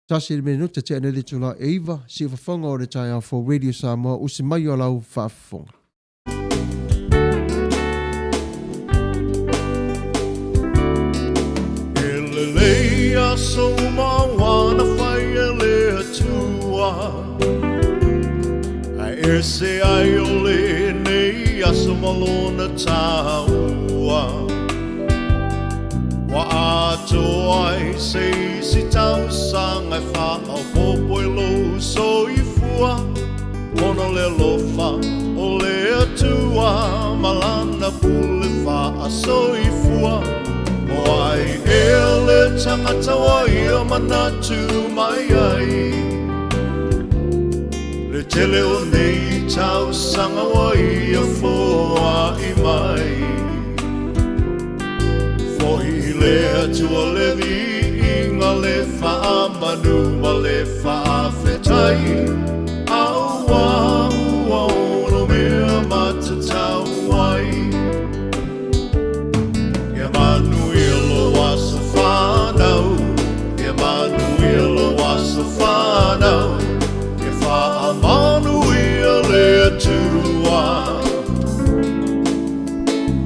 Tasi le minute tea nei le itula e 9, siufofoga o le taeao fou Radio Samoa, usi mai o lau faafofoga. aso uma auā na fai e le Atua. Ae ese ai o lenei aso ma lona taua. Ua atoa ai se isi tausaga e faaopoopo i lou soifua, ona o le alofa o le Atua ma Lana pule faasoifua. O ai ea le tagata ua ia manatu mai ai? Le tele o nei tausaga ua ia foai mai. Foi i le Atua le viiga, le faamanu ma le faafetai, auā ua onomea matatau ai. Ia manuia lou aso fanau, ia manuia lou aso fanau, ia faamanuia le Atua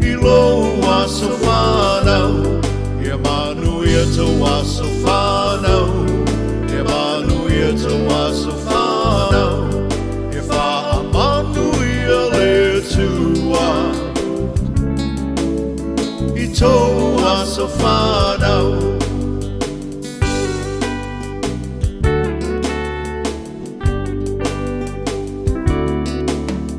i lou aso fanau, ia manuia tou aso fanau, ia manuia tou aso fanau, ia faamanuia le Atua i tou aso fanau.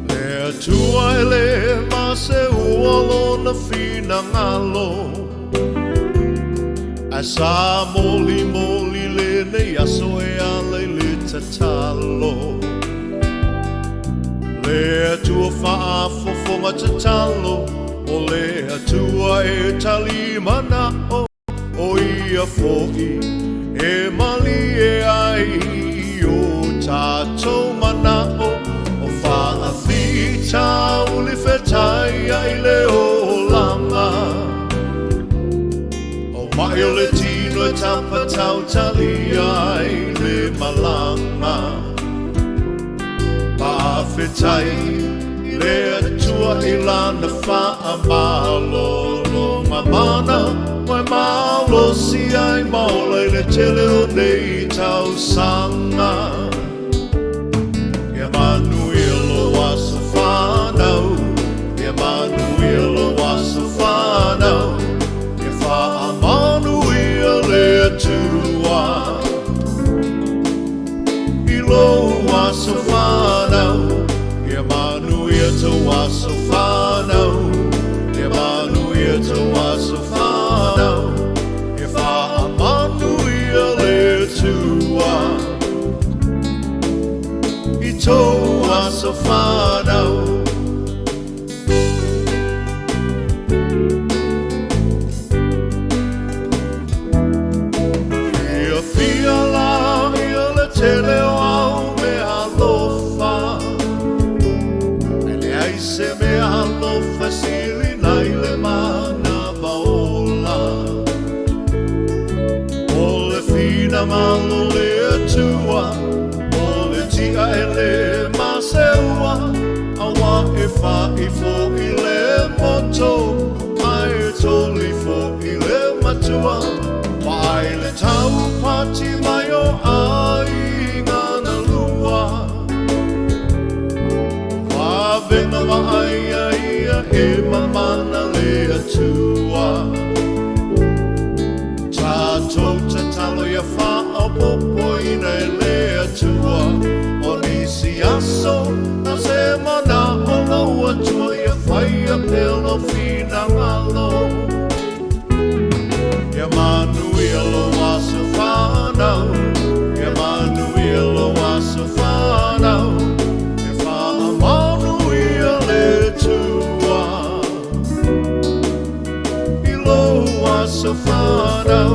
Le Atua e lē maseua lona finagalo, ae sa molimoli lenei aso e ala i le tatalo. Le Atua faafofoga tatalo, o le Atua e tali manao, o ia foi e malie ai i o tatou manao, o faafitauli fetaiai le olaga, o mai o le tino e tapatautalia ai le malaga. Faafetai i le Atua i Lana faamalologa mana, ua e malosi ai ma ola i le tele o nei tausaga. Ia manuia lou aso fanau, ia manuia lou aso fanau, ia faamanuia le Atua i lou aso fanau, ia manuia tou aso fanau, ia manuia tou aso fanau, ia faamanuia le Atua i tou aso fanau. Fiafia la ia le tele o au mea alofa, ae leai se mea alofa e sili nai le manava ola. O le finagalo o le Atua, o le tia e lē maseua, auā e fa'i fo'i le moto, ae toli fo'i le matua. Vaai le taupati mai o aiga na lua, vavega vaaia ia e mamana le Atua. Tatou tatalo ia faaopoopoina e le Atua o nisi aso na se manao lou Atua ia faia pea lou finagalo. Ia manuia lou aso fanau, ia manuia lou aso fanau, ia faamanuia le Atua i lou aso fanau,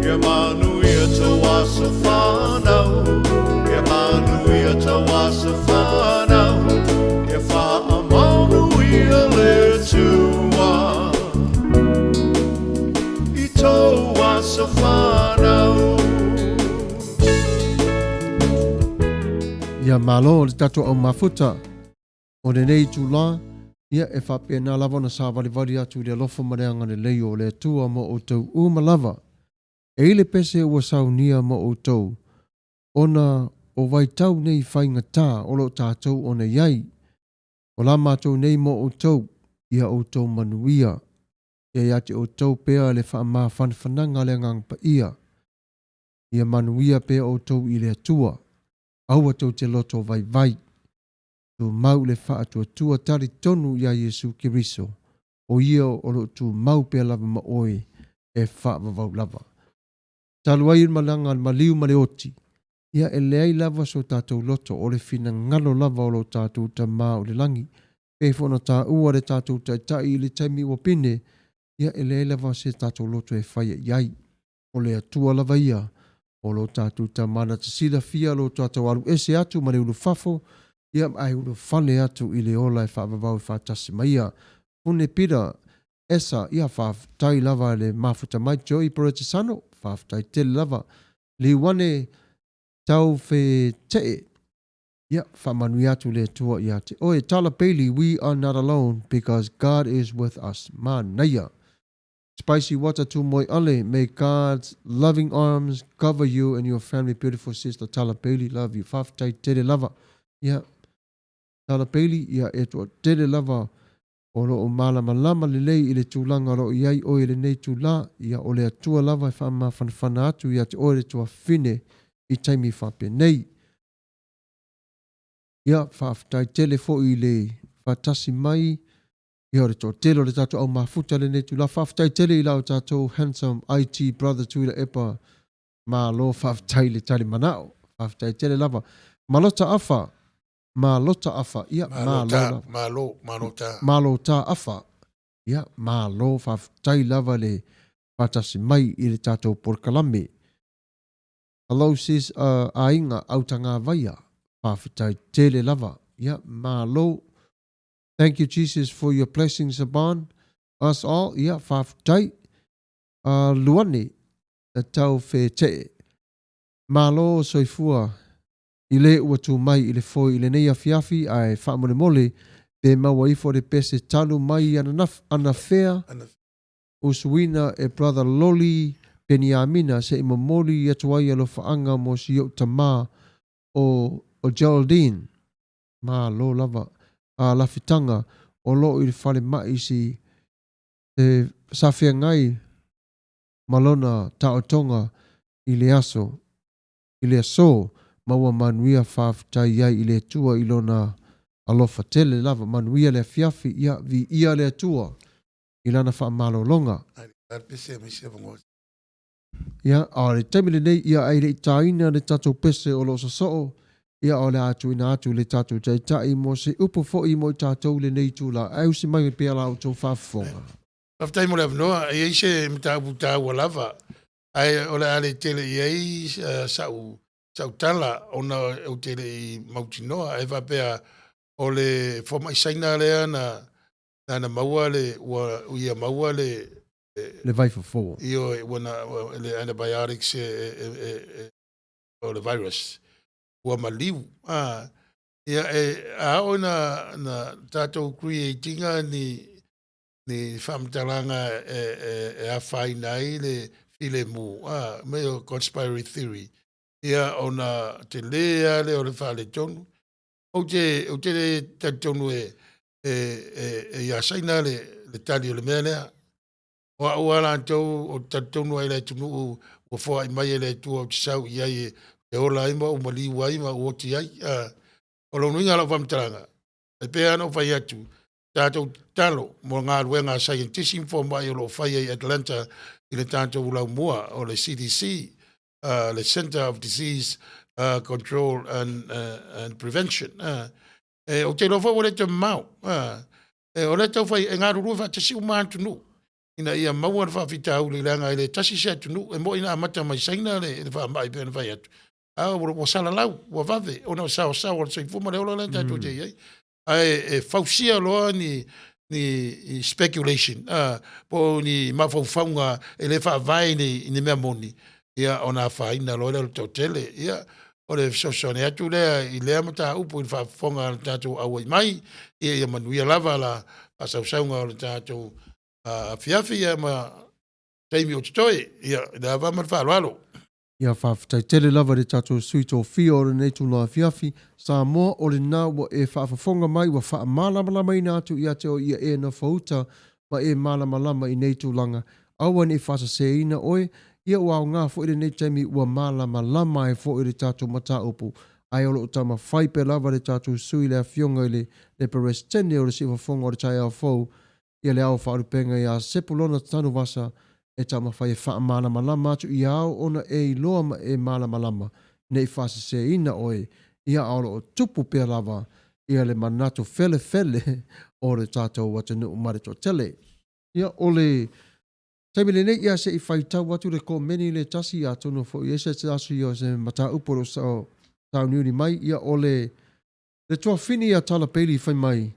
ia manuia tou aso fanau, ia manuia tou aso fanau, ia faamanuia le Atua i tou aso fanau. Ia malo le tatou au mafuta o lenei itula, ia e faapena lava ona savalivali atu i le alofa ma le agalelei o le Atua mo outou uma lava. E i le pese ua saunia mo outou, ona o vaitau nei faigata o lo o tatou ona i ai. O la matou nei mo outou, ia outou manuia. Ia ia te outou pea le faamafanafanaga a le Agaga Paia. Ia manuia pea outou i le Atua. Aua tou te loto vaivai. Tumau le faatuatua talitonu iā Iesu Keriso, o Ia o lo o tumau pea lava ma oe e faavavau lava. Talu ai le malaga a le maliu ma le oti, ia e leai lava so tatou loto, o le finagalo lava o lo tatou Tama o le lagi. Pei foi ona taua le tatou Taitai i le taimi ua pine, ia e leai lava se tatou loto e faia i ai. O le Atua lava ia o lo tatou Tama na te silafia lo tatou alu ese atu ma le ulufafo, ia ae ulufale atu i le ola e faavavau e faatasi ma Ia. Pune Pita Esa, ia faafetai lava le mafuta mai Joey Peretisano, faafetai tele lava. Liuane Taufetee, ia faamanuia atu le Atua ia te oe. Tala Bailey, we are not alone because God is with us. Manaia. Spicy Water Tumoeale, may God's loving arms cover you and your family, beautiful sister Tala Bailey, love you. Faafetai tele lava. Ia, Tala Bailey, ia e toatele lava o lo o malamalama lelei i le tulaga o lo o i ai oe i lenei itulā, ia o le Atua lava e faamafanafana atu ia te oe le tuafafine i taimi faapenei. Ia, faafetai tele foi i le faatasi mai, ia o le toatele o le tatou au mafuta i lenei itulā. Faafetai tele i la tatou handsome IT brother Tuilaepa, malo faafetai i le tali manao. Faafetai tele lava. Malota Afa, Malota Afa, ia, malo lava. Malo, malo ta. Malo ta Afa, ia, malo faafetai lava le faatasi mai i le tatou polokalame. Hello sis aiga Autagavaia, faafetai tele lava, ia, malo. Thank you Jesus for your blessings upon us all, ia, faafetai. Luane Taufetee, malo soifua i le ua tu mai i le foe i lenei afiafi ae faamolemole pe maua ifo le pese talu mai anafea usuina e brother Loli Peniamina se i momoli atu ai alofaaga mo si ou tama o o Geraldine malo lava a lafitaga o loo i le falemai si se sa feagai ma lona taotoga i le aso i le aso, ma ua manuia faafetai ai i le Atua i Lona alofa tele lava. Manuia le afiafi, ia, viia le Atua i Lana faamalologa. Ia, a o le taimi lenei, ia, ae le i taina le tatou pese o lo o sosoo, ia, o le a tuuina atu i le tatou Taitai mo se upu foi mo i tatou i lenei itula. Ae usi mai pea la outou faafofoga. Faafetai mo le avanoa. E i ai se mataupu taua lava, ae o le a le tele i ai sa'u sa'u tala ona ou te le i mautinoa, ae faapea o le fomai Saina lea na na maua le ua ia maua le Le vaifofo. Ioe, ua na le antibiotics e, e, e, e, o le virus ua maliu a ia e a oo ina na tatou create ina ni ni faamatalaga e, e, e afaina ai le filemu, a, mea o conspiracy theory, ia ona tele lava lea o le faaletonu. Ou te, ou te le talitonu e, e, e, e iā Saina le, le tali o le mea lea. O au lava latou ou te talitonu ai i le atunuu ua foai mai e le Atua ou te sau i ai e, e ola ai ma ou maliu ai ma ou oti ai. A, o lona uiga o lau faamatalaga, E pei lava ona ou fai atu, tatou tatalo mo galuega a saienitisi ma fomai o lo o faia i Atlanta i le tatou laumua o le CDC, uh, le Center of Disease uh, Control and, uh, and Prevention. Uh, e, ou te iloa foi ua le toe mamao. Uh, e, o lea tau fai e galulue faatasi uma atunuu ina ia maua le faafitauli leaga e le tasi se atunuu e moi na amata mai Saina le, le faamai pei ona fai atu a ua salalau, ua vave ona o saosaoa o le soifua ma le ola lea tatou te i ai. Ae e fausia loa ni ni speculation a po o ni mafaufauga e le faavae i ni, i ni mea moni, ia ona afaina loa lea o le toatele. Ia o le fesoasoani atu lea i lea mataupu i le faafofoga a le tatou auai mai, ia ia manuia lava la faasausauga o le tatou afiafi ia ma. Taimi o totoe, ia, i le ava ma le faaaloalo. Ia faafetai tele lava i le tatou sui tofia o lenei itula afiafi, Samoa o lena ua e faafofoga mai ua faamalamalamaina atu ia te oe ia e nofouta ma e malamalama i nei tulaga, aua ne i faasaseina oe, ia ua aoga foi lenei taimi ua malamalama ai foi le tatou mataupu, ae o lo o taumafai pea lava le tatou sui le Afioga i le le Peresetene o le Siufofoga o le Taeao Fou ia le Ao Faalupega ia Sepulona Tanuvasa e taumafai e faamalamalama atu ia ao ona e iloa ma e malamalama ne i faaseseina oe ia a o lo o tupu pea lava ia le manatu felefele o le tatou atunuu ma le toatele. Ia o le taimi lenei ia se i faitau atu le komeni le tasi atonu foi e se tasi o se mataupu o lo o sauniuni mai ia o le Le tuafini ia Tala Bailey fai mai,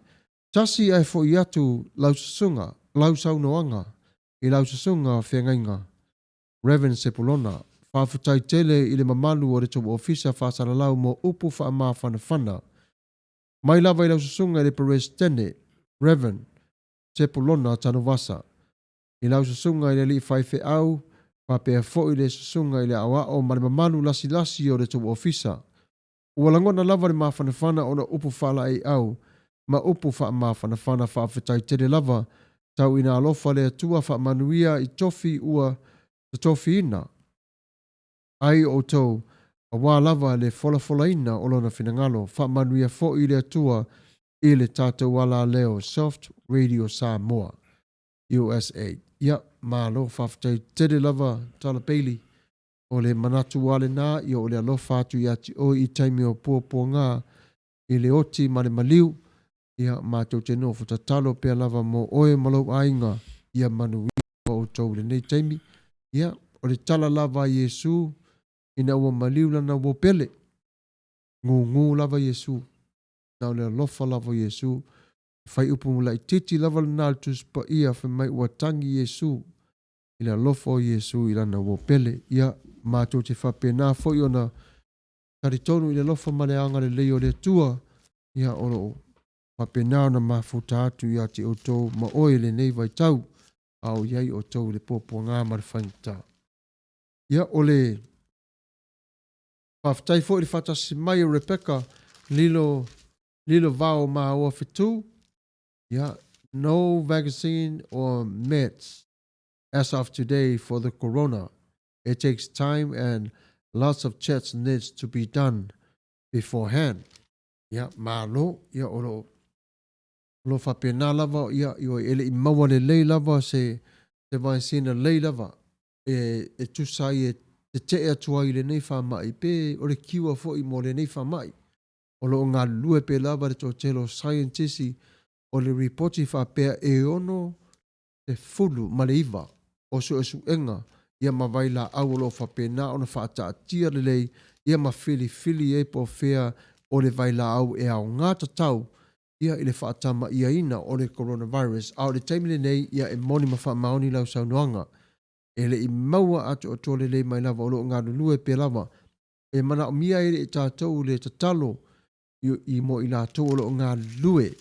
Tasi ae foi atu lau susuga, lau saunoaga i lau susuga feagaiga, Rev. Sepulona, faafetai tele i le mamalu o le tou ofisa faasalalau mo upu faamafanafana. Mai lava i lau susuga i le Peresetene, Rev. Sepulona Tanuvasa, i lau susuga i le alii faifeau, faapea foi le susuga i le aoao ma le mamalu lasilasi o le tou ofisa. Ua lagona lava le mafanafana ona upu faalaeiau ma upu faamafanafana faafetai tele lava, tau ina alofa le Atua faamanuia i tofi ua totofiina ai outou aua lava le folafolaina o Lona finagalo, faamanuia foi le Atua i le tatou alaleo Soft Radio Samoa USA. Ia, malo faafetai tele lava Tala Bailey. O le manatu lava lena, ia o le alofa atu ia te oe i taimi o puapuaga i le oti ma le maliu, ia matou te nofo tatalo pea lava mo oe ma lou aiga, ia manuia lava outou i lenei taimi. Ia, o le tala lava a Iesu ina ua maliu lana uo pele, gūgū lava Iesu, na o le alofa lava o Iesu. E fai upu laitiiti lava lena a le Tusi Paia fai mai ua tagi Iesu i le alofa o Iesu i lana uo pele. Ia, matou te faapena foi ona talitonu i le alofa ma le agalelei o le Atua, ia, o lo o faapena ona mafuta atu ia te outou ma oe i lenei vaitau, a o i ai outou i le puapuaga ma le faigata. Ia, o le faafetai foi i le faatasi mai o Rebecca Lilo, Lilo Vao Maoa Fetu, ia, no vaccine or meds as of today for the corona. It takes time and lots of checks needs to be done beforehand. Ia, malo, ia, o lo o lo faapena lava, ia, ioe, e le i maua lelei lava se, se vaesina lelei lava e, e tusa ai e tetee atu ai i lenei faamai, pe o le cure foi mo lenei faamai. O lo o galulue pea lava le toatele o saienitisi o le ripoti faapea e 69 o suesuega ia ma vailaau o lo o faapena ona faataatia lelei ia ma filifili ai po o fea o le vailaau e aoga tatau ia i le faatamaiaina o le coronavirus. A o le taimi lenei ia e moni ma faamaoni lau saunoaga e le i maua atoatoa lelei mai lava o lo o galulue pea lava e manaomia ai e tatou le tatalo i mo i latou o lo o galulue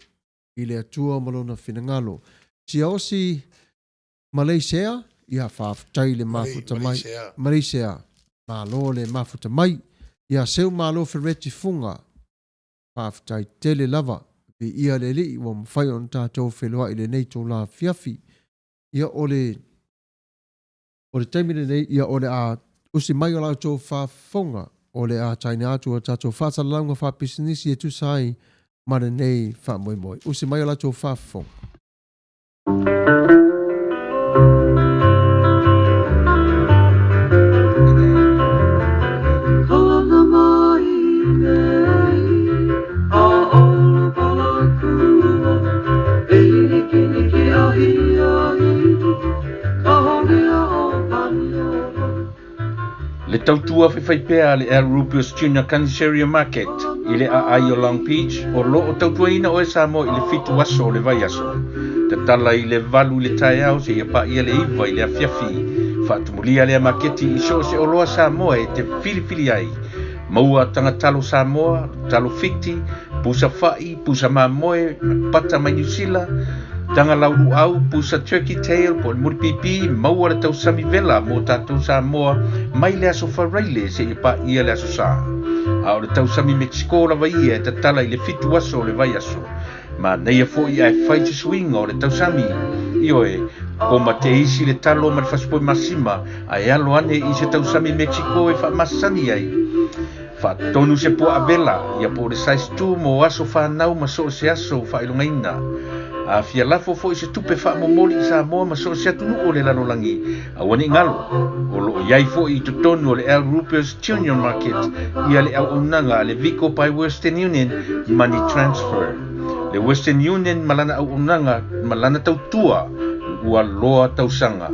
i le Atua ma Lona finagalo. Siaosi Maleisea, ia faafetai le mafuta mai. Maleisea, malo le mafuta mai. Ia seu malo Fereti Fuga, faafetai tele lava. Viia le Alii ua mafai ona tatou feiloai i lenei itula afiafi. Ia o le O le taimi lenei, ia o le a usi mai o la outou faafofoga, o le a taina atu a tatou faasalalauga faapisinisi e tusa ai ma lenei faamoemoe. Usi mai o la outou faafofoga. Le tautua faifaipea a le Al Rubius Junior Counseria Market i le aai o Long Beach o lo o tautuaina oe Samoa i le fitu aso o le vaiaso. Tatala i le valu i le taeao seia paia le iva i le afiafi. Faatumulia lea maketi i so o se oloa Samoa e te filifili ai. Maua taga talo Samoa, talo Fiti, pusa fa'i, pusa mamoe, pata mai Niu Sila, Taga lauluau, pusa turkey tail po o le mulipipi, maua le tausami vela mo tatou Samoa mai le aso Faraile seia paia le aso Sa. A o le tausami Mexico lava ia e tatala i le 7 aso o le vaiaso. Manaia foi ae fai se suiga o le tausami. Ioe, koma teisi le talo ma le fasipovi masima ae alo ane i se tausami Mexico e faamasani ai. Faatonu se puaa vela, ia po o le size 2 mo aso fanau ma so o se aso faailogaina. A fia lafo foi se tupe faamomoli i Samoa ma so o se atunuu o le lalolagi, aua ne i galo, o lo o i ai foi i totonu o le Al Rupers Junior Market ia le auaunaga a le Vico by Western Union Money Transfer. Le Western Union ma lana auaunaga ma lana tautua ua loa tausaga.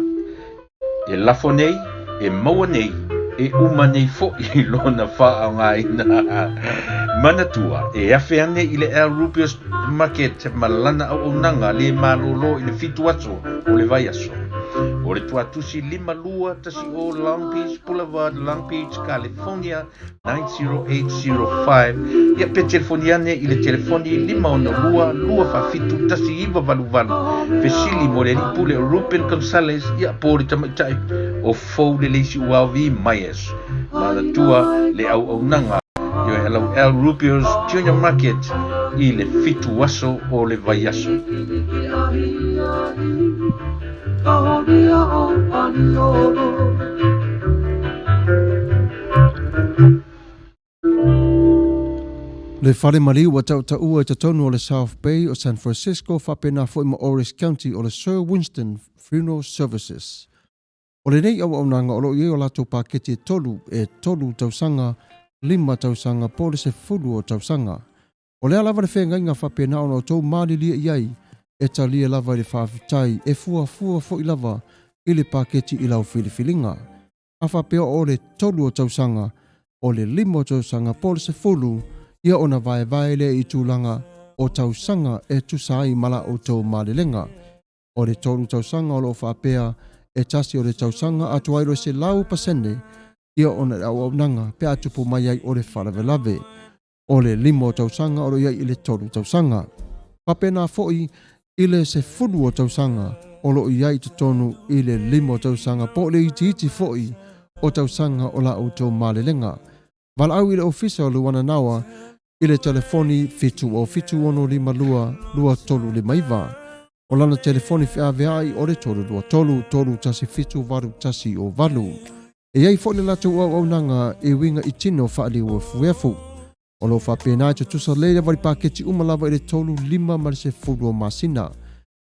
E lafo nei, e maua nei, e uma nei foi lona faaaogaina. Manatua, e afe ane i le Al Rubios Market ma lana auaunaga le malōlō i le 7 aso o le vaiaso. O le tuatusi 5210 Long Beach Boulevard, Long Beach, California 90805. Ia pe telefoni ane i le telefoni 562 247 1988. Fesili mo le alii pule o Ruben Gonzalez, ia po o le tamaitai o Fou le Leisi Uaovi Myers. Manatua le auaunaga ioe alau Al Rubio's Junior Market i le 7 aso o le vaiaso. Le fale maliu ua tautaua i totonu o le South Bay o San Francisco faapena foi ma Orange County o le Sir Winston Funeral Services. O lenei auaunaga o lo o i ai o latou paketi e tolu, e 3 tausaga, 5 tausaga po o le 10 o tausaga. O le a lava le feagaiga faapena ona outou malilie i ai, e talia lava i le faafetai, e fuafua foi lava i le paketi i lau filifiliga. A faapea o le 3 o tausaga, o le 5 o tausaga po o le 10, ia ona vaevae lea i tulaga o tausaga e tusa ai ma la outou malelega. O le 3 tausaga o lo o faapea e tasi o le tausaga atoa ai loa 100% ia ona le auaunaga pe a tupu mai ai o le faalavelave. O le 5 o tausaga o lo o i ai i le 3 tausaga. Faapena foi i le 10 o tausaga o lo o i ai i totonu i le 5 o tausaga po o le itiiti foi o tausaga o la outou malelega. Valaau i le ofisa o Luana Naoa i le telefoni 707 652 2359. O lana telefoni feaveai o le 323 317 8108. E i ai foi le latou auaunaga e uiga i tino faaliuefuefu. O lo o faapena e tutusa lelei lava le paketi uma lava i le 3, 5 ma le 10 o masina.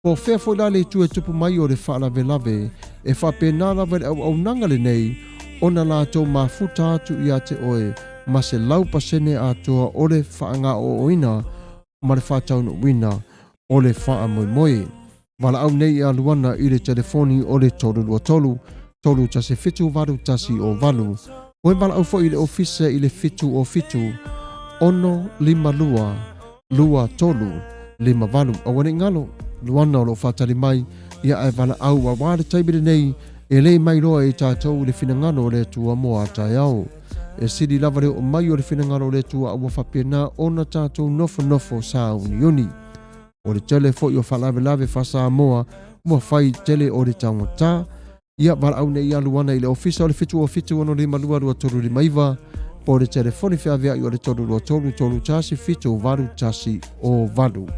Po o fea foi la le itu e tupu mai o le faalavelave, e faapena lava i le auaunaga lenei ona latou mafuta atu ia te oe ma 100% atoa o le faagaoioina ma le faataunuuina o le faamoemoe. Valaau nei ia Luana i le telefoni o le 323 317 8108. Ua valaau foi i le ofisa i le 707 652 2358. Aua ne i galo, Luana o lo o faatali mai ia ae valaau aua le taimi lenei e le mailoa e tatou i le finagalo o le Atua mo a taeao. E sili lava le oo mai o le finagalo o le Atua a ua faapena ona tatou nofonofo sauniuni. O le tele foi o faalavelave faa-Samoa ua fai tele o le taugata. Ia valaau nei ia Luana i le ofisa o le 707 652 2359 po o le telefoni feaveai o le 323 317 8108.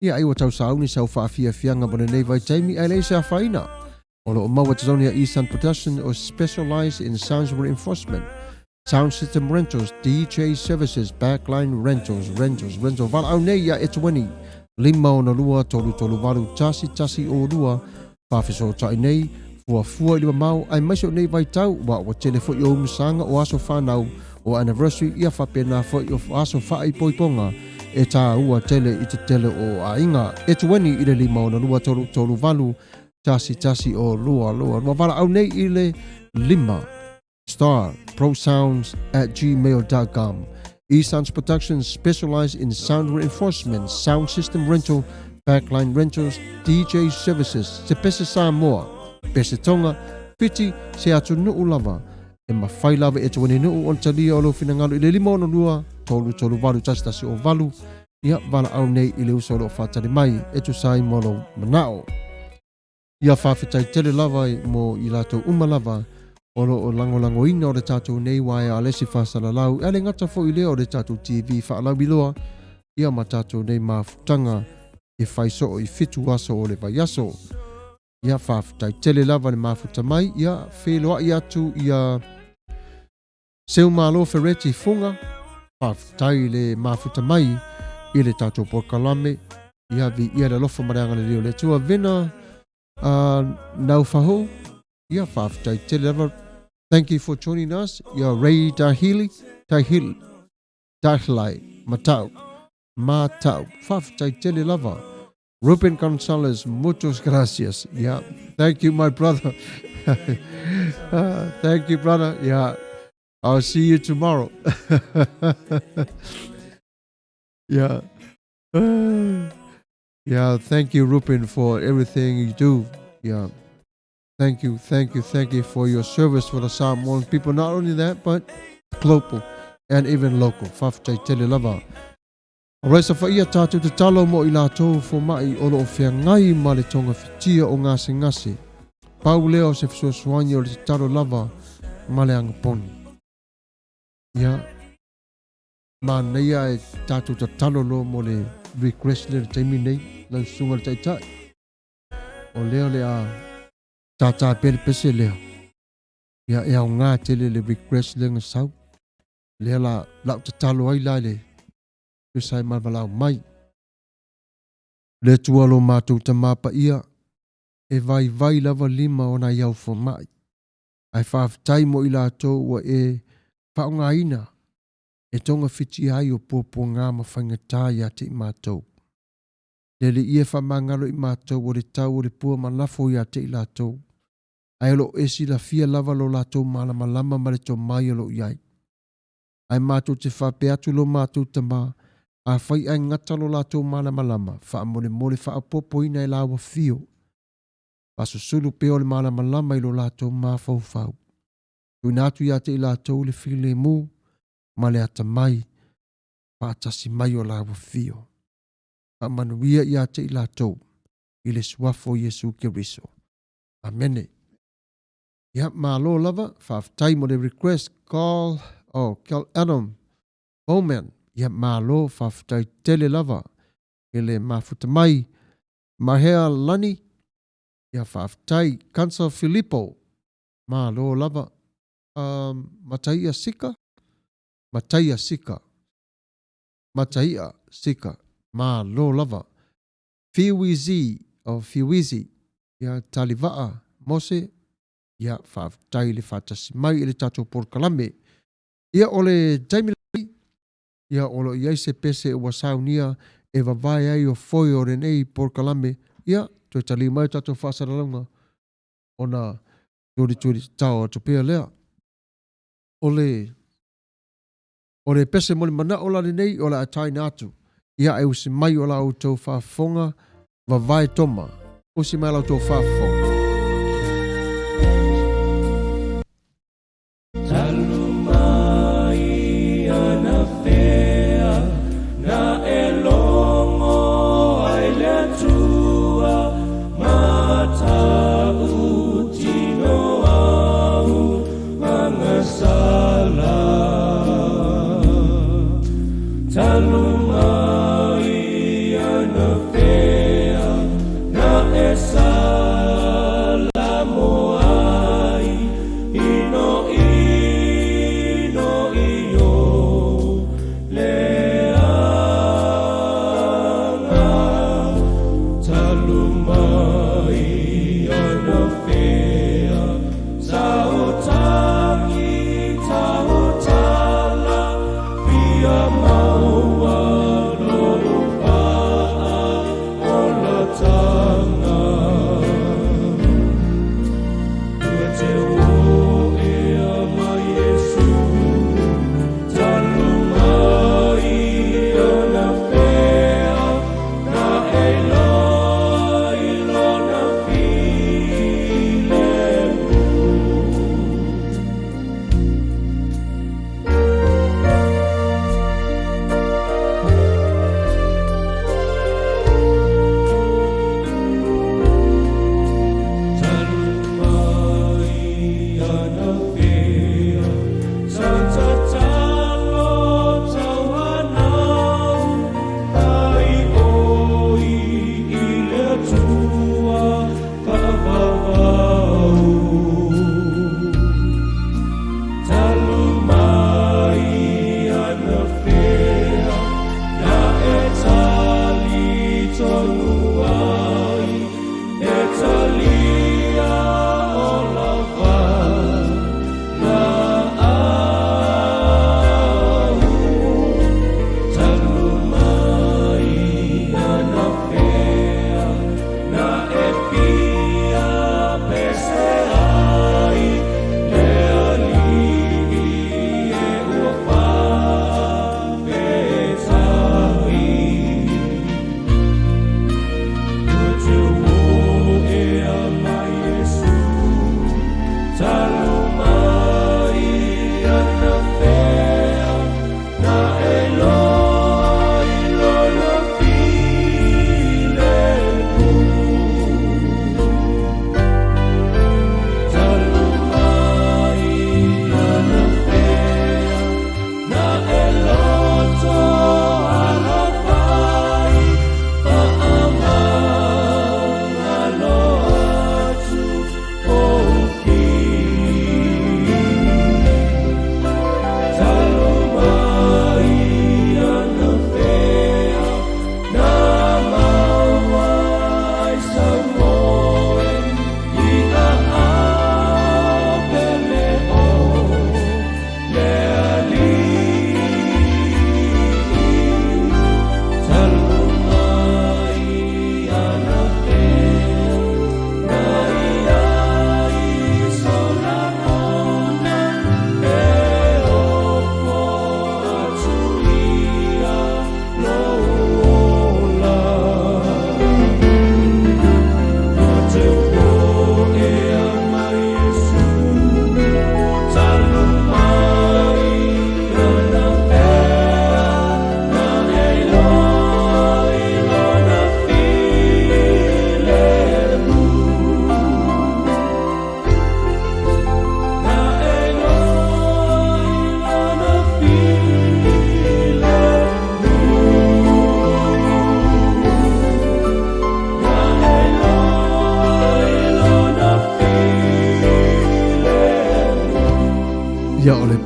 Ia ai ua tau sauni sau faafiafiaga mo lenei vaitaimi ae leai se afaina. O lo o maua totonu ia Isan Production o specialize in sound reinforcement, sound system rentals, DJ services, backline rentals, rentals, rentals. Valaau nei ia Etueni 562 338 112 faafesootai nei, fuafua i le mamao aemaise o nei vaitau aua ua tele foi o umusaga o aso fanau o anniversary ia faapena foi o aso faaipoipoga e tāua tele i te tele o aiga. Etueni i le 562 338 1 1 o 2 2 2. Valaau nei i le 5 star prosounds@gmail.com. eSounds Productions specialize in sound reinforcement, sound system rental, backline rentals, DJ services. Se pese Samoa, pese Tonga, Fiti, se atunuu lava. E mafai lava e Tuani Nuu ona talia o lou finagalo i le 562 338 1 1 o 8. Ia, valaau nei i le uso o lo o faatali mai e tusa ai mo lou manao. Ia faafetai tele lava mo i latou uma lava o lo o lagolagoina o le tatou nei uaea a le isi faasalalau, e le gata foi i lea o le tatou TV faalauiloa, ia ma tatou nei mafutaga e fai soo i 7 aso o le vaiaso. Ia faafetai tele lava le mafuta mai, ia feiloai atu ia Seumalo Fereti Fuga, faafetai le mafuta mai i le tatou polokalame, ia viia le alofa ma le agalelei o le Atua. Vena Naufahu, ia faafetai tele lava. Thank you for joining us. Ia Ray Dahili, Dahil, Dahlai, Matau, Matau, faafetai tele lava. Ruben Gonzalez, muchas gracias. Yeah, thank you, my brother. Thank you, brother. Yeah, I'll see you tomorrow. Yeah. Yeah, thank you, Ruben, for everything you do. Yeah. Thank you, thank you, thank you for your service for the Samoan people. Not only that, but global and even local. Faafetai tele lava. Alright, sa faia tātou tatalo mo i latou foma'i o lo o feagai ma le togafitia o gasegase. Pau lea o se fesoasoani o le tatalo lava ma le agaponi. Ia, manaia e tātou tatalo loa mo le request lea i le taimi nei, lau susuga i le Taitai. O lea o le a tātā pea le pese lea. Ia, e aoga tele le request lea na sau. Lea la, lau tatalo ai la i le tusa ai ma le valaau mai. Le Atua lo matou Tamā Paia, e vaivai lava lima o nai au fomai, ae faafetai mo i latou ua e faaaogaina e togafitia ai o puapuaga ma faigata ia te i matou. Le Alii e faamagalo i matou o le tau o le pua ma lafo ia te i latou, ae o lo o e silafia lava lo latou malamalama ma le tomai o lo o i ai. Ae matou te faapea atu lo matou Tama, afai ae gata lo latou malamalama, faamolemole faaopoopoina e laua fio, faasusulu pea o le malamalama i lo latou mafaufau. Tuuina atu ia te i latou le filemu ma le atamai, faatasi mai o laua fio. Faamanuia ia te i latou i le suafa o Iesu Keriso. Amene. Ia, malo lava, faafetai mo le request call, oh, Cal Adam Bowman. Ia, malo, faafetai tele lava i le mafuta mai. Mahea Lani, ia, faafetai. Kansa Filipo, malo lava. Mataia Sika, Mataia Sika, Mataia Sika, malo lava. Fiuizi, oh, Fiuizi, ia, Talivaa Mose, ia, faafetai le faatasi mai i le tatou polokalame. Ia, o le taimi lenei, ia, o lo o i ai se pese ua saunia e vavae ai o foe o lenei polokalame, ia, toe taliu mai o tatou faasalalauga ona tulituli tatao atu pea lea. O le O le pese mo le manao la lenei o le a taina atu, ia e usi mai o la outou faafofoga, vavae toma, usi mai la outou faafofoga. Talu mai anafea na e logo ai le Atua matautino au agasala. Talu mai anafea na e sa.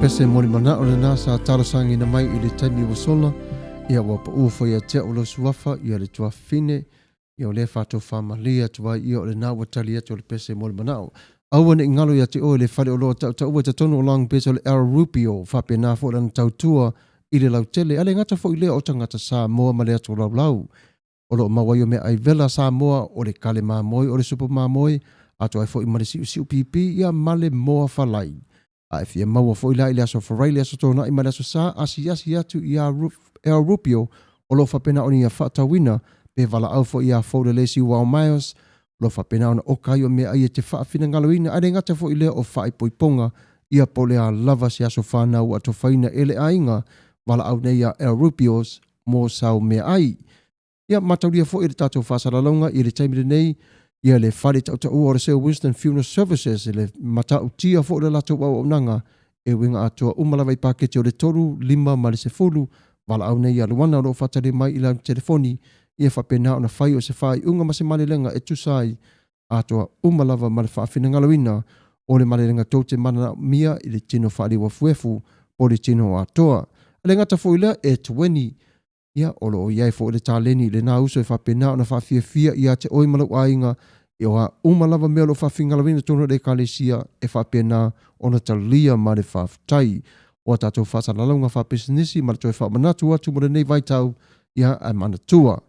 pese mo le manao lena sa talosagaina mai i le taimi ua sola, ia ua paua foi ia te au lou suafa, ia le tuafafine, ia o lea faatofamalie atu ai, ia o lena ua tali atu o le pese mo le manao. Aua ne i galo ia te oe le fale oloa tautaua i totonu o Long Beach o le El Rubio, faapena foi lana tautua i le lautele, a le gata foi lea o tagata Samoa ma le atu laulau. O lo o maua ai o meaai vela Samoa, o le kale mamoe, o le supo mamoe, atoa ai foi ma le siusiu pipi, ia ma le moa falai. A e fia maua foi la i le aso Faraile, aso Toonai ma le aso Sa, asiasi atu iā El Rubio, o lo o faapena ona ia faatauina, pe valaau foi iā Foulelei Siuao Myers, o lo o faapena ona oka ai o meaai e te faafinagaloina, ae le gata foi i lea o faaipoipoga, ia po o le a lava se aso fanau ua atofaina e le aiga, valaau nei iā El Rubio's mo sau meaai. Ia, mataulia foi e le tatou faasalalauga i le taimi lenei, ia le fale tautaua o le Sir Winston Funeral Services, le matautia foi o le latou auaunaga e uiga atoa uma lava i paketi o le 3, 5 ma le 10, valaau nei ia Luana o lo o faatali mai i lana telefoni, ia faapena ona fai o se faaiuga ma se malelega e tusa ai atoa uma lava ma le faafinagaloina o le malelega tou te manaomia i le tino faaliuafuefu po o le tino atoa. E le gata foi i lea, e 20 Ia, o lo o i ai foi le taleni i lena uso e faapena ona faafiafia ia te oe ma lou aiga, i o a uma lava mea o lo o faafinagaloina totonu o le Ekalesia e faapena ona talia ma le faafetai. O a tatou faasalalauga faapisinisi ma le toe faamanatu atu mo lenei vaitau, ia, ae manatua,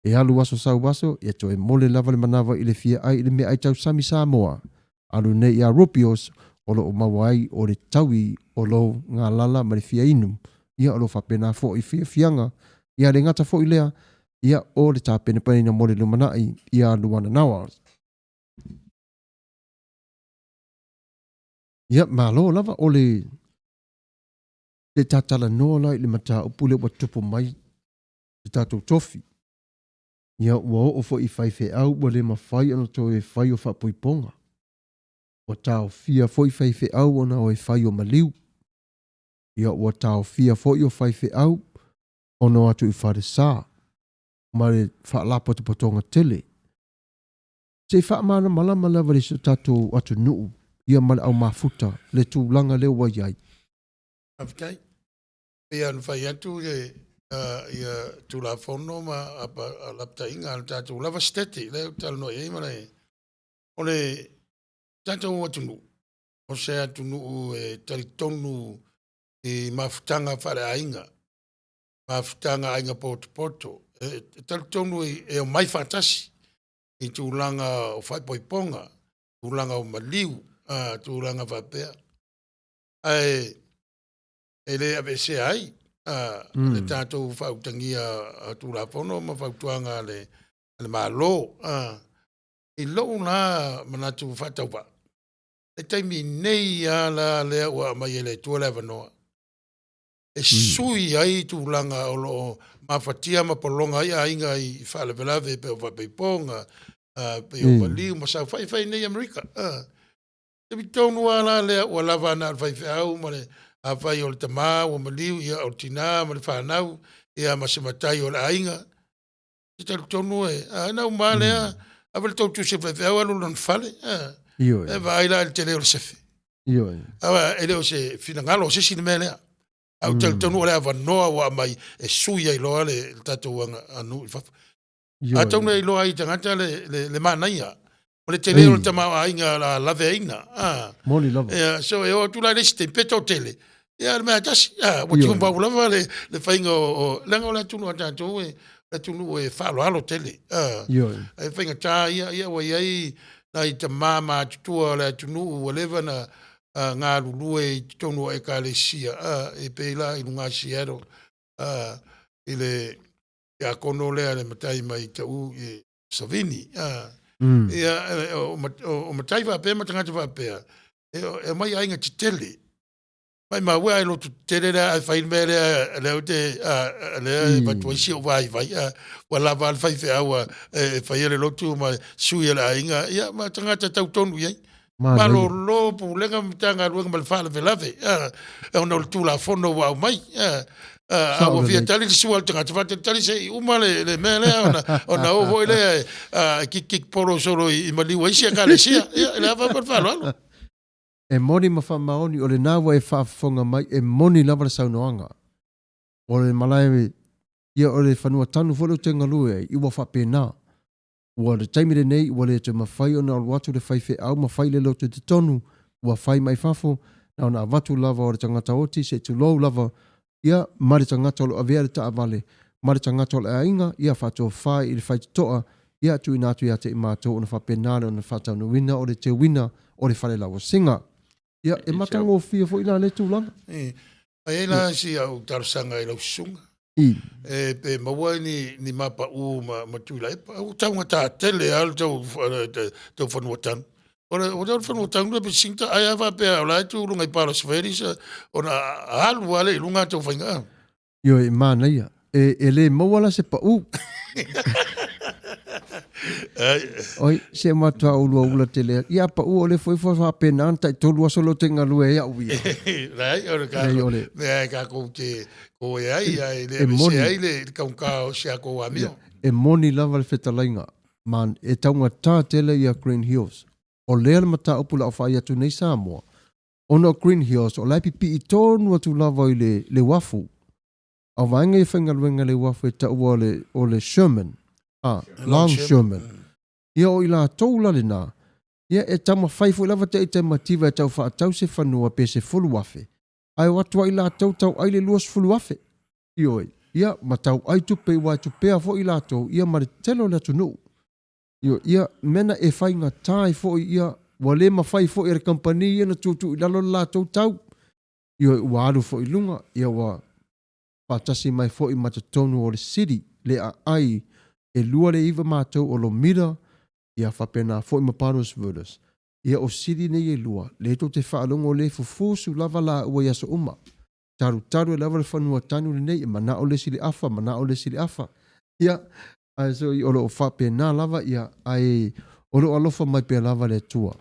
e alu aso sau aso, ia toe mole lava le manava i le fia ai i le meaai tausami Samoa. Alu nei iā Rupios, o lo o maua ai o le taui o lou galala ma le fia inu. Ia, o lo o faapena foi fiafiaga. Ia, le gata foi lea, ia, o le tapenapenaina mo le lumanai iā Luana Nawaz. Ia, malo lava o le le tatalanoa la i le mataupu lea ua tupu mai le tatou tofi. Ia, ua oo foi i faifeau ua le mafai ona toe fai o faapoipoga. Ua taofia foi faifeau ona o e fai o maliu. Ia, ua taofia foi o faifeau ona o atu i falesa ma le faalapotopotoga tele. Se i faamalamalama lava i si o tatou atunuu ia ma le au mafuta le tulaga lea ua i ai. Faafetai. Pei ona fai atu le ia Tulafono ma lapataiga a le tatou lava Setete lea ou te talanoa i ai ma le o le tatou atunuu o se atunuu e talitonu i mafutaga faaleaiga, mafutaga aiga potopoto, e talitonu e omai faatasi i tulaga o faaipoipoga, tulaga o maliu, tulaga faapea. Ae e le aveesea ai le tatou faautagia Tulafono ma fautuaga a le Malo. I lou la manatu faatauvaa, le taimi nei lava la lea ua aumai e le Atua le avanoa e sui ai tulaga o lo o mafatia ma pologa ai aiga i faalavelave pei o faapeipoga, pei o maliu ma saofai e fai nei i Amerika. Taimi tonu lava la lea ua lava na o le faifeau ma le afai o le tama ua maliu, ia o le tina ma le fanau, ia ma se matai o le aiga. E talitonu e, a na uma lea, ave le tou tusi a le faifeau alu lona fale. Ioe. E vaai la i le tele o le sefe. Ioe. Aua e le o se finagalo o se isi le mea lea. Ae ou te talitonu o le avanoa ua aumai e sui ai loa le tatou aganuu i fafo. Ioe. Atonu e iloa ai i tagata le manaia o le tele o le tamaoaiga o le a laveaiina. Moni lava. Ia, so e oo atu la i le isi taimi, pe toatele, ia o le mea lava e tasi. Ua tumau lava le faiga o, leaga o le atunuu a tatou e, o le atunuu e faaaloalo tele. Ioe. Ae faigata ia, ia ua i ai nai tama matutua o le atunuu ua leva ona galulue i totonu o Ekalesia, e pei la i luga o Seattle, i le tiakono lea le matai mai Tau i Savini. Ia, o matai faapea ma tagata faapea, e omai aiga tetele. Maimau e ai loto tetele lea ae fai le mea lea, lea ou te, lea e avatu ai si ou vaivai, ua lava a le faifeau e faia le lotu ma sui o le aiga, ia ma tagata tau tonu i ai. Malolo Pulega ma Matagaluega ma le faalavelave, ona o le Tulafono ua aumai. A ua fia tali le sua a le tagata, faatalitali se i uma le mea lea ona o foi lea e kikikiki polo solo i maliu a isi Ekalesia. Ia, le ava ma le faaaloalo. E moni ma faamaoni o lena ua e faafofoga mai e moni lava le saunoaga. O le malae ia o le fanua tanu foi lea ou te galue ai, ua faapena. Ua le taimi lenei ua le toe mafai ona alu atu le faifeau ma fai le lotu i totonu, ua fai mai fafo, na ona avatu lava o le tagata oti se i tulou lava, ia, ma le tagata o lo o avea le taavale, ma le tagata o le aiga, ia faatofa i le faitotoa, ia tuuina atu ia te i matou ona faapena lea ona faataunuuina o le teuina o le fale lauasiga. Ia, e matagofie foi la lea tulaga. E ai la si au talosaga i lau susuga. I. E pe maua ni ni mapaʻū ma ma Tuilaepa. Ua taugata tele lava le tau tau fanua tanu. O le o le fanua tanu le pisi ai a faapea o la e tu i luga i Palos Verdes ona alu lava lea i luga a outou faiga. Ioe, e manaia. E, e le maua la se paʻū. Oi, se matua ou lua ula tele. Ia paʻū o le foi foi faapena ona tai-tolu aso lea ou te galue ai au ia. Leai, o le Leai, o le- mea e tatou te koe ai, ai le e moni. ai le taugata o si a tou amio. E moni lava le fetalaiga, ma e taugatā tele ia Green Hills. O lea le mataupu la o faai atu nei Samoa, ona o Green Hills o la e pipii tonu atu lava i le, le uafu. A o vaega ia faigaluega i le uafu e taua o le, o le Sherman, a, Long Sherman. Ia o i latou la lena, ia e taumafai foi lava te ita mativa e tau faatau se fanua pe 10,000, ae o atu ai latou tau ai le 20,000. Ioe, ia ma tau ai tupe aua e tupea foi i latou ia ma le tele o le atunuu. Ioe, ia mea na e faigata ai foi ia ua le mafai foi e le kamupani ia na tuutuu i lalo le latou tau. Ioe, ua alu foi i luga, ia ua faatasi mai foi ma totonu o le city le aai e 29 matou o Lomita, ia faapena foi ma Palos Verdes. Ia o city nei e lua, lea tou te faalogo lea e fufusu lava laua i aso uma. Talutalu ai lava le fanua tanu lenei, e manao le isi i le afa, manao le isi i le afa. Ia, ae so o lo o faapena lava, ia, ae o lo o alofa mai pea lava le Atua.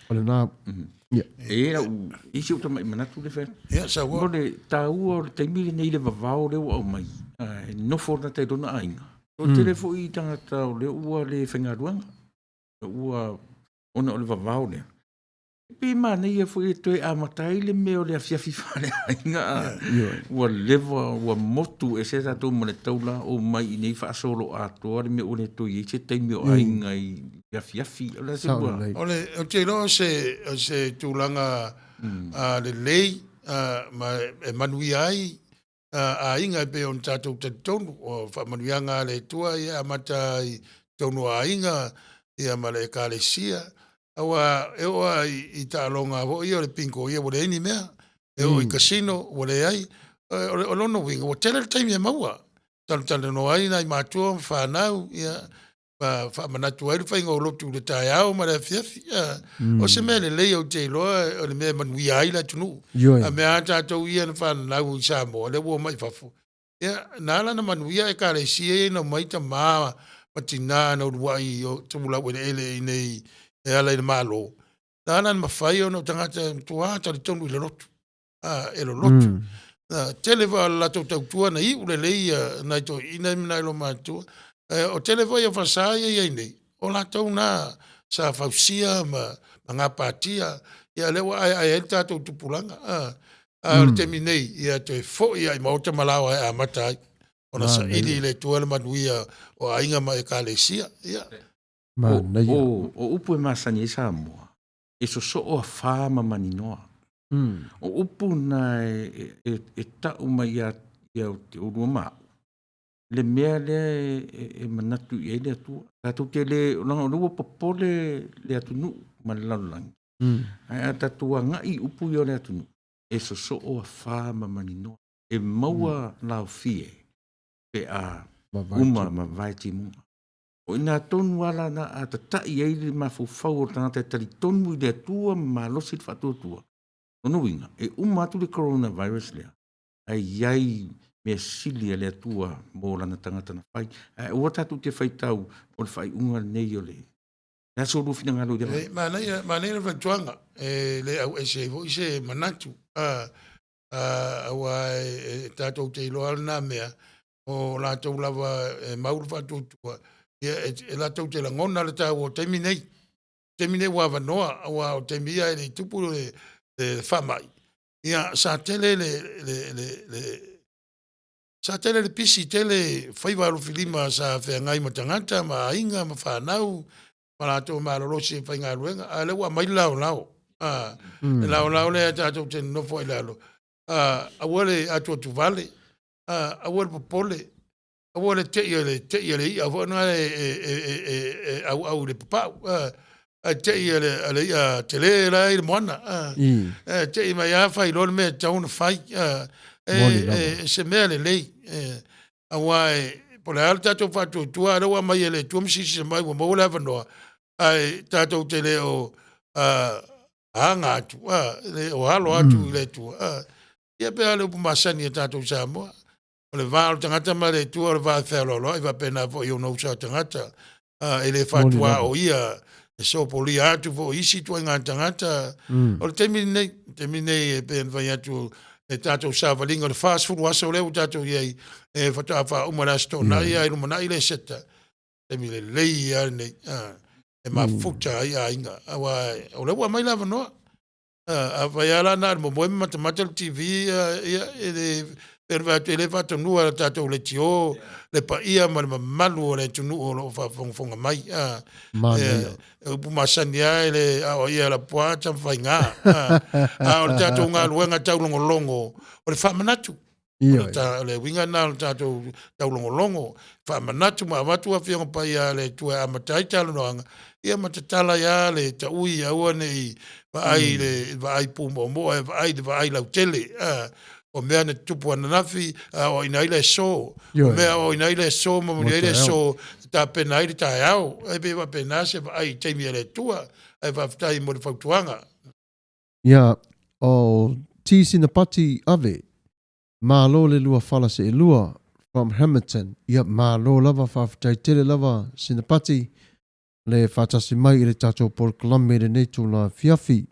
O lena, ia. E i ai lau, isi ou tamai manatu le fai. Ia, saua. Mo le taua o le taimi lenei i le vavao lea ua aumai, e nofo tagata i lona aiga. Toatele foi tagata o lea ua le faigaluega, ua ona o le vavao lea. E pei e manaia foi e toe amata ai le mea o le afiafi faaleaiga ua leva ua motu ese tatou ma le taula o mai i nei faasolo atoa le mea ua le toe i ai se taimi o aiga i le afiafi. O le a se ua O le ou te iloa o se o se tulaga lelei ma e manuia ai aiga e pei ona tatou talitonu o faamanuiaga a le Atua ia e amata ai i totonu o aiga ia ma le ekalesia aua e oo lava i taaloga foi ia o le bingo ia ua leai ni mea e oo i casino ua leai o lona uiga ua tele le taimi e maua talatalanoa ai nai matua ma fanau ia ma faamanatu ai le faiga o lotu i le taeao ma le afiafi. O se mea lelei ou te iloa o le mea e manuia ai le atunuu. A mea a tatou ia na fananau i Samoa, lea ua omai i fafo. Ia, na ala ona manuia ekalesia ia ina omai tama ma tina na uluai o tumu laueleele i inei e ala i le Malo. Na ala ona mafai ona o tagata e matua talitonu i le lotu. E lolotu. Tele foi o le latou tautua na iu lelei nai toeaiina ma nai olomatua. O tele foi o falesa ia e i ai nei, o latou na sa fausia ma gapatia, ia lea ua aeae ai le tatou tupulaga. A o le taimi nei, ia toe foi lava i maota ma laoa e amata ai ona saili i le Atua le manuia o aiga ma ekalesia. Ia. Manaia. O upu e masani ai Samoa, e sosoo afa ma maninoa. O upu na e tau mai ia te oulua ma au, le mea lea e manatu i ai le Atua. Tatou te le, leaga o lea ua popole le atunuu ma le lalolagi, ae a tatou agai i upu ia o le atunuu, e sosoo afa ma maninoa. E maua laofie pe a uma ma vae timuga. O i ina tonu lava la na a tatai ai le mafaufau o le tagata e talitonu i le Atua ma malosi le faatuatua, lona uiga, e uma atu le coronavirus lea, ae i ai mea sili a le Atua mo lana tagata na fai. Ae aua tatou te faitau o le faaiuga lenei o le Le a so oulua finagalo i lea vaega? Manaia, manaia le fautuaga, e le auese ai foi se manatu, aua e tatou te iloa lena mea, o latou lava e mau le faatuatua, ia e latou te lagona le taua o taimi nei. O taimi nei ua avanoa, aua o taimi ia e le i tupu le le faamai, ia sa tele le le le le sa tele le pisi tele faiva alofilima sa feagai ma tagata ma aiga ma fanau ma latou malolosi e faigaluega, a o lea ua aumai le laolao. A, le laolao lea tatou te nonofo ai i lalo, a, aua le atuatuvale, a, aua le popole, aua le tei o le tei a le i'a foi lena e e e e e auau i le papau, a, ae tei a le a le i'a tele la e i le moana, a, e tei mai lava fai loa le mea e tatau ona fai, a, e Moni lava. e se mea lelei, e, aua e po o le a le tatou faatuatua, a o lea ua aumai e le Atua ma silasila mai ua maua le avanoa, ae tatou te le o aga atu, a, le o alo atu i le Atua, a. Ia pei lava o le upu masani a tatou i Samoa, o le va o le tagata ma le Atua o le va e fealoaloai, faapena foi i ona uso a tagata, a, e le fatuaoia, e sopolia atu foi i isi ituaiga tagata. O le taimi lenei, le taimi lenei e pei ona fai atu, le tatou savaliga o le 40 aso lea ua tatou i ai, e faatoa faauma i le Aso Toonai ae lumanai le Eseta. Taimi lelei lava lenei, a, e mafuta ai aiga, aua o lea ua aumai le avanoa. Afai lava la na o le momoe ma matamata le TV, ia, e le pei ona fai atu, e le faatonuina e le tatou leitio le paia ma le mamalu o le atunuu o lo o faafogafoga mai. A, Manaia. E upu masani lava e le aoaia e Laupua Tamafaiga. A o le tatou galuega taulogologo, o le faamanatu. O le uiga lena o le tatou taulogologo, faamanatu ma avatu Afioga Paia a le Atua e amata ai talanoaga, ia ma tatala ai lava le taui, aua ne i vaai i le vaai pumoomoo ae vaai i le vaai lautele. O mea na tutupu ananafi, aoaoina ai le aso. O mea aoaoina ai le aso ma manuia ai le aso, e tapena ai le taeao. E pei e faapena se vaai i taimi a le Atua. Ae faafetai mo le fautuaga. Ia, o T Sinapati Ave, malo le lua fala seelua from Hamilton. Ia, malo lava, faafetai tele lava Sinapati le faatasi mai i le tatou polokalame i lenei itula afiafi.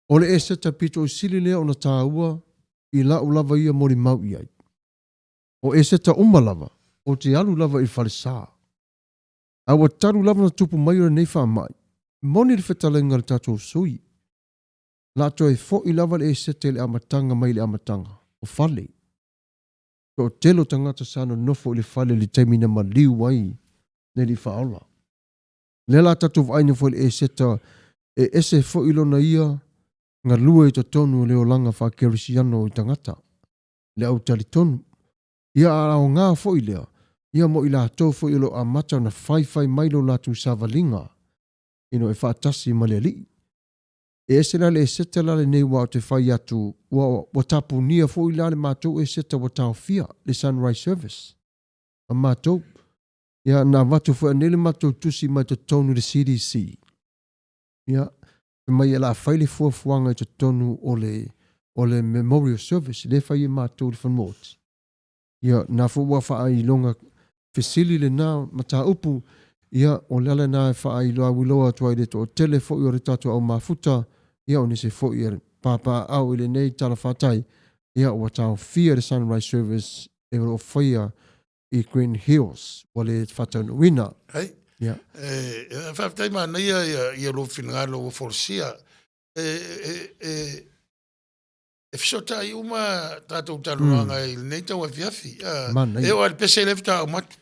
O le Eseta pito i sili lea ona taua i la'u lava ia molimau i ai. O Eseta uma lava, ou te alu lava i le falesa. A ua talu lava ona tupu mai o lenei faamai, moni le fetalaiga a le tatou sui, la toe foi lava le Eseta i le amataga mai le amataga, o fale. Toatele o tagata sa nonofo i le fale i le taimi na maliu ai le Alii Faaola. Lea la tatou vaaina foi i le Eseta e ese foi lona ia galue i totonu o le olaga faakerisiano i tagata, le au talitonu. Ia a aoga foi lea, ia mo i latou foi o lo o amata ona faifai mai lo latou savaliga ina e faatasi ma le Alii. E ese la le Eseta la lenei aua ou te fai atu ua ua tapunia foi la le matou Eseta ua taofia le Sunrise Service a matou. Ia na avatu foi anei le matou tusi mai totonu i le CDC. Ia fai mai o le a fai le fuafuaga i totonu o le o le Memorial Service lea e fai e matou i le Fanuaoti. Ia, na foi ua faailoga fesili lena mataupu, ia, o le ala lena e faailoauiloa atu ai i le toatele foi o le tatou au mafuta, ia, o nisi foi e papaaao i lenei talafatai, ia, ua taofia le Sunrise Service e o lo o faia i Green Hills, ua le faataunuuina. Hai. Ia. E, faafetai manaia ia, ia lou finagalo ua folasia. E, e, e, e fesootai uma tatou talanoaga i lenei tauafiafi. Manaia. E oo lava i le pese lea faatoa uma atu.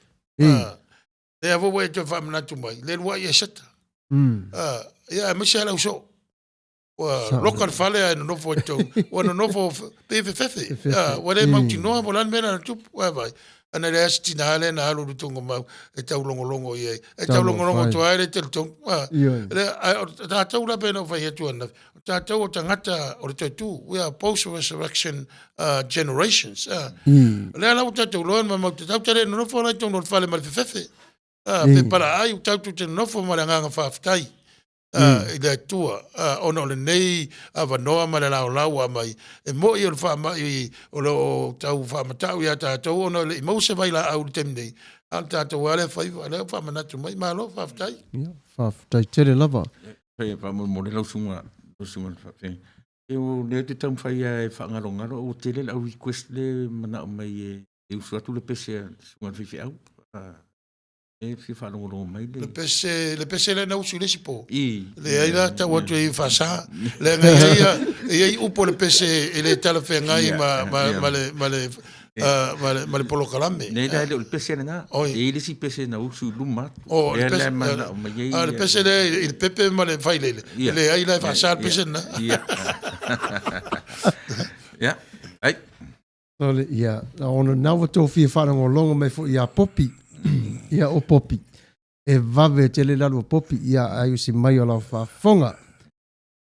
Lea foi ua e toe faamanatu mai, le luai Eseta. Ia aemaise lava le ausoo. Ua loka le fale ae nonofo ai totonu. Ua nonofo pei e fefefe. Fefefe. Ua le mautinoa po o le a le mea lea na tupu. Ua vaai. Ana leai se tina lea na alu i le togomau e taulogologo i ai. E taulogologo atu ai le talitonu. Lea, ae o tatou la pei ona ou fai atu ananafi, o tatou o tagata o le toetu. We are post resurrection generations. O lea la ua tatou iloa ma matou te le nonofo la i totonu o le fale ma le fefefe. Pe palaai ua tatou te nonofo ma le agaga faafetai i le Atua ona o lenei avanoa ma le laolao ua aumai. E moi o le faamai o lo o tau faamatau ia tatou ona e le i maua se vailaau i le taimi nei, a o le tatou lava lea faiva, lea ua faamanatu mai. Malo faafetai. Ia, faafetai tele lava. Fai faamolemole lau susuga, lau susuga i le faafeagaiga. E o lea te taumafai lava e faagalogalo, ua tele le au request le manao mai e usu atu le pese a le susuga i le faifeau. E fia faalogologo mai le. Le pese, le pese lea na usu i le isi po. I. Leai la, tau atu e i faasa. Leaga e i ai, e i ai upu o le pese e le talafeagai ma, ma, ma le, ma le, ma le, ma le polokalame. Nei la e le o le pese lena. Oi. E i ai le isi pese na usu i luma atu. O, le Lea pese, la e manao mai ai. a, le pese lea i le pepe ma le failele. Ia. Leai la e faasa le pese lena. Ia. Ia. Ai. Sole, ia, ona na ua tou fia faalogologo mai foi ia Popi, ia o Popi, e vave tele lalo o Popi, ia ai usi mai o lau faafofoga.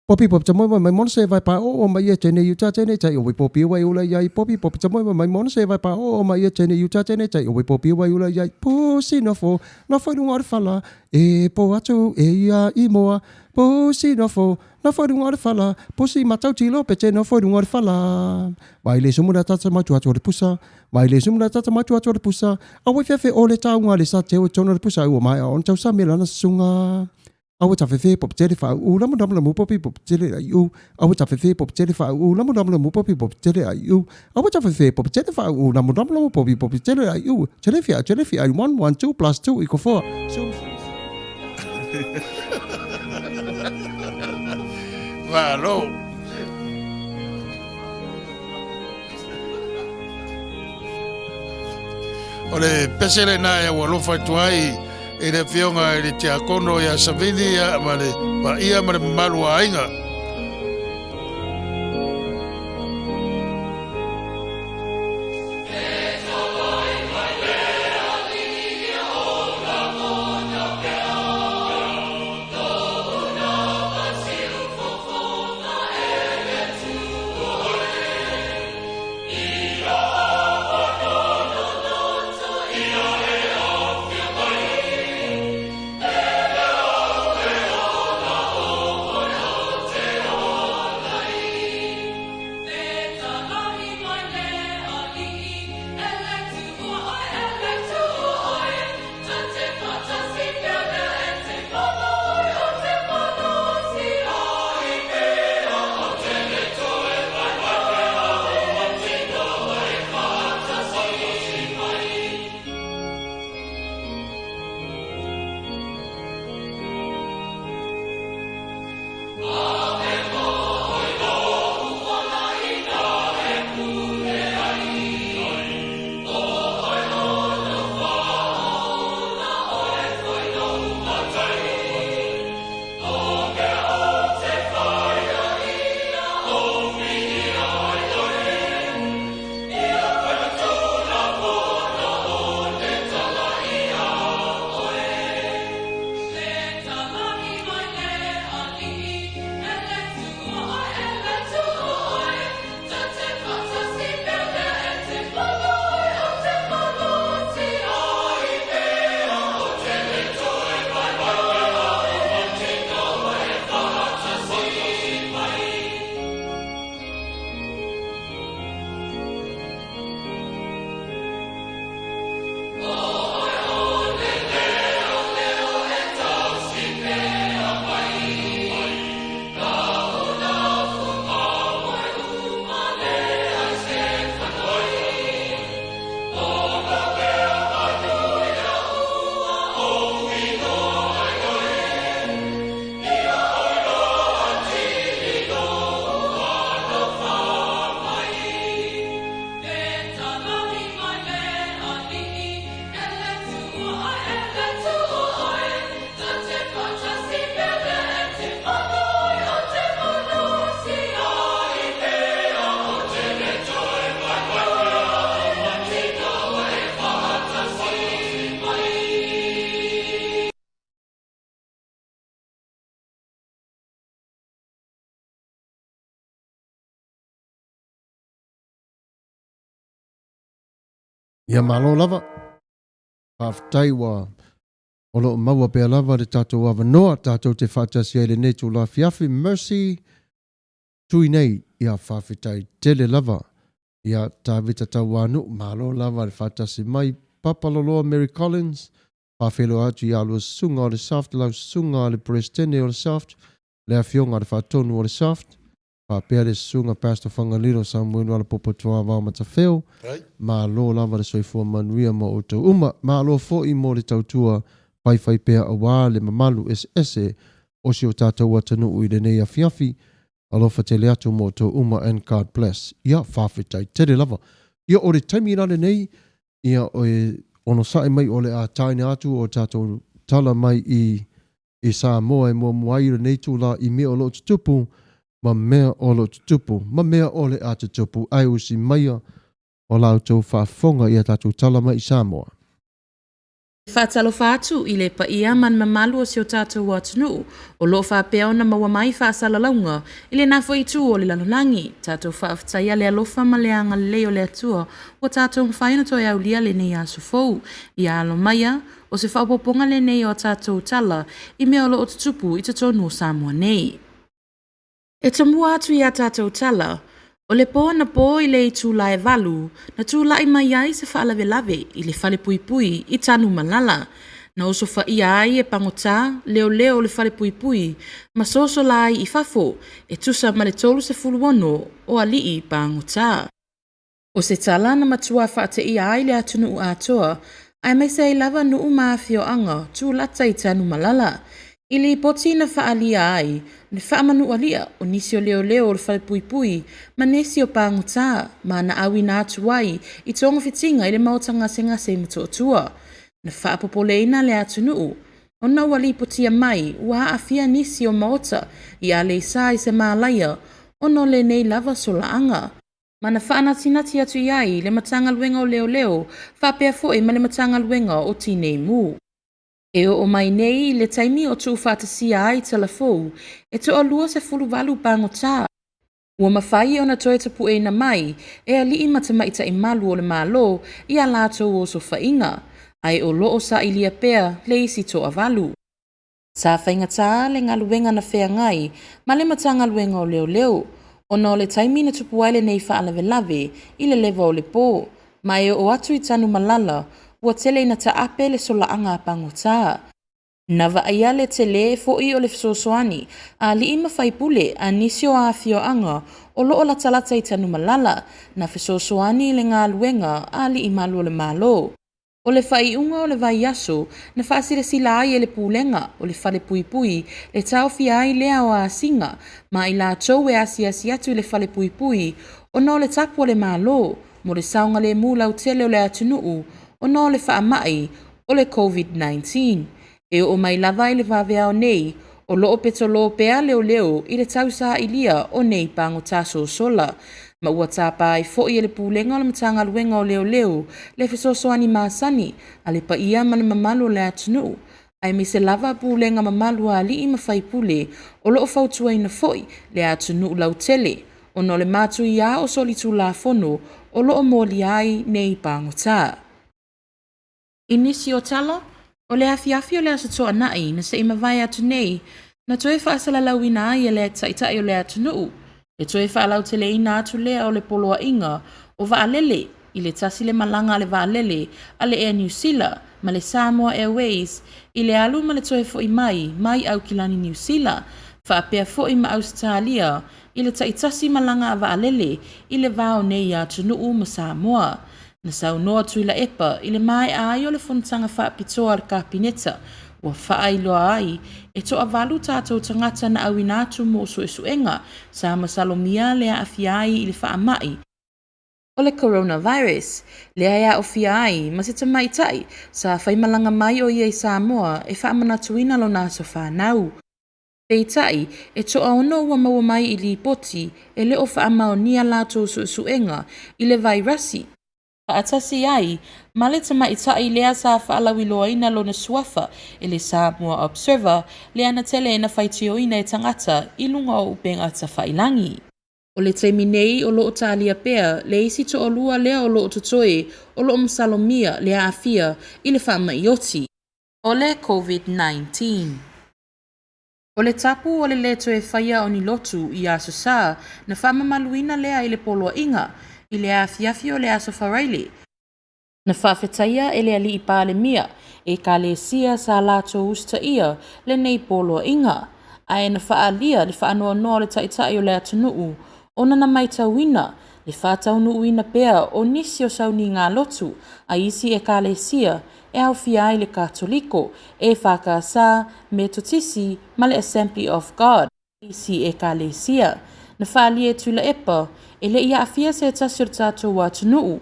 Popi popi ta moe mai mona se vai pa o o mai ia tene i uta tene tai o popi wai ula ia i popi popi ta moe mai mona se vai pa o o mai ia tene i uta tene tai o popi wai ula ia i pusi nofo nofo i lunga o le fala e po atu e ia i moa pusi nofo Nofo i runga o le fala, pusi matau tilo pe te nofo i runga o le fala. Mai le sumu la tata mai atu o le pusa, mai le sumu la tata mai atu o le pusa, aua fefe o le taunga le sa teo tonu le pusa ua mai on tau sa me lana sunga. Aua ta fefe pop tele fa u lamu lamu lamu popi pop tele ai u. Aua ta fefe pop tele fa u lamu lamu lamu popi pop tele ai u. Aua ta fefe pop tele fa u lamu lamu lamu popi pop tele ai u. Tele fia tele fia 1 1 2 plus 2 equal 4. So Malo. O le pese lena e ua alofa atu ai i le afioga i le tiakono ia Savili ma le paia ma le mamalu o aiga. Ia malo lava. Faafetai ua o lo o maua pea lava le tatou avanoa tatou te faatasi ai lenei itula afiafi. Mercy Tui nei, ia faafetai tele lava. Ia Tavita Tauanuu, malo lava le faatasi mai. Papa Loloa Mary Collins, faafeiloa atu ia lua susuga o le Shaft, lau susuga le Peresetene o le Shaft, le afioga a le Faatonu o le Shaft. Faapea le Susuga Pastor Fagalilo Samuelu Alapopo Tuavao Matafeo, malo lava le soifua manuia mo outou uma. Malo foi mo le tautua faifaipea aua le mamalu eseese o si o tatou atunuu i lenei afiafi. Alofa tele atu mo outou uma and God bless. Ia, faafetai tele lava. Ia, o le taimi la lenei, ia, e onosai mai o le a taina atu o tatou tala mai i i Samoa e muamua ai lenei itulā i mea o lo o tutupu ma mea o lo o tutupu ma mea o le a tutupu ae usi maia o la outou faafofoga i a tatou tala mai i Samoa. E faatalofa atu i le paia ma le mamalu o si o tatou atunuu o lo o faapea ona maua mai faasalalauga i lena foi itu o le lalolagi. Tatou faafetaia le alofa ma le agalelei o le Atua ua tatou mafai ona toe aulia lenei aso fou. Ia alo maia, o se faaopoopoga lenei o a tatou tala i mea o lo o tutupu i totonu o Samoa nei. E tomua atu i a tatou tala, o le pō anapō i le itula e 8 na tulai mai ai se faalavelave i le falepuipui i Tanumalala. Na osofaia ai e pagotā leoleo o le falepuipui ma sosola ai i fafo e tusa ma le 36 o alii pagotā. O se tala na matua faateia ai le atunuu atoa, aemaise ai lava nuu ma afioaga tulata i Tanumalala. I lipoti na faaalia ai le faamanualia o nisi o leoleo o le falepuipui ma nisi o pagotā ma na auina atu ai i togafitiga i le maota gasegase i Motootua. Na faapopoleina le atunuu ona ua lipotia mai ua aafia nisi o maota i Aleisa i se malaia ona o lenei lava solaaga. Ma na faanatinati atu i ai le Matagaluega o Leoleo faapea foi ma le Matagaluega o Tinei Mu. E oo mai nei i le taimi o tuufaatasia ai tala fou, e toa-28 pagotā ua mafai ona toe tapueina mai e alii ma tamaitai malu o le Malo i a latou osofaiga, ae o lo o sailia pea le isi toavalu. Sa faigata le galuega na feagai ma le Matagaluega o Leoleo ona o le taimi na tupu ai lenei faalavelave i le leva o le pō, ma e oo atu i Tanumalala ua tele ina taape le solaaga a pagota. Na vaaia le telē foi o le fesoasoani a alii ma faipule a nisi o afioaga o lo o latalata i Tanumalala na fesoasoani i le galuega a alii malu o le Malo. O le faaiuga o le vaiaso na faasilasila ai e le Pulega o le Falepuipui le taofia ai lea o asiga ma i latou e asiasi atu i le falepuipui ona o le tapu a le Malo mo le saogalemu lautele o le atunuu ona o le faamai o le COVID-19. E oo mai lava i le vaveao nei, o lo o petolo pea leoleo i le tausailia o nei pagota sosola, ma ua tapa ai foi e le Pulega o le Matagaluega o Leoleo le fesoasoani masani a le paia ma le mamalu o le atunuu, aemaise lava pulega mamalu a alii ma faipule o lo o fautuaina foi le atunuu lautele ona o le matuia o solitulafono o lo o molia ai nei pagota. I nisi o tala, o le afiafi o le Aso Toonai na se i mavae atu nei, na toe faasalalauina ai e le Taitai o le atunuu le toe faalauteleina atu lea o le poloaiga o vaalele i le tasi le malaga a le vaalele a le Air Niu Sila ma le Samoa Airways i le alu ma le toe foi mai mai Aukilani Niu Sila faapea foi ma Ausetalia i le taitasi malaga a vaalele i le va o nei atunuu ma Samoa. Na saunoa Tuilaepa i le maea ai o le fonotaga faapitoa a le Kapeneta ua faailoa ai e toavalu tatou tagata na auina atu mo suesuega sa masalomia le aafia ai i le faamai o le coronavirus, lea e aofia ai ma se tamaitai sa faimalaga mai o ia i Samoa e faamanatuina lona aso fanau. Peitai, e toaono ua maua mai i lipoti e le o faamaonia latou suesuega i le vairasi, faatasi ai ma le tamaitai lea sa faalauiloaina lona suafa i le Samoa Observer lea na tele ina faitioina e tagata i luga o upega tafailagi. O le taimi nei o lo o talia pea le isi toalua lea o lo o totoe o lo o masalomia le aafia i le faamai oti o le COVID-19. O le tapu o le lē toe faia o ni lotu i Aso Sa na faamamaluina lea i le poloaiga i le afiafi o le Aso Faraile, na faafetaia e le Alii Palemia Ekalesia sa latou usitaia lenei poloaiga. Ae na faaalia le faanoanoa o le Taitai o le atunuu ona na matauina le faataunuuina pea o nisi o sauniga lotu a isi ekalesia e aofia ai le Katoliko, EFKS, Metotisi ma le Assembly of God. Isi ekalesia. Na faaalia e Tuilaepa e le i aafia se tasi o le tatou atunuu,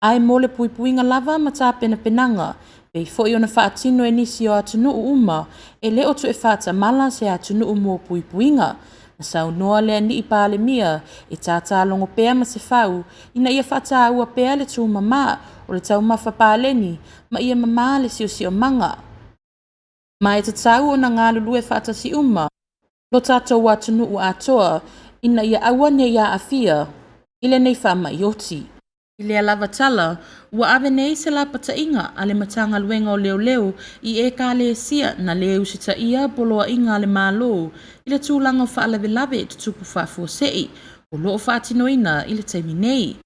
ae mo le puipuiga lava ma tapenapenaga, pei foi ona faatino e nisi o atunuu uma e le o toe faatamala se atunuu mo puipuiga. Na saunoa le Alii Palemia e tātā logo pea Masefau ina ia faataua pea le tūmamā o le taumafa paleni ma ia mamā le siosiomaga. Ma e tatau ona galulue faatasi uma lo tatou atunuu atoa ina ia aua ne i aafia i lenei faamai oti. I lea lava tala, ua ave nei se lapataiga a le Matagaluega o Leoleo i Ekalesia na lē usitaia poloaiga a le Malo i le tulaga o faalavelave tutupu faafuasei o lo o faatinoina i le taimi nei.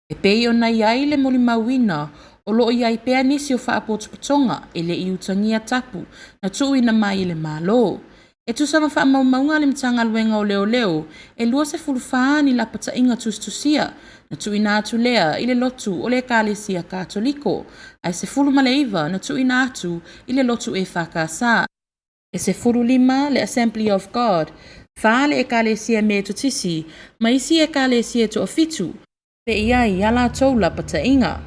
E pei ona i ai le molimauina o lo o i ai pea nisi o faapotopotoga e le i utagia tapu na tuuina mai e le Malo. E tusa ma faamaumauga a le Matagaluega o Leoleo, e 24 ni lapataiga tusitusia na tuuina atu lea i le lotu o le Ekalesia Katoliko, ae 19 na tuuina atu i le lotu EFKS. E 15 le Assembly of God, fa le Ekalesia Metotisi ma isi ekalesia e toafitu e i ai a latou lapataiga.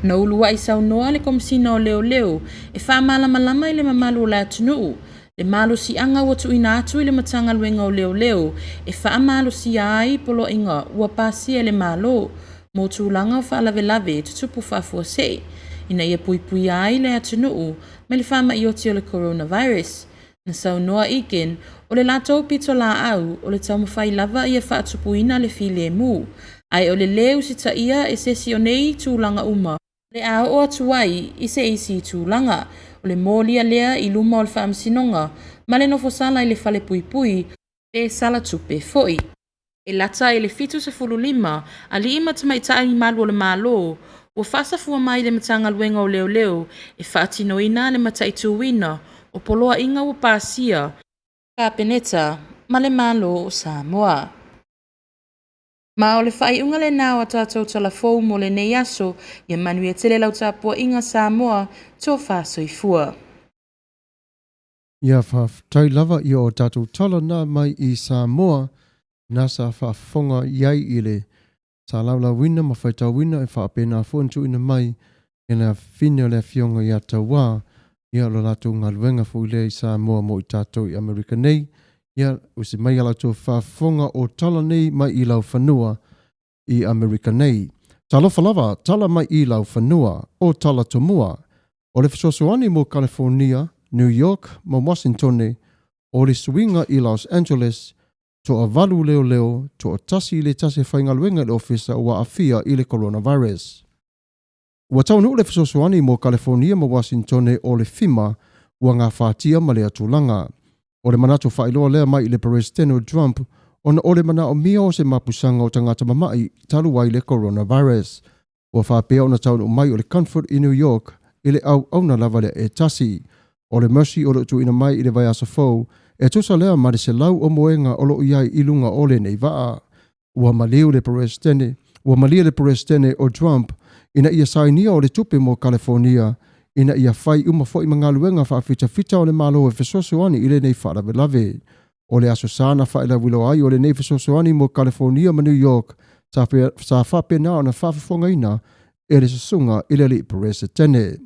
Na uluai saunoa le Komesina o Leoleo e faamalamalama i le mamalu o le atunuu le malosiaga ua tuuina atu i le Matagaluega o Leoleo e faamalosia ai poloaiga ua pasia e le Malo mo tulaga o faalavelave tutupu faafuasei ina ia puipuia ai le atunuu mai le faamai oti o le coronavirus. Na saunoa Egan o le latou pitolaau o le taumafai lava ia faatupuina le filemu, ae o le lē usitaia e se isi o nei tulaga uma o le a oo atu ai i se isi tulaga o le molia lea i luma o le faamasinoga ma le nofosala i le falepuipui pe sala tupe foi. E lata i le 75 alii ma tamaitai malu o le Malo ua faasafua mai i le Matagaluega o Leoleo e faatinoina le mataituina o poloaiga ua pasia Kapeneta ma le Malo o Samoa. Ma o le faaiuga lena o a tatou talafou mo lenei aso, ia manuia tele lau tapuaiga Samoa, tofa soifua. Ia faafetai lava i o tatou tala na mai i Samoa na sa faafofoga i ai i le sa laulauina ma faitauina e faapena foi ona tuuina mai e le afafine o le Afioga ia Tauā, ia lo latou galuega foi lea i Samoa mo i tatou i Amerika nei. Ia usi mai a latou faafofoga o tala nei mai i laufanua i Amerika nei. Talofa lava, tala mai i laufanua, o tala tomua. O le fesoasoani mo Kalifornia, New York ma Wasintone, o le suiga i Los Angeles, toavalu leoleo, toatasi i le tasi e faigaluega i le ofisa ua aafia i le coronavirus. Ua taunuu le fesoasoani mo Kalifornia ma Wasintone o le FEMA ua gafatia ma lea tulaga. O le manatu faailoa lea mai i le Peresetene o Trump ona o le manaomia o se mapusaga o tagata mama'i talu ai le coronavirus. Ua faapea ona taunuu mai o le Comfort i New York i le auauna lava lea e tasi. O le Mercy o lo o tuuina mai i le vaiaso fou, e tusa lea ma le 100 o moega o lo o i ai i luga o lenei vaa. Ua maliu le Peresetene, ua malie le Peresetene o Trump ina ia sainia o le tupe mo Kalifornia ina ia fai uma foi ma galuega faafitafita o le Malo e fesoasoani i lenei faalavelave. O le Aso Sa na faelauiloa ai o lenei fesoasoani mo Kalifornia ma New York sa, sa faapena ona faafofogaina e le susuga i le alii Peresetene.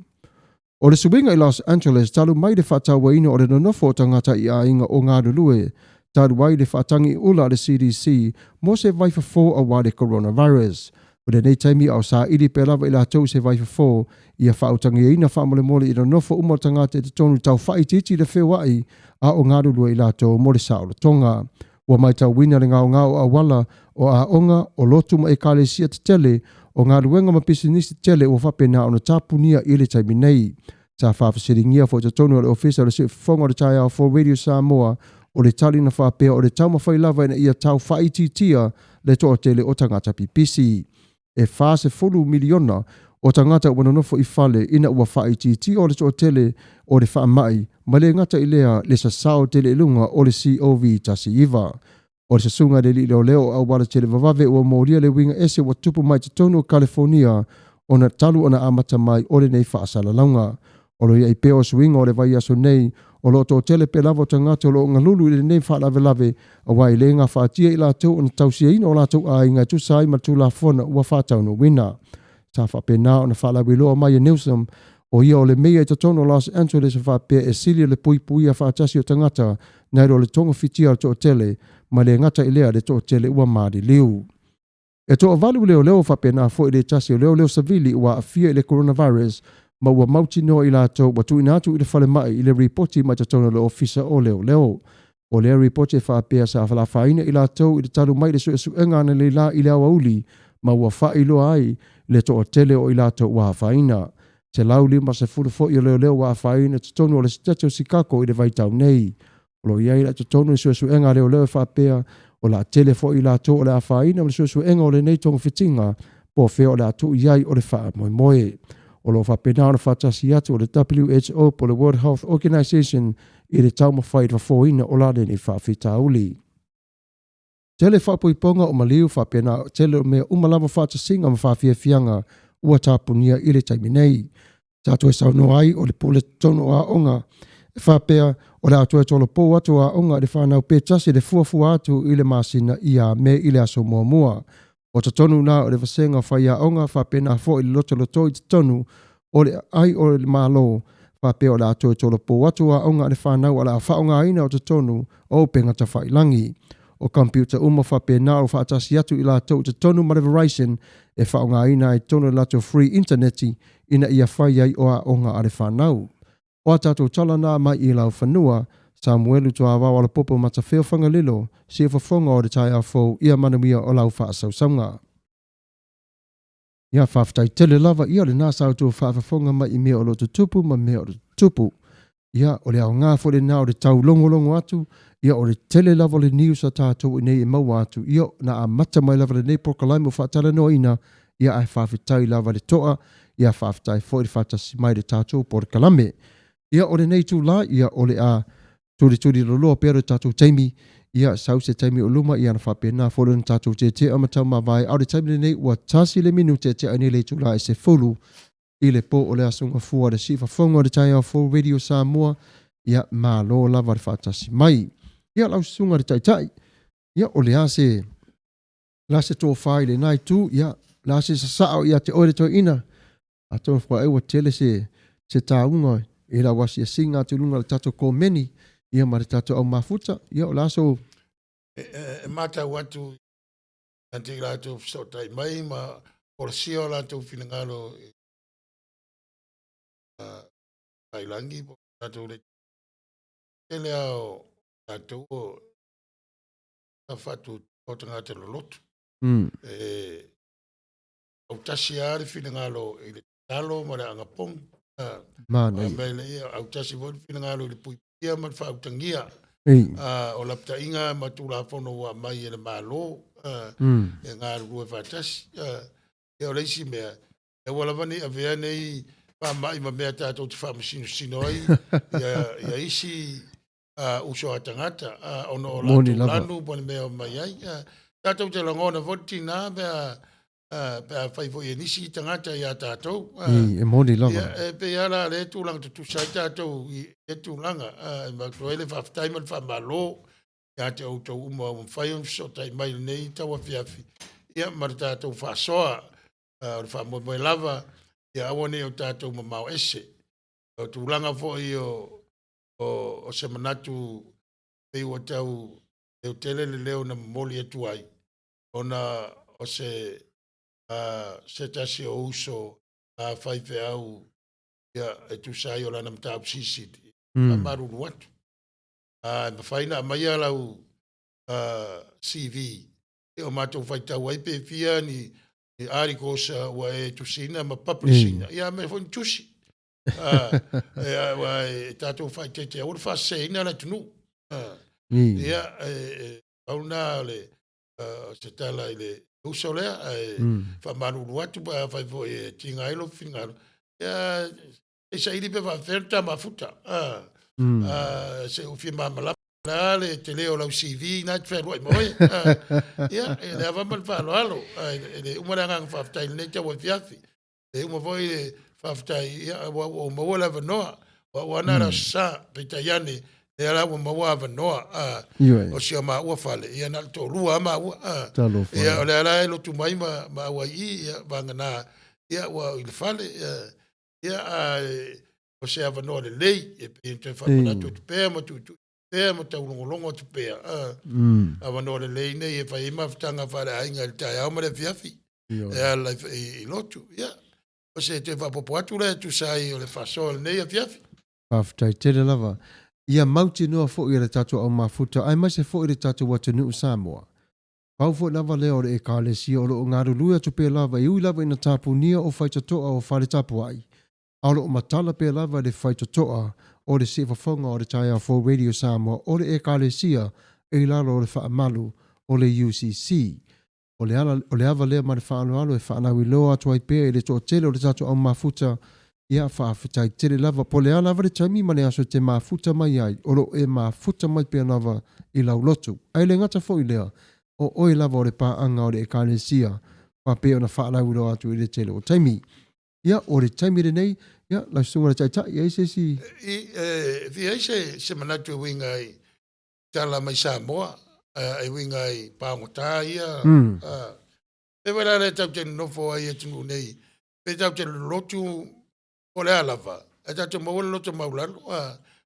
O le suiga i Los Angeles talu mai le faatauaina o le nonofo o tagata i aiga o galulue, talu ai le faatagiula a le CDC mo se vaifofo aua le coronavirus. O lenei taimi a o saili pea lava i latou i se vaifofo, ia faautagiaina faamolemole i nonofo uma o tagata i totonu tau faaitiiti le feoai a o galulue i latou mo le saolotoga. Ua matauina le gaogao o auala, o aoga, o lotu ma ekalesia tetele, o galuega ma pisinisi tetele ua faapena ona tapunia i le taimi nei. Sa faafesiligia foi i totonu o le Ofisa o le Siufofoga o le Taeao Fou Radio Samoa, o le tali na faapea o le taumafai lava ina ia tau faaitiitia le toatele o tagata pipisi. E 40 miliona o tagata ua nonofo i fale ina ua faaitiitia o le toatele o le faamai ma le gata i lea le sasao tele i luga o le COVID-19. O le susuga i le alii leoleo o auala televavave ua molia le uiga ese ua tupu mai totonu o California ona talu ona amata mai o lenei faasalalauga. O lo o i ai pea o suiga o le vaiaso nei, o lo o toatele pea lava o tagata o lo o galulu i lenei faalavelave aua e le gafatia i latou ona tausiaina o latou aiga e tusa ai ma le Tulafono ua faataunuuina. Sa faapena ona faalauiloa mai e Newsom, o ia o le meia i totonu o Los Angeles e faapea e sili le puipuia faatasi o tagata nai lo le togafitia o le toatele, ma le gata i lea le toatele ua maliliu. E toavalu leoleo faapena foi le tasi o leoleo savili ua aafia i le coronavirus ma ua mautinoa i latou ua tuuina atu i le falemai i le ripoti mai totonu o le Ofisa o Leoleo. O lea ripoti e faapea sa falafaina i latou i le talu mai le suesuega analeila i le aoauli ma ua faailoa ai le toatele o i latou ua afaina. 150 foi o leoleo ua afaina i totonu o le Sitete o Sikako i le vaitau nei. O lo o i ai la i totonu le suesuega a leoleo e faapea o le a tele foi i latou o le a afaina ma le suesuega o lenei togafitiga po o fea o le a tuu i ai o le faamoemoe. O lo o faapena ona faatasi atu o le WHO po o le World Health Organization i le taumafai i le fofoina o la lenei faafitauli. Tele faapoipoga o maliu faapena tele o mea uma lava faatasiga ma faafiafiaga ua tapunia i le taimi nei. Sa toe saunoa ai o le pule totonu o aoga e faapea o le a toe tolopo atu aoga i le fanau pe tasi le fuafua atu i le masina ia Me i le aso muamua. O totonu na o le vasega o faiaoga faapena foi le lotolotoi i totonu o le aai o le Malo faapea o le a toe tolopo atu aoga a le fanau o le a faaaogaina o totonu o upega tafailagi. O computer uma faapena o faatasi atu i latou i totonu ma le Verizon e faaaogaina ai totonu o le latou free internet ina ia fai ai o aoga a le fanau. O a tatou tala na mai i laufanua, Samuelu Tuavao Alapopo Matafeo Fagalilo, Siufofoga o le taeao fou ia manuia o lau faasausauga. Ia faafetai tele lava ia lena sa outou faafofoga mai i mea o lo o tutupu ma mea o lo o tutupu. Ia o le aoga foi lena o le taulogologo atu, ia o le tele lava o le news a tatou i nei e maua atu, ia na amata mai lava lenei polokalame o faatalanoaina, ia ae faafetai lava le toa, ia faafetai foi le faatasi mai i le tatou polokalame. Ia o lenei itula, ia o le a tulituli loloa pea lo tatou taimi, ia sau se taimi o luma, ia na faapena foi lea ona tatou tietia ma taumavae. A o le taimi lenei ua 1 le minute e tea ai nei le itula e 10 i le po o le aso Gafua le siufofoga o le taeao fou Radio Samoa. Ia malo lava le faatasi mai. Ia lau susuga i le Taitai, ia o le a se la se tofa i lena itu, ia la se sasao ia te oe le toeaina, atonu foi ai ua tele se tauga i lau asiasiga atu i luga o le tatou komeni ia ma le tatou au mafuta. Ia o le aso. E matau atu ia te i latou fesootai mai ma folasia o latou finagalo i tafailagi po o tatou le tele lava o latou o faatuatua o tagata loloto. E autasi lava le finagalo i le tatalo ma le agapogi. Manaia. Mea le ia autasi foi le finagalo i le puipuia ma le faautagia o lapataiga ma tulafono ua aumai e le Malo e galulue faatasi. Ia o le isi mea, e aua lava ne i avea nei faamai ma mea tatou te faamasinosino ai ia isi uso a tagata ona o Moni latou lava. lanu po o le mea o mai ai. Tatou te lagona foi le tina pe a fai foi e nisi tagata ia tatou. Ei, e moni lava. Ia, e pei lava la lea tulaga tutusa ai tatou i lea tulaga. E avatu ai le faafetai ma le faamalo ia te outou uma ua mafai ona fesootai mai i lenei tauafiafi ia ma le tatou faasoa. O le faamoemoe lava ia aua ne i o tatou mamao ese. O tulaga foi o se manatu pei ua tau leo tele le leo na momoli atu ai ona o se tasi o uso a faifeau ia e tusa ai o lana mataupu silisili faamalulu atu. E mafai ona aumaia lau CV ia o matou faitau ai pe fia ni articles ua e tusiina ma publishina. Ia aumai foi ni tusi. Aua e tatou faaeteete aua le faaseseina le atunuu. Ia, e, pau lena o le se tala i le uso lea, ae faamalulu atu pe afai foi e tiga ai lou finagalo, ia se i saili pe faapefea ona ta mafuta. Se i ou fia malamalama po o le a le tele o lau CV lena e te fealuai ma oe. Ia, e le ava ma le faaaloalo, ae e le uma le agaga faafetai i lenei tauafiafi. E uma foi le faafetai, ia, aua ua ou maua le avanoa. O au lava na o le Aso Sa, peitai ane, lea la ua maua avanoa. Ioe. O si o maua fale, ia na o le toalua lava maua. Talofa. Ia, o lea la e lotu mai ma auai i i, ia, vagana, ia, ua i le fale. Ia, ae o se avanoa lelei, e pei ona toe faamanatu atu pea ma tuitui pea ma taulogologo atu pea. Avanoa lelei nei e fai ai mafutaga faaleaiga i le taeao ma le afiafi. E ala i lotu. Ia, o se toe faaopoopo atu lea e tusa ai o le faasoa i lenei afiafi. Faafetai tele lava. Ia mautinoa foi e le tatou au mafuta aemaise foi le tatou atunuu Samoa. Pau foi lava lea o le Ekalesia o lo o galulue atu pea lava e ui lava ina tapunia o faitotoa o fale tapuai, a o lo o matala pea lava i le faitotoa o le siufofoga o le Taeao Fou Radio Samoa o le Ekalesia i lalo o le faamalu o le UCC. O le ala, o le ava lea ma le faaaloalo e faalauiloa atu ai pea i le toatele o le tatou au mafuta, ia, faafetai tele lava. Po o le a lava le taimi ma le aso e te mafuta mai ai, o lo o e mafuta mai pea lava i lau lotu. Ae le gata foi i lea, o oe lava o le paaga o le Ekalesia, faapea ona faalauiloa atu i le tele o taimi. Ia, o le taimi lenei, ia, lau Susuga i le Taitai, e i ai se isi... I, e fia i ai se manatu e uiga i tala mai Samoa e uiga i pagota ia. Pe foi la lea tatou te nonofo ai i atunuu nei, pe tatou te lolotu po o le a lava, ae tatou maua le loto maualalo.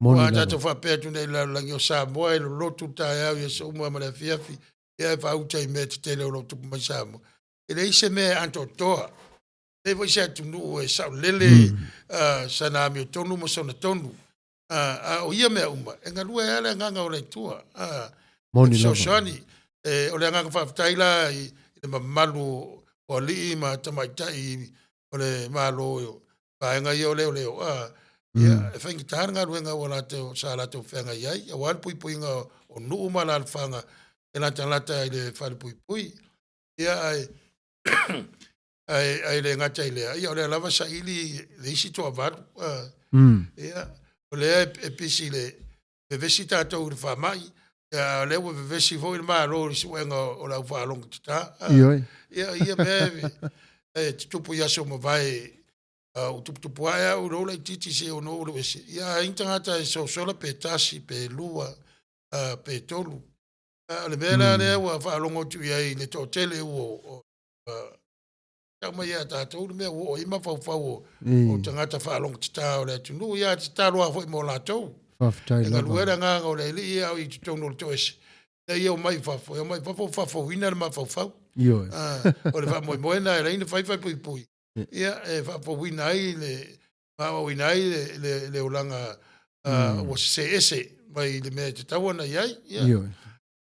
Moni Aua a lava. tatou faapea atu nei i le lalolagi o Samoa e lolotu le taeao i aso uma ma le afiafi, ia e faauta i mea tetele o lo o tupu mai Samoa. E leai se mea e atoatoa. E leai foi se atunuu e saolele sana amiotonu ma sona tonu. A o ia mea uma, e galue ai lava le agaga o le Atua. Moni lava. Fesoasoani. O le agaga faafetai la i le mamalu o alii ma tamaitai o le Malo, vaega ia o leoleo, ia, e faigata le galuega ua latou, sa latou feagai ai, aua le puipuiga o nuu ma alaalafaga e latalata i le falepuipui. Ia, ae Ae le gata i lea, ia o lea lava saili le isi toavalu. Ia, o lea e pisi le vevesi tatou i le faamai, a o lea ua vevesi foi le Malo i le suega o le au faalogotata. Ioe. Ia, ia mea e tutupu i aso ua mavae, ua tuputupu ae au i lou laitiiti seia ono oo i lou ese. Ia, a i ai ni tagata e sosola pe tasi, pe lua, pe tolu. A o le mea la lea ua faalogo atu i ai i le toatele ua tau mai ia tatou le mea ua oo i ai mafaufau o tagata faalogotata o le atunuu, ia tatalo lava foi mo latou. Faafetai E lava. galue le agaga o le Alii a o i totonu o le toese, ina ia omai i fafo, e omai i fafo ua faafouina le mafaufau. Ioe. O le faamoemoe lena e ala ai ona fai falepuipui, ia e faafouina ai le faaauauina ai le olaga ua sese ese mai le mea e tatau ona i ai. Ia. Ioe.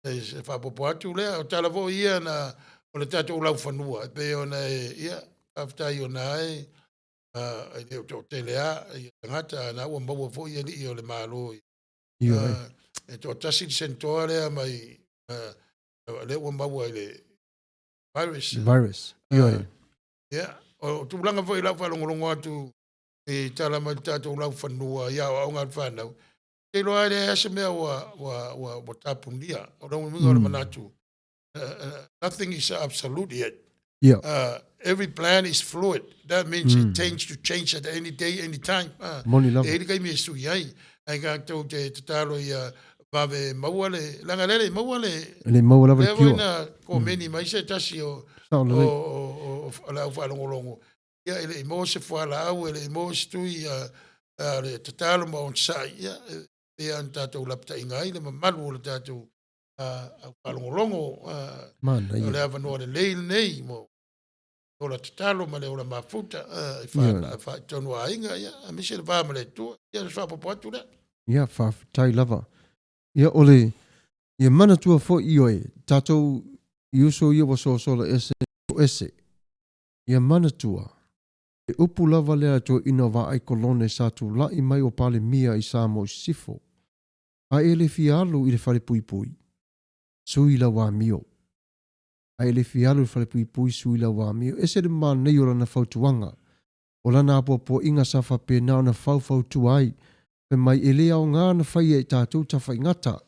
Se faaopoopo atu lea, o tala foi ia na o le tatou laufanua, e pei ona e, ia, faafetai ona e, e le o toatele lava ia tagata, a na ua maua foi alii o le Malo. Ioe. E toatasi le senetoa lea mai, lea ua maua i le virus. Virus. Ioe. Ia, o tulaga foi i lau faalogologo atu i tala mai le tatou laufanua i aoaoga a le fanau, te iloa e leai lava se mea ua tapunia. O le uiga o le manatu, nothing is absolute yet. Every plan is fluid. That means it tends to change at any day, any time. Moni lava. E i ai le taimi e sui ai. Ae tatou te tatalo ia vave maua le, leaga lea e le i maua le, E le i maua lava le lea foi cure. na komeni mai se tasi o, Sao lelei. o le au faalogologo, ia e le i maua se fualaau, e le i maua se tui, a le tatalo ma onosai, ia, e pei lava ona tatou lapataiga ai le mamalu o le tatou au faalogologo, Manaia. o le avanoa lelei lenei mo ola tatalo ma le ola mafuta e faaitonu a aiga, ia, aemaise le va ma le Atua. Ia, o le faaopoopo atu lea. Ia, faafetai lava. Ia, o le, ia manatua foi ioe, tatou i uso ia ua sosola ese, ese. Ia manatua, le upu lava lea a toeaina o Vaai Kolone sa tulai mai o Palemia i Samoa i Sisifo, a e le fia alu i le falepuipui, sui lau amio. Ae le fia alu i le falepuipui sui lau amio. Ese le manaia o lana fautuaga. O lana apoapoaiga sa faapena ona faufautua ai, fai mai e le aoga ona faia e tatou tafaigata.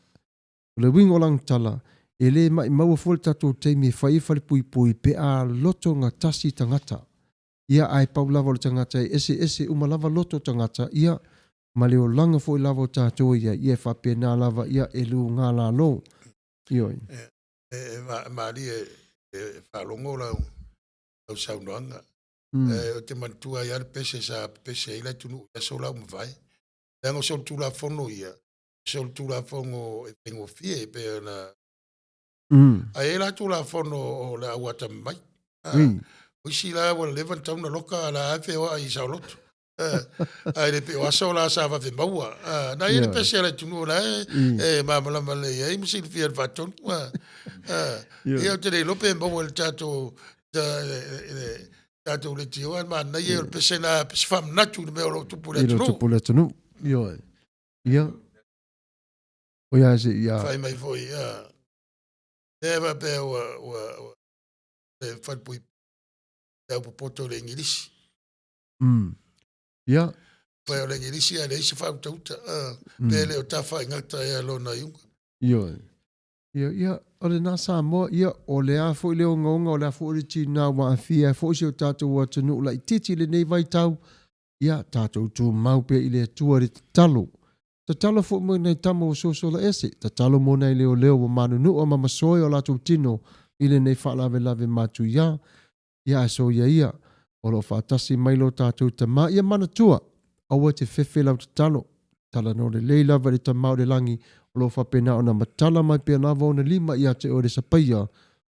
O le uiga o lana tala, e le maimaua fua le tatou taimi e fai ai falepuipui pe a loto gatasi tagata. Ia ae pau lava o le tagata e eseese uma lava loto o tagata, ia, ma le olaga foi lava o tatou e i ai, ia e faapena lava, ia, e luga lalo. Ioe. E malie e faalogo lau saunoaga. Ou te manatua ai lava le pese sa pepese ai le atunuu i aso la ua mavae. Leaga o solitulafono ia, o solitulafono e faigofie e pei ona Ae i ai la Tulafono o le au atamamai. O isi la ua leva ona tatau ona loka a o la e feoai i saoloto. Ae le pei o aso la sa vave maua. Na i ai le pese a le atunuu o la e malamalama lelei ai ma silafia e le Faatonu. Ia ou te le iloa pe maua e le tatou tatou leitioa, ae manaia o le pese lena, pese faamanatu i le mea o lo o tupu i le atunuu. I le tupu i le atunuu. Ioe. Ia. O ia se ia. Fai mai foi, ia. E faapea ua ua ua le falepui le au popoto i le Igilisi. Ia. Fai o le Igilisi ae leai se faautauta. Pe le o tafaigata ea lona iuga. Ioe. Ia, ia, o lena Samoa, ia, o le a foi le ogaoga, o le a foi le tiga ua aafia ai foi si o tatou atunuu laitiiti i lenei vaitau, ia, tatou tumau pea i le Atua i le tatalo. Tatalo foi mo nai tama ua sosola ese, tatalo mo nai leoleo ua manunua ma masoe o latou tino i lenei faalavelave matuia. Ia ae soia ia, o lo o faatasi mai lo tatou Tama. Ia manatua, aua e te fefe lau tatalo. Talanoa lelei lava i le Tama o le lagi, o lo o faapena ona matala mai pea lava ona lima ia te oe le sapaia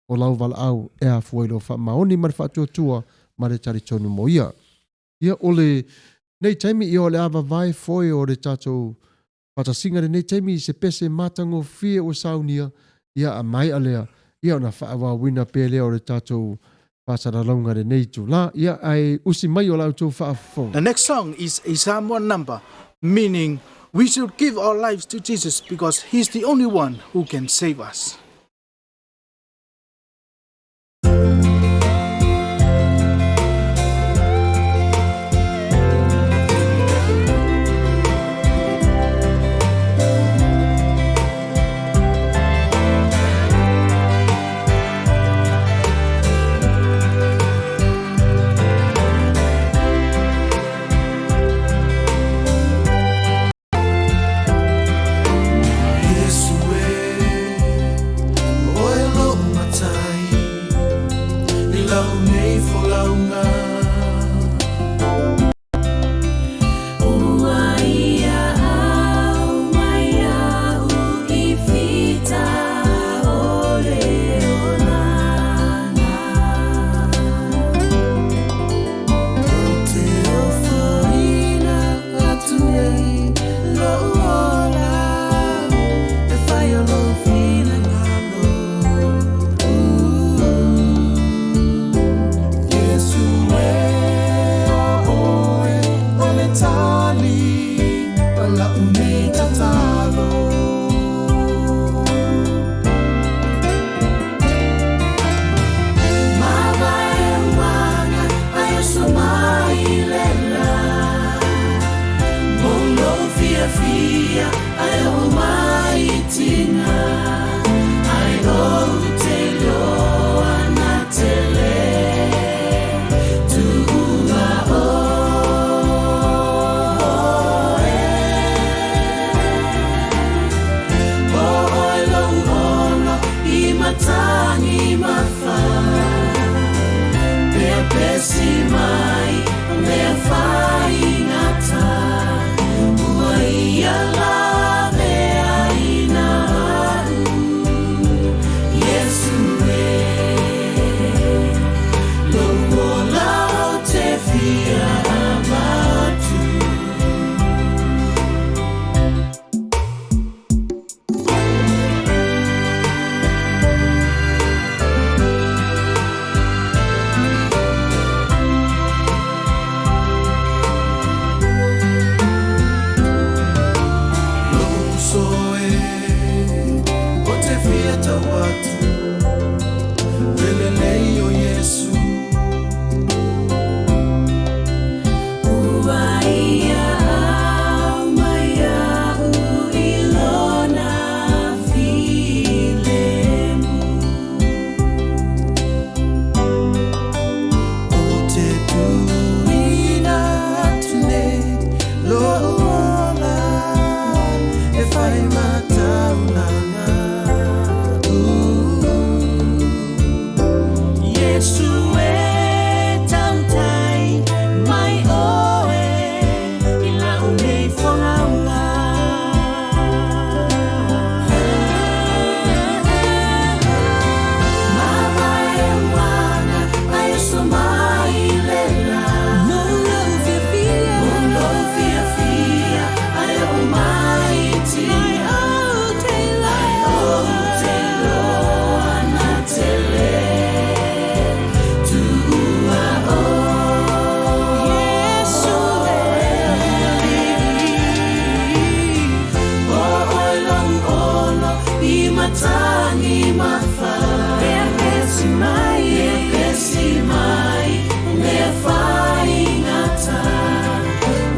o lau valaau e afua i lou faamaoni ma le faatuatua ma le talitonu mo ia. Ia o le nei taimi ia o le a vavae foe o le tatou faatasiga lenei taimi i se pese matagofie ua saunia, ia a maea lea, ia ona faaauauina pea lea o le tatou faasalalauga i lenei itula. Ia ae usi mai o la outou faafofoga. The next song is a Samoan number, meaning we should give our lives to Jesus because he's the only one who can save us. Iesu. Ua ia aumai a'u i lona filemu. Ou te tuuina atu nei lo'u ola e fai ma taulaga. Iesu e tautai mai oe i la'u nei folauga. Mavae uaga ae oso mai le la. Mo lou fiafia, mo lou fiafia, ae oo mai tina. Ai ou te iloa na te le tuua oe. Iesu e. O oe lou olo i matagi ma fā. Pepesi mai, pepesi mai, mea faigata.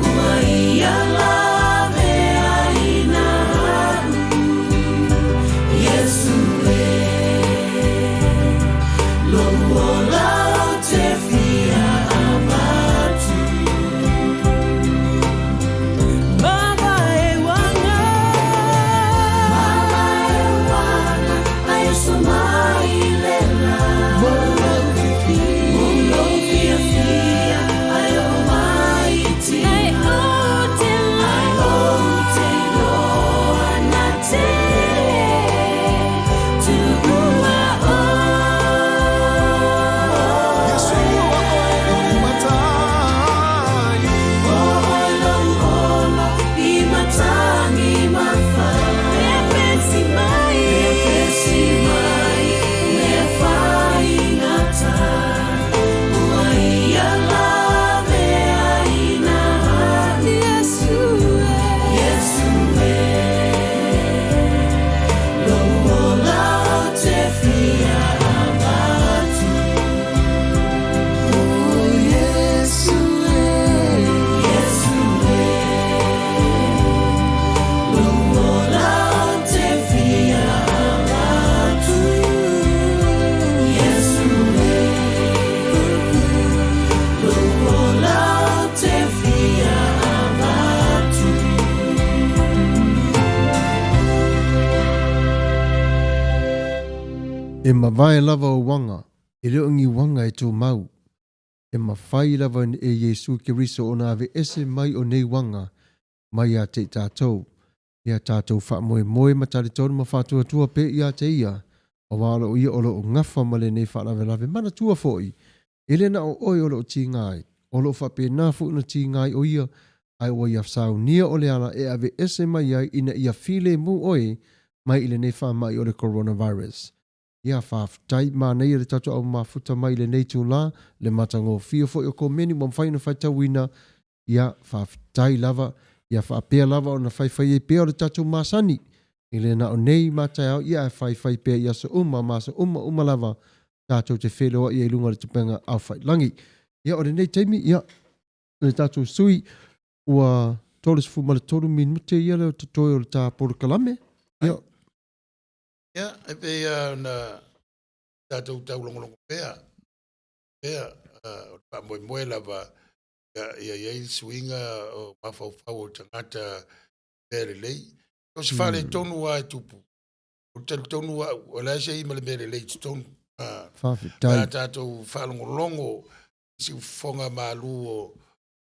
Ua ia laveaiina a'u. Iesu e. Lou ola ou te fia avatu. Mavae uaga, mavae uaga, ae oso mai le la. Mo lou fiafia, mo lou fiafia, ae oo mai tina. Ai ou te iloa na te le tuua oe. Iesu o oe lou matai. O oe lou olo i matagi ma fā. Pepesi mai, pepesi mai, mea faigata. Ua ia laveaiina a'u. Iesu e, Iesu e. Lou ola ou te fia avatu. O Iesu e, Iesu e. Lou ola ou te fia avatu. Iesu e. Lou ola ou te fia avatu. E mavae lava o uaga, e le o ni uaga e tumau. E mafai lava e Iesu Keriso ona aveese mai o nei uaga mai ia te i tatou. Ia tatou faamoemoe ma talitonu ma faatuatua pea ia te Ia, aua o lo o Ia o lo o gafa ma lenei faalavelave. Manatua foi, e le na o oe o lo o tiga ai, o lo o faapena foi ona tiga ai o Ia, ae ua Ia saunia o le ala e aveese mai ai ina ia filemu oe mai i lenei faamai o le coronavirus. Ia, faafetai, manaia le tatou au mafuta mai i lenei itulā, le matagofie foi o komeni ua mafai ona faitauina, ia, faafetai lava, ia faapea lava ona faifai ai pea o le tatou masani, e le na o nei ma taeao, ia ae faifai pea i aso uma ma aso uma uma lava tatou te feiloai ai i luga o le tupega aofaiilagi. Ia, o lenei taimi, ia, le tatou sui ua 33 minute ia lea o totoe o le ta polokalame. Ia. Ia, e pei lava ona tatou taulogologo pea, pea, o le faamoemoe lava ia i ai le suiga o mafaufau o tagata i mea lelei. O se faaletonu lava e tupu, ou te talitonu au, o le a se i ma le mea lelei i totonu. Faafetai. A tatou faalogologo i siufofoga malu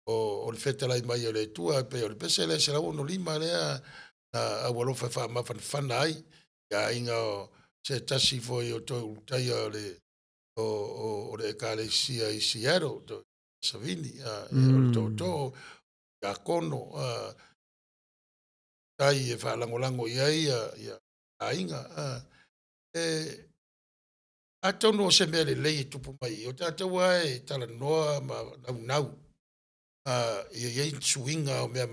o le fetalai mai o le Atua, e pei o le pese lea 165 lea na aualofa e faamafanafana ai i aiga o se tasi foi o toe ulutaia o le o le Ekalesia i Seattle, to Savini, o le tootoo, Iakono, tai e faalagolago i ai ia aiga. E, atonu o se mea lelei e tupu mai i, o tatou lava e talanoa ma naunau, ia i ai suiga o mea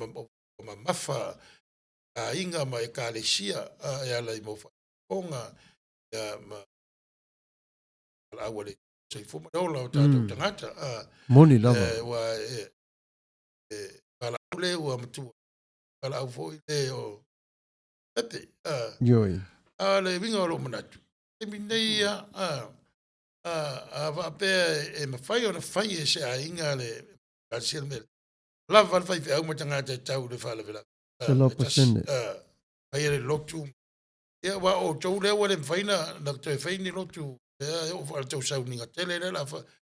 mamafa aiga ma ekalesia e ala i mau faaifofoga ma valaau a le. soifua ma le ola o tatou tagata. Moni lava. Ua e, e valaau le ua matua, valaau foi le o Pepe. Ioe. A o le uiga o lou manatu, taimi nei ia, a faapea e mafai ona fai e se aiga le ekalesia le mea lea, lava le faifeau ma tagata e tau i le faalavelave. 100%. Fai le lotu. Ia, aua o outou lea ua le mafai na toe fai ni lotu, lea e oo foi i le tau sauniga tele lea o le a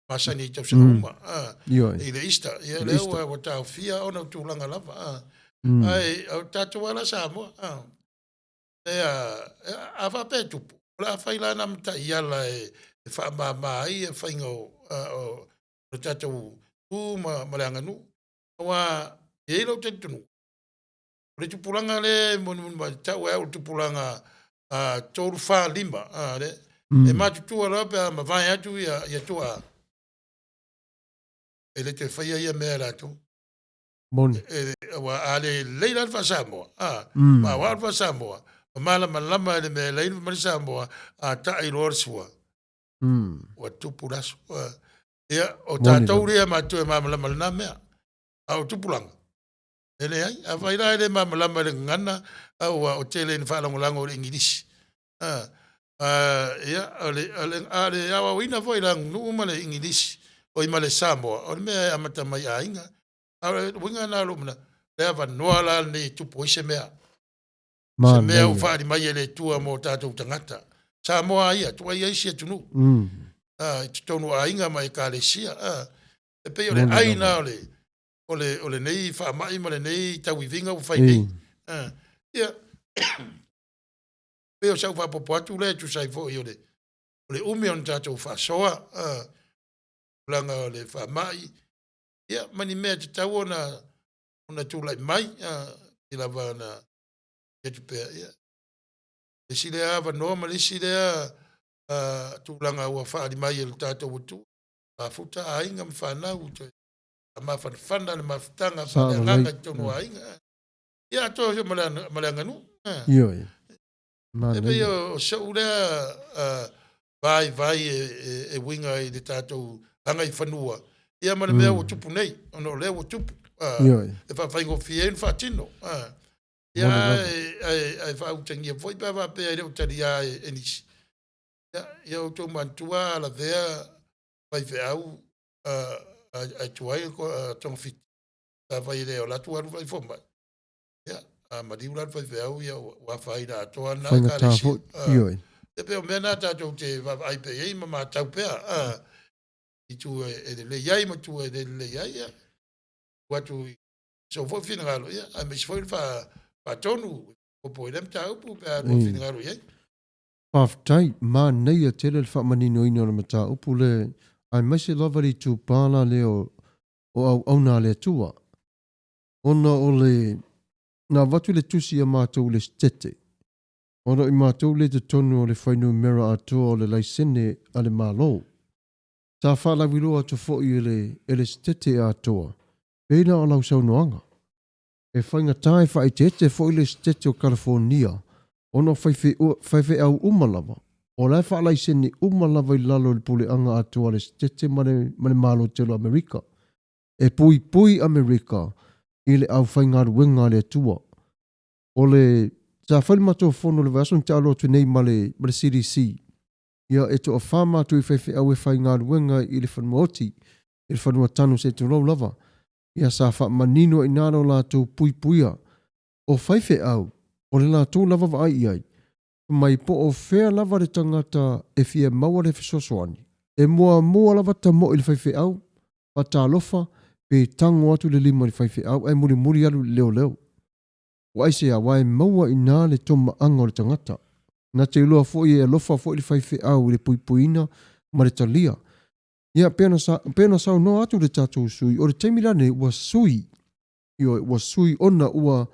masani i tausaga uma, Ioe. i le Easter. Ia, I le lea Easter. ua taofia ona o tulaga lava. Ae o tatou lava la Samoa, lea, a faapea e tupu, o le a fai la na ma taiala e faamama ai le faiga o le tatou tu ma le aganuu. Aua e i ai lou talitonuga, o le tupulaga lea e molimoli mai, tau e au o le tupulaga 3, 4, 5, lea, e matutua loa pe a mavae atu ia tuaa, e le toe faia ia mea e latou. Moni. Aua a le lelei la le faa-Samoa, ma aoao le faa-Samoa, ma malamalama i le mea e leai ma le Samoa, a tai loa le sua, ua tupu le aso. Ia, o tatou lea matou e malamalama i lena mea, a o tupulaga, e leai. Afai la e le malamalama i le gagana, a ua o tele ina faalagolago i le Igilisi. Ia, o le, o le, a o le aoaoina foi i le aganuu ma le Igilisi, oi ma le Samoa, o le mea e amata mai i aiga. A o le uiga lena o lou manatu, o le avanoa la lenei e tupu ai se mea. Se mea ua faaali mai e le Atua mo tatou tagata. Samoa a ia, tuai ai isi atunuu. I totonu o aiga ma ekalesia. E pei o le ai lena o le, o le, o lenei faamai ma lenei tauiviga ua fai nei. Ia, pei o sau faaopoopo atu lea e tusa ai foi o le, o le umi o le tatou faasoa, tulaga o le faamai, ia, ma ni mea e tatau ona, ona tulai mai, pei lava ona atu pea, ia, le isi lea avanoa ma le isi lea tulaga ua faaali mai e le tatou Atua, mafuta aiga ma fanau, toe mafanafana le mafutaga faaleagaga i totonu o aiga. Ia atoa foi ma le, ma le aganuu. Ioe. E pei o so'u lea vaivai e uiga i le tatou agaifanua, ia ma le mea ua tupu nei, ona o lea ua tupu, e faafaigofie ai ona faatino. Ia ae faautagia foi pe a faapea e le o taliā e nisi. Ia outou manatua a lavea faifeau ae tuai togafiti, pe afai e le ola atu alu i fomai, ia, a maliu la le faifeau, ia ua afaina atoa lena Faigata ekalesia. foi. Ioe. E pei o mea na tatou te vaavaai pea i ai ma matau pea, i itu e lelei ai ma itu e le lelei ai, ia. Tuu atu i sou foi finagalo, ia, aemaise foi le faatonu popo i lea mataupu pe a lua finagalo i ai. Faafetai, manaia tele le faamaninoina o le mataupu lea, aemaise lava le itupa la lea o auauna a le Atua. Ona o le, na avatu le tusi a matou i le Setete, ona o i matou lea i totonu o le fuainumera atoa o le laisene a le Malo. Sa faalauiloa atu foi e le, e le Setete atoa, pei la o lau saunoaga. E faigata e faaeteete foi le Setete o Kalafonia ona o faifeau uma lava, o la e faalaisene uma lava i lalo i le puleaga atoa a le Setete ma le, ma le Malo tele o Amerika. E puipui Amerika i le aufaigaluega a le Atua. O le, sa fai le matou fono i le vaiaso na tea aloa atu nei ma le, ma le CDC, ia e toafa matou i faifeau e faigaluega i le fanua oti, i le fanua tanu se i tulou lava. Ia sa faamanino ai ina lo latou puipuia. O faifeau, o le latou lava vaai i ai, mai po o fea lava le tagata e fia maua le fesoasoani, e muamua lava tamo'i le faifeau, faatalofa, pe tago atu le lima i le faifeau ae mulimuli alu i le leoleo. Ua aisea? Aua e maua i ina le tomaaga o le tagata. Na te iloa foi e alofa foi le faifeau i le puipuiina ma le talia. Ia, pei ona, pei ona saunoa atu le tatou sui, o le taimi la lenei ua sui, ioe, ua sui ona ua,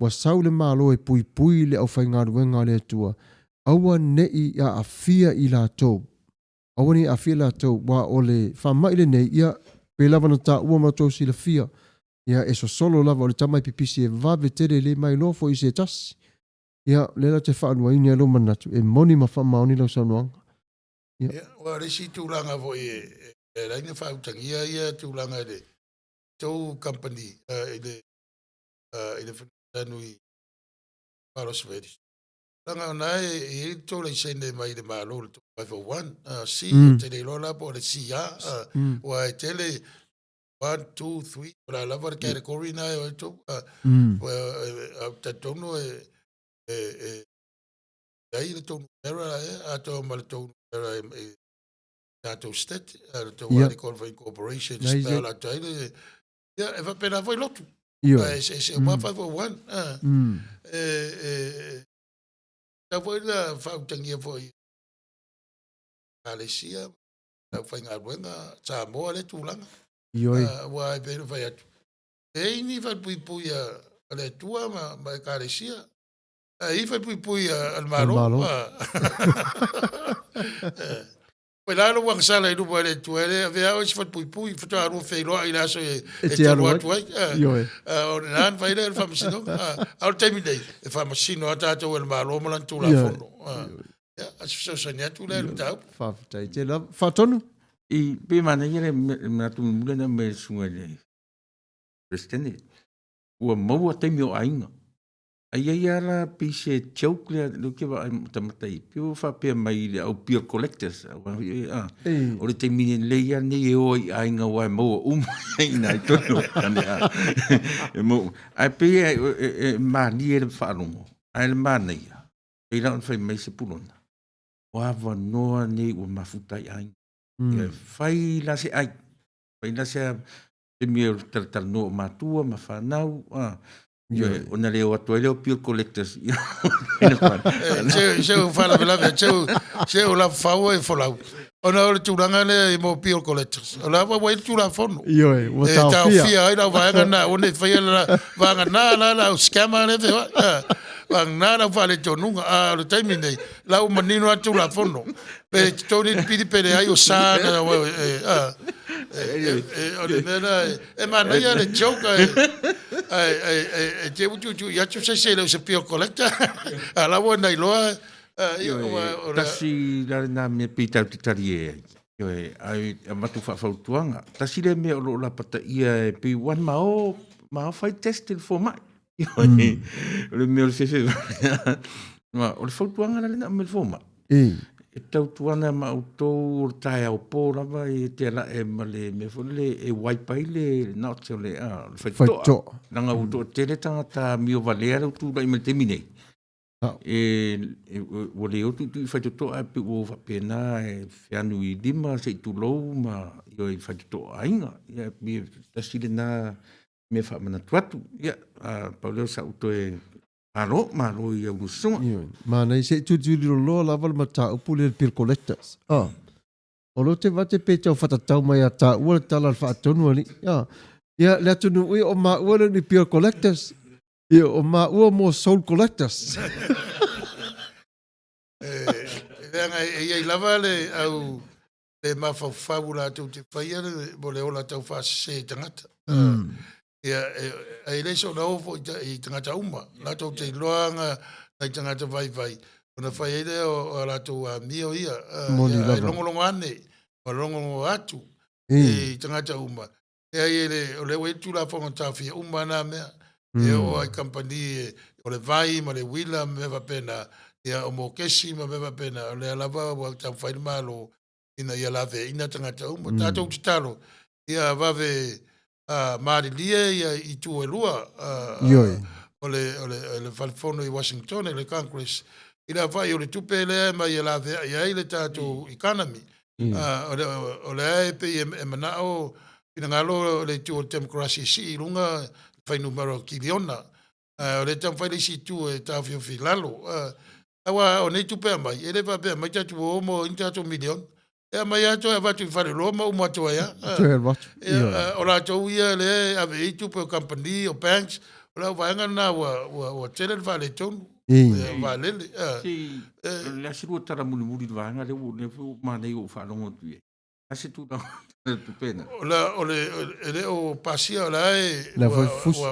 ua sau le Malo e puipui le aufaigaluega a le Atua, aua ne i aafia i latou, aua ne i aafia i latou, aua o le faamai lenei, ia, pei lava ona taua ma outou silafia, ia, e sosolo lava, o le tama e pipisi e vave tele, e le mailoa foi i se tasi. Ia, o lea la ou te faaluaina ai lou manatu, e moni ma faamaoni lau saunoaga. Ia. Ia, aua o le isi tulaga foi e e ala ai ona faautagia ia tulaga i le tou kamupani i le i le tanu i Palos Verdes. Leaga o na e i ai le tou laisene mai le Malo le tou 501 C, ou te le iloa la po o le CR, aua e tele 1, 2, 3, o le a lava le category na e o ai tou. Ae ou te talitonu e e leai le tou numera e atoa ma le tou numera i tatou state, le tou article of incorporation spell atu ai le ia e faapena foi lotu. Ioe. E eseese uma 501. E e tatau foi ona faautagia foi Ekalesia, le aufaigaluega Samoa lea tulaga. Ioe. Aua e pei ona fai atu, e i ai ni falepuipui a le Atua ma Ekalesia, ae i ai falepuipui a le Malo. Malo. Pei la lou agasala i luma o le Atua, e le avea oe i se falepuipui, faatoa lua feiloai i le aso e E te te alu alu atu ai. Ioe. O lena na fai lea o le faamasinoga. A o le taimi nei, e faamasino lava tatou e le Malo ma lana Tulafono. Ia, a se fesoasoani atu lea i le mataupu. Faafetai tele lava. Faatonu? I pei e manaia le manatu mulimuli lena e aumai e le susuga i le Peresetene, ua maua taimi o aiga. Ai ai lava la pei se joke lea lea ou te vaai matamata i ai, pei ua faapea mai i le au bill collectors, aua o le taimi lelei lava lenei e o ai i aiga aua e maua uma i ina i totonu o tane a. E maua. Ae pei e malie le faalogo, ae le manaia, pei la ona fai mai Sepulona, o avanoa nei ua mafuta ai aiga. Ia fai la se ai, fai la se taimi o talatalanoa o matua ma fanau, a, ioe, ona le o atu ai lea o bill collectors. Se u faalavelave, se u lafau e folau. Ona o le tulaga lea i mo bill collectors. O la ua i le Tulafono. Ioe, ua E taofia. taofia ai lau vaega na, ua nei faia le vaega na la la au scammer lea feoai. Vaega na lau faaletonuga. A o le taimi nei, la ua manino lava le Tulafono. Pe totogi le pili pe leai o sa na e, e, o le mea la e manaia le joke ae ae ae e te utu atu se se le o se bill collector. A la ua na iloa ia, ua, o le, Tasi la lena mea pei tatou te talie ai. Ioe, ai avatu faafautuaga. Tasi lea mea o lo o lapataia e pei ua mao mao fai test i le fomai. Ioe, o le mea o le fefe. Ma o le fautuaga la lena mai le fomai. E tautuana ma outou o le taeao po lava e te alae ma le mea foi lele e wipe ai le not o le, le faitotoa. Faitotoa. Leaga ua toatele tagata amio valea le ua tulai mai le taimi nei. E, ua le o tuitui i faitotoa ae pei ua faapena e feanu i lima se i tulou ma ioe i faitotoa o aiga. Ia, e tasi lena mea faamanatu atu. Ia, pau lea o sau toe malo, malo i au susuga. Ioe. Manaia se i tulituli loloa lava le mataupu lea i le bill collectors. Ah. O lo te vate pe tau whatatau mai a tāua le tala le whaatonu ani. Ah. Ia, le atunuu ia o maua le ni bill collectors. Ia, o maua mo soul collectors. E leaga e i ai lava le au le mafaufau latou te faia le mo le ola tau faasese i tagata. Ia, e le soona o foi i tagata uma. Latou te iloaga nai tagata vaivai, ona fai ai lea o a latou amio ia. Moni Ia, lava. logologo ane, ma logologo atu i tagata uma. E ai e le, o lea ua i ai le Tulafono taofia uma na mea. E oo ai kamupani o le vai ma le uila ma mea faapena, ia o mokesi ma mea faapena, o lea lava ua taumafai le Malo ina ia laveaiina tagata uma. Tatou tatalo, ia vave malilie ia itu e lua Ioe. o le falefono i Washington, le Congress, i le aofai o le tupe lea mai e laveai ai le tatou economy. O lea e pei e manao finagalo le itu o le Democracy e sii i luga fuainumera o kiliona. O lea e taumafai le isi itu e taofiofi i lalo. Aua o nei tupe aumai, e le faapea mai tatou o mo ni tatou miliona. E aumai lava toe avatu i faleoloa ma uma atu ai lava. Toe alu atu. Ia, Ioe. o latou ia lea e ave i ai tupe o kamupani, o banks, o le auvaega lena ua tele le faaletonu. Ia, vaalele. Si, o le a se lua tala mulimuli i le vaega lea ua lea foi ua manaia ua ou faalogo atu i ai. A se tulaga o le tupe na. O la o le e le o pasia o la e La foi fusi. ua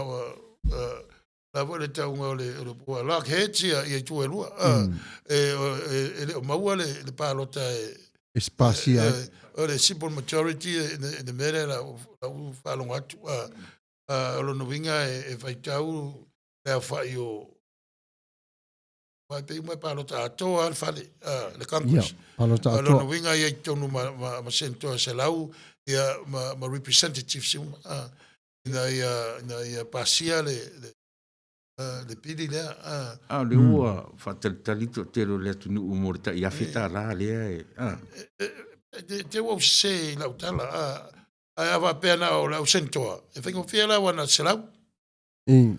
la foi le tauga o le ua lock heads ia itu e lua. E le o maua le palota e. E se pasia ai. O le simple majority i le mea lea la ua faalogo atu. O lona uiga e faitau le aofai o pei uma e palota atoa lava le fale, le Congress. Ia, palota atoa. O lona uiga e i ai i totonu ma Senatoa e 100 ma representatives uma ina ia pasia le pili lea. A o lea ua faatalitali le toatele o le atunuu mo le tai $1,000 lea e... E te ua ou sese i lau tala, ae a faapea na o le au Senatoa, e faigofie la aua na o le 100.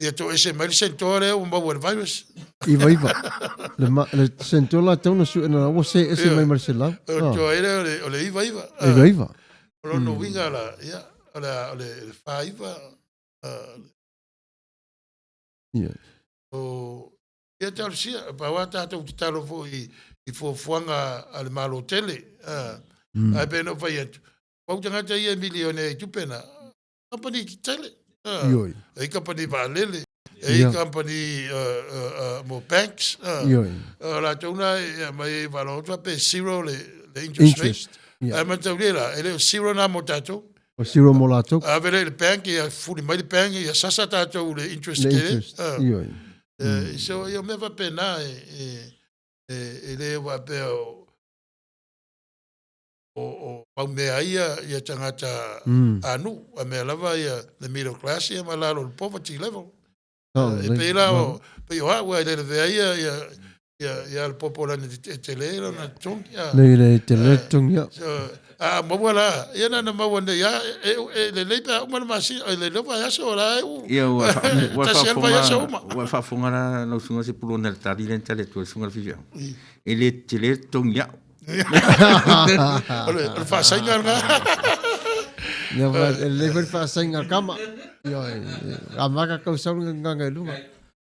Ia toese mai le Senatoa lea ua maua i le virus. Iva iva. Le Senatoa la tau na sue na ua se ese mai ma le 100. O toa ai lea o le iva iva. Iva iva. O lona uiga la, ia, o le 49. Ia. O, ia talosia, pau a tatou tatalo foi i fuafuaga a le Malo tele. Ae pei ona ou fai atu, pau tagata ia e milionea i tupe na, kamupani tetele. Ioe. E i kamupani vaalele, e i kamupani mo banks. Ioe. O latou na e aumai ai faalogo atu faapea e zero le interest rate. Ae mataulia la, e le o zero na mo tatou. O zero mo latou. Ave lea i le bank, ia fuli mai le bank, ia sasa tatou le interest Le tele. interest. Ioe. So, ia o mea faapena e le faapea o mau mea ai ia tagata a nuu, a mea lava ia le middle class ia ma lalo o le poverty level. E pei la o pei o au e le lavea ai ia le popo lana e tele lona totogi. Le le tele totogi ia. So, a maua la, ia na maua nei a e lelei pe a uma le masina, e lelei vaiaso la e u. Ia ua Tasi lava le vaiaso uma. Ua faafofoga la lau susuga se pulona i le tali lea na tali atu ai le susuga i le faifeau. E le tele le totogi au. O le faasaiga lena. Ia, e lelei foi le faasaiga a le kama. Ioe, a maka kau sau le gagaga i luga.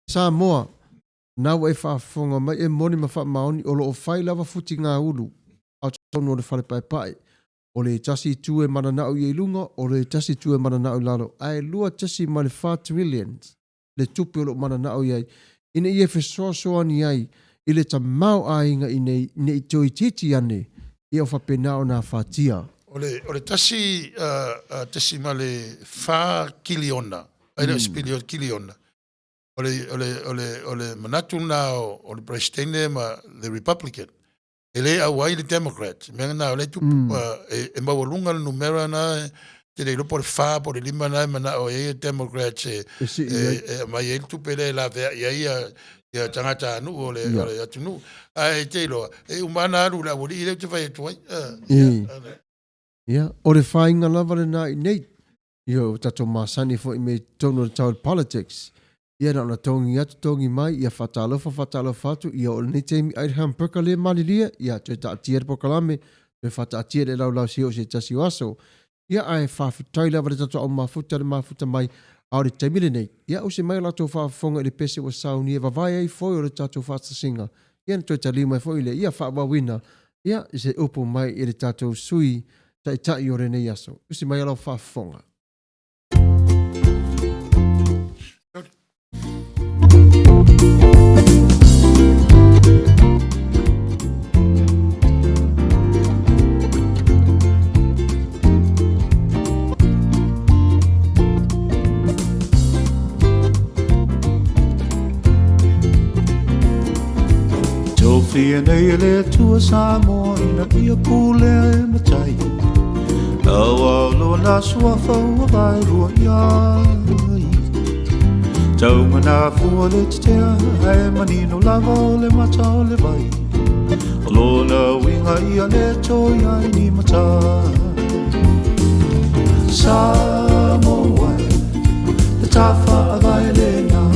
Samoa, na ua e faafofoga mai, e moni ma faamaoni, o lo o fai lava futigaulu a totonu o le fale paepae. O le tasi itu e mananao ia i luga, o le tasi itu e mananao i lalo, ae 2.4 trillions le tupe o lo o mananao i ai, ina ia fesoasoani ai i le tamaoaiga i nei, ne i toe itiiti ane, ia o faapena ona afatia. O le, o le tasi tesima le fa kiliona, ai le o se piliona, kiliona. O le, o le, o le, o le manatu lena o le Peresetene ma le Republican. E le auai le Democrat. Mea na o le tupu, e maualuga le numera na, te le iloa po o le 4 po o le 5 na e manao ai e Democrats e, E sii ai. e aumai ai le tupe lea e laveai ai ia tagata a nuu o le, o le atunuu. Ae te iloa, e uma lava ona alu i le aualii lea ou te fai atu ai. Ia, o le whāinga lava lena i nei. Ia, o tatou masani foi me totonu o le tau o le politics. Ia, na ona togi atu, togi mai, ia faatalofa, faatalofa atu, ia o lenei taimi ai le hamburger le malilie, ia toe taatia le polokalame, toe faataatia le laulau se oo se tasi o aso. Ia, ae faafetai lava le tatou au mafuta le mafuta mai, a o le taimi lenei, ia use mai o latou faafofoga i le pese ua saunia e vavae ai foi o le tatou faatasiga. Ia na toe taliu mai foi lea, ia faaauauina, ia i se upu mai i le tatou Sui Taitai o lenei aso. Usi mai lau faafofoga. Tofia nei e le Atua Samoa ina ia pulea e matai Aua o lona suafa ua vaelua i ai Taumanafua le tetea ae manino lava o le mata o le vai O lona uiga ia le toe ai ni matai Samoa e le tafaavae lena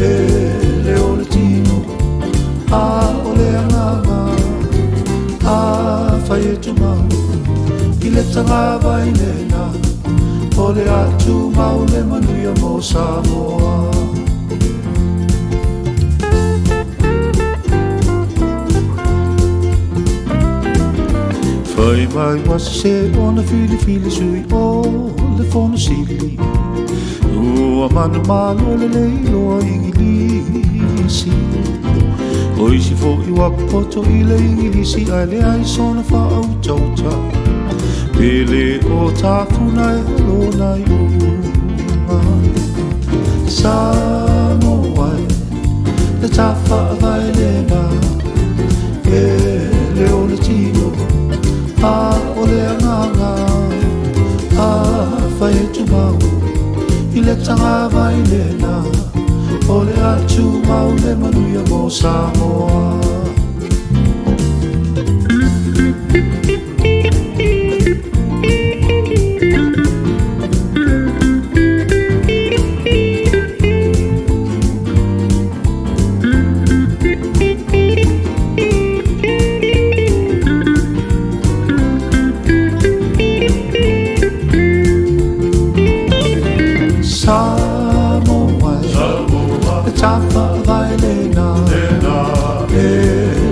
E le o le tino a o le agaga Afai e tumau i le tagavai lena O le a tumau le manuia mo Samoa. Fai mai ua sese ona filifili sui o le fono sili Ua manumalo lelei loa Igilisi O isi foi ua poto i le Igilisi ae leai sona faautauta. Pe le o tafuna e lona iuga. Samoa e, le tafaavae lena, e le o le tino, a o le agaga, afai e tumau i le tagavai lena, o le a tumau le manuia mo Samoa. Samoa e, le tafaavae lena, e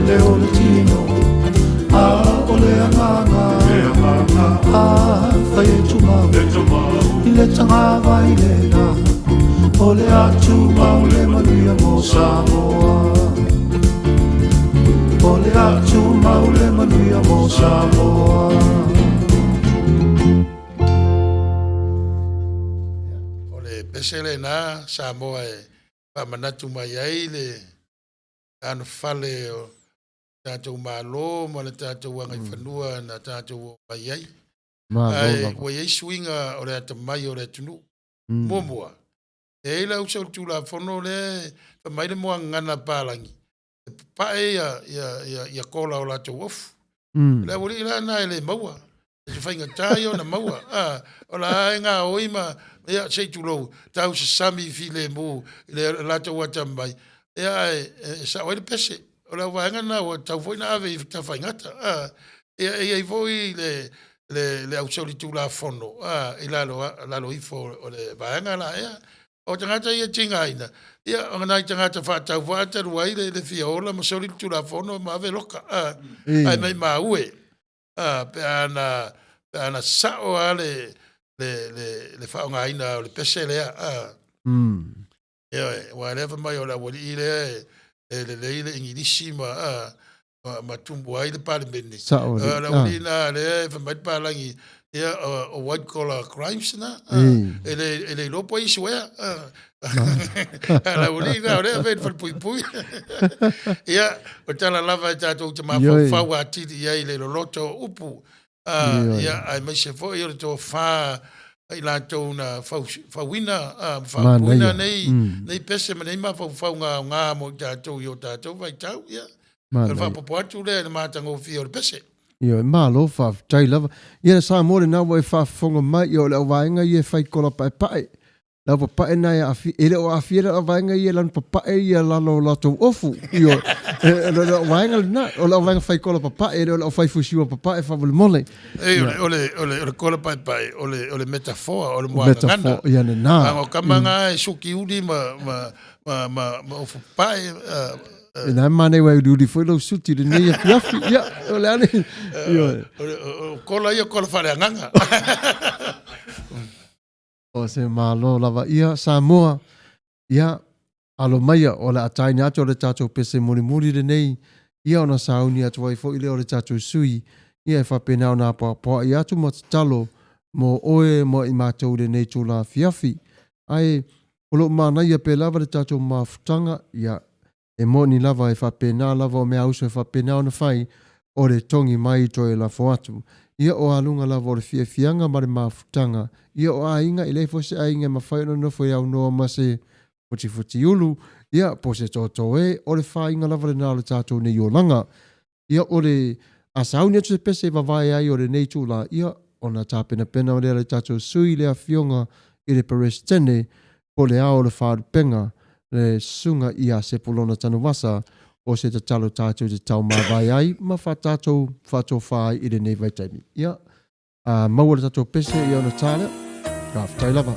le o le tino, a o le agaga, afai e tumau i le tagavai lena, o le a tumau le manuia mo Samoa. O le a tumau le manuia mo Samoa. O le pese lena Samoa e faamanatu mai ai le anofale o tatou Malo ma le tatou agaifanua na tatou oo mai ai. Malo Ae lava. ua i ai suiga o le atamai o le atunuu. Muamua, e i ai lau solitulafono lea e fai mai le moagana palagi, e papae ia kola o latou ofu. Le aualii la lena e le maua. E se faigata ia ona maua. A, o la e gaoi ma, ia, se i tulou, tau sasami filemu i le latou atamamai, ia, ae e sao ai le pese. O le auvaega lena ua tatau foi ona ave i tafaigata. A, ia, e i ai foi le ausolitulafono, a, i lalo ifo o le vaega la ea. O tagata ia e tigaina, ia, o nai tagata faatauvaa talu ai le fia ola ma soli le tulafono ma ave loka, a, ae maimau e, a, pe ana sao lava le faaaogaina o le pese lea, a. Ioe, aua o lea fai mai o le aualii lea e lelei le Igilisi ma, a, ma tumu ai le Palemene. Sao O alii. le aualii lena lea e fai mai le palagi, ia, o white collar crimes na, e le iloa po o ai suea. A le aualii lena o lea e ave i le falepuipui. Ia, o tala lava e tatou te mafaufau atili i ai i le loloto o upu. Ia, aemaise foi o le tofa a i latou na fauina ma faaupuina nei pese ma nei mafaufauga aoga mo i tatou i o tatou vaitau. Ia, o le faaopoopo atu lea i le matagofie o le pese. Ioe, malo faafetai lava. Ia, Samoa lena ua e faafofoga mai, ia o le auvaega ia e fai kola paepae. Le au papae na e aafia, e le o aafia le auvaega ia lanu papae ia lalo o latou ofu. Ioe, o le auvaega lena, o le auvaega fai kola papae, e le o le au fai fusiua papae faamolemole. Ei, o le kola paepae, o le metafoa, o le moagagana. Metafoa, ia lena. A o kama ngā e suki uli ma ofu papae. E nā mane wai uri foi lau suti le nei afiafi. Ia, o le ane. Ioe. O kola ia, kola whaleanganga. O se malo lava ia, Samoa, ia, alo maia, o le ataina atu o le tatou pese mulimuli lenei, ia ona sauni atu ai foi lea o le tatou sui, ia e faapena ona apoapoai atu ma tatalo mo oe ma i matou lenei tula afiafi. Ae o loo manaia pea lava le tatou mafutaga, ia, e moni lava e faapena lava o meauso e faapena ona fai, o le togi mai toe lafo atu. Ia o aluga lava o le fiafiaga ma le mafutaga, ia o aiga, e leai foi se aiga e mafai ona nofo i aunoa ma se futifutiulu, ia po se totoe, o le fāiga lava lena o le tatou nei olaga. Ia o le a sauni atu se pese e vavae ai o lenei itula, ia ona tapenapena lea le tatou sui le afioga i le Peresetene po le ao o le faalupega le susuga ia Sepulona Tanuvasa o se tatalo tatou te taumavae ai ma faatatou faatofa ai i lenei vaitaimi. Ia, a maua le tatou pese ia ona tā lea. Faafetai lava.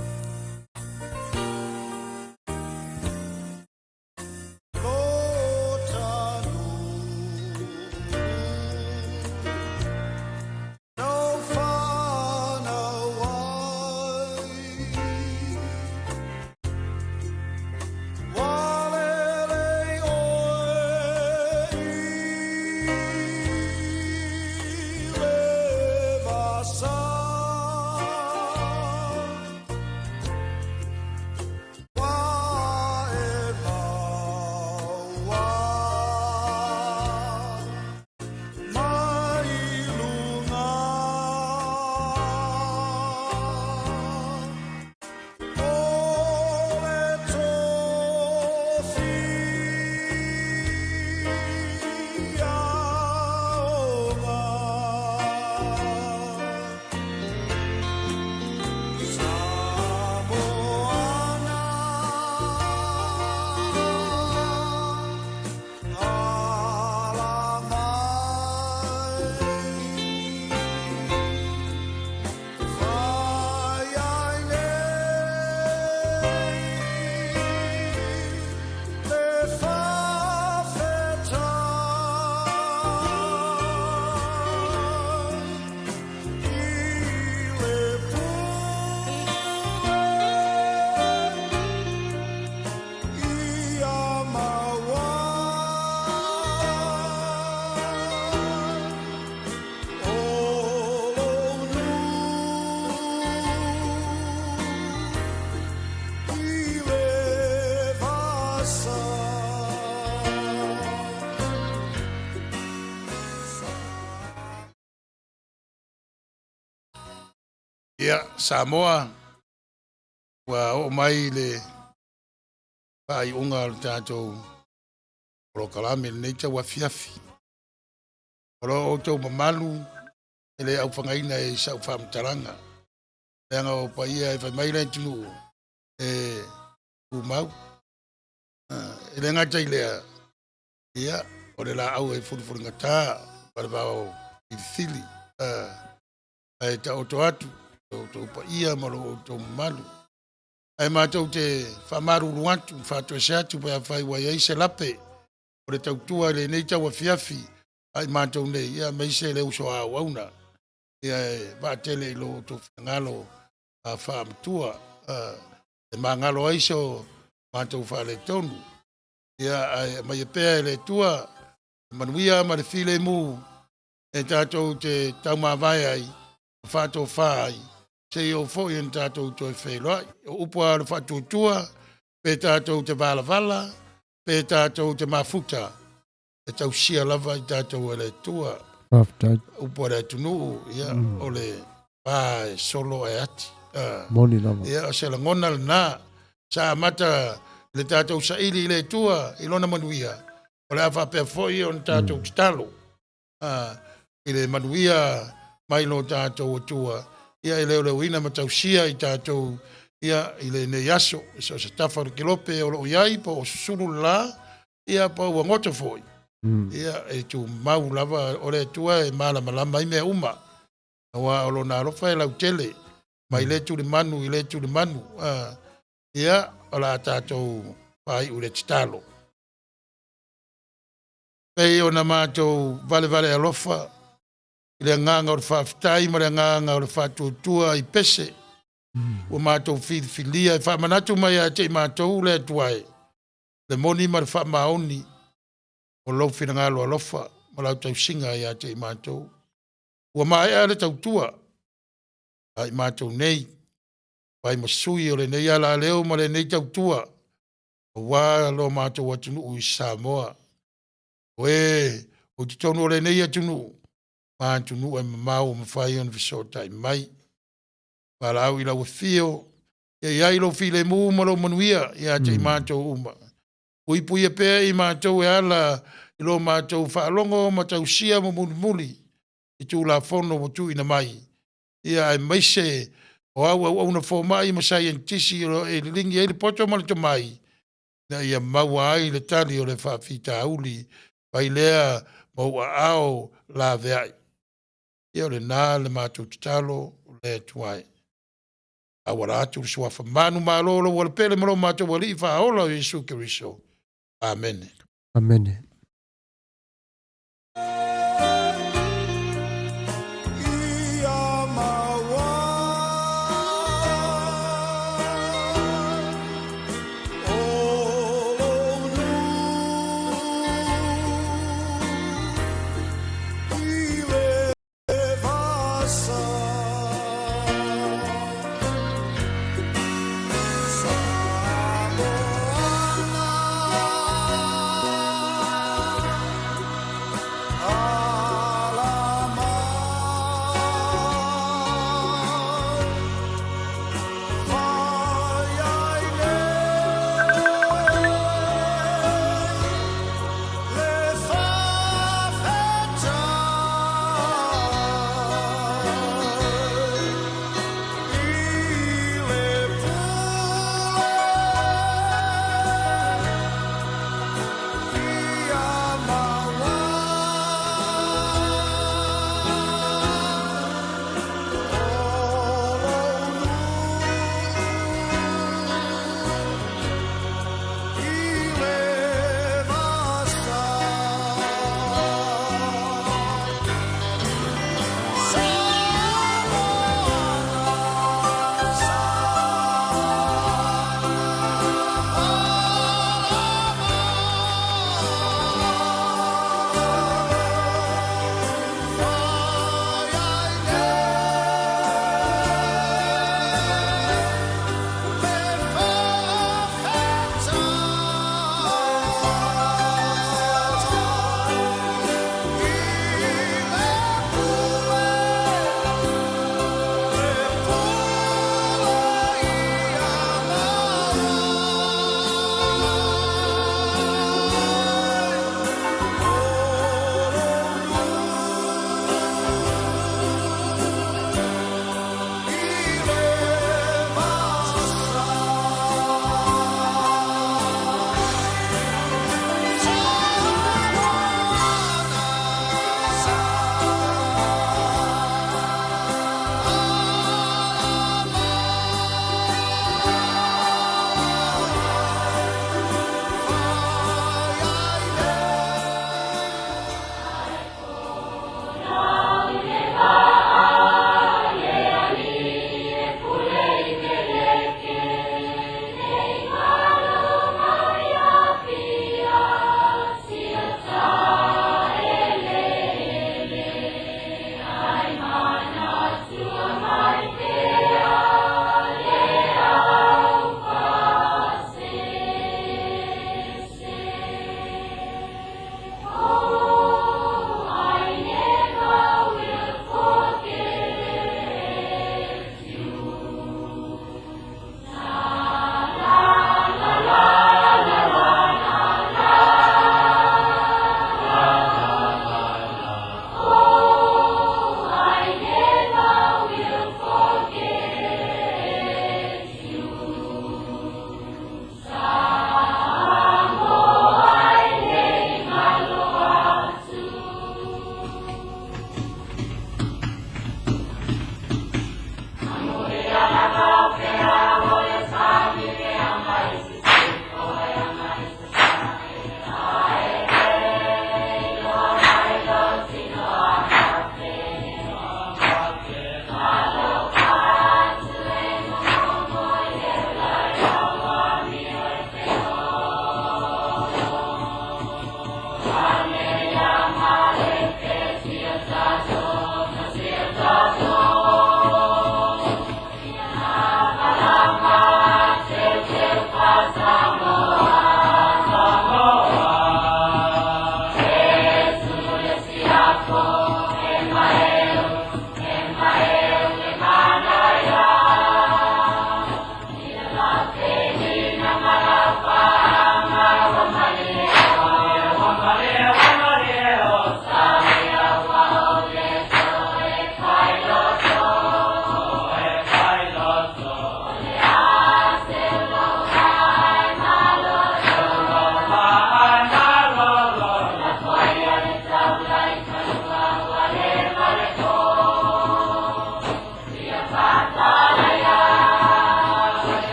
Ia, Samoa, ua oo mai le faaiuga o le tatou polokalame i lenei tauafiafi. O lo outou mamalu e le aufagaina i sau faamatalaga, leaga o paia e fai mai le atunuu e tumau. E le gata i lea, ia, o le laau e fulifuligata ma le vao filifili, ae taoto atu lo outou paia ma lo outou mamalu. Ae matou te faamalulu atu ma faatoese atu pe afai ua i ai se lape o le tautua i lenei tauafiafi a i matou nei, ia aemaise le uso a auauna. Ia e vaatele i lo outou finagalo a faamatua e magalo ai so matou faaletonu. Ia ae aumaia pea e le Atua le manuia ma le filemu e tatou te taumavae ai ma faatofa ai, seia oo foi ina tatou toe feiloai. O upu lava o le faatuatua, pe tatou te valavala, pe tatou te mafuta, e tausia lava i tatou e le Atua. Faafetai. Upu a le atunuu, ia, o le pa e solo ae ati. Moni lava. Ia, o se lagona lena, sa amata le tatou saili i le Atua i lona manuia, o le a faapea foi ona tatou tatalo i le manuia mai lo tatou Atua, ia e leoleoina ma tausia i tatou ia i lenei aso, i so o se tafa o le kelope o lo o i ai, po o susulu le la, ia po ua goto foi. Ia e tumau lava o le Atua e malamalama ai mea uma, aua o lona alofa e lautele mai le tulimanu i le tulimanu. Ia, o le a tatou faaiu i le tatalo. Pei ona matou valevale alofa i le agaga o le faafetai ma le agaga o le faatuatua i pese ua matou filifilia e faamanatu mai ia te i matou le Atua e, le moni ma le faamaoni o lou finagalo alofa ma lau tausiga ia te i matou. Ua maea le tautua a i matou nei, fai ma sui o lenei alaleo ma lenei tautua, aua lo matou atunuu i Samoa. O e o i totonu o lenei atunuu, ma atunuu e mamao ua mafai ona fesootai mai. Valaau i lau afio, ia i ai lou filemu ma lou manuia ia te i matou uma. Puipuia pea i matou e ala i lo matou faalogo ma tausia ma mulimuli i Tulafono ua tuuina mai, ia aemaise o au auauna fomai ma saienitisi o lo o e liligi ai le poto ma le tomai, ina ia maua ai le tali o le faafitauli mai lea ma ou aao laveai. Ia o lena le matou tatalo le Atua e. Auala atu le suafa manumalo o lou alepele ma lo matou Alii faaola o Iesu Keriso. Amene. Amene.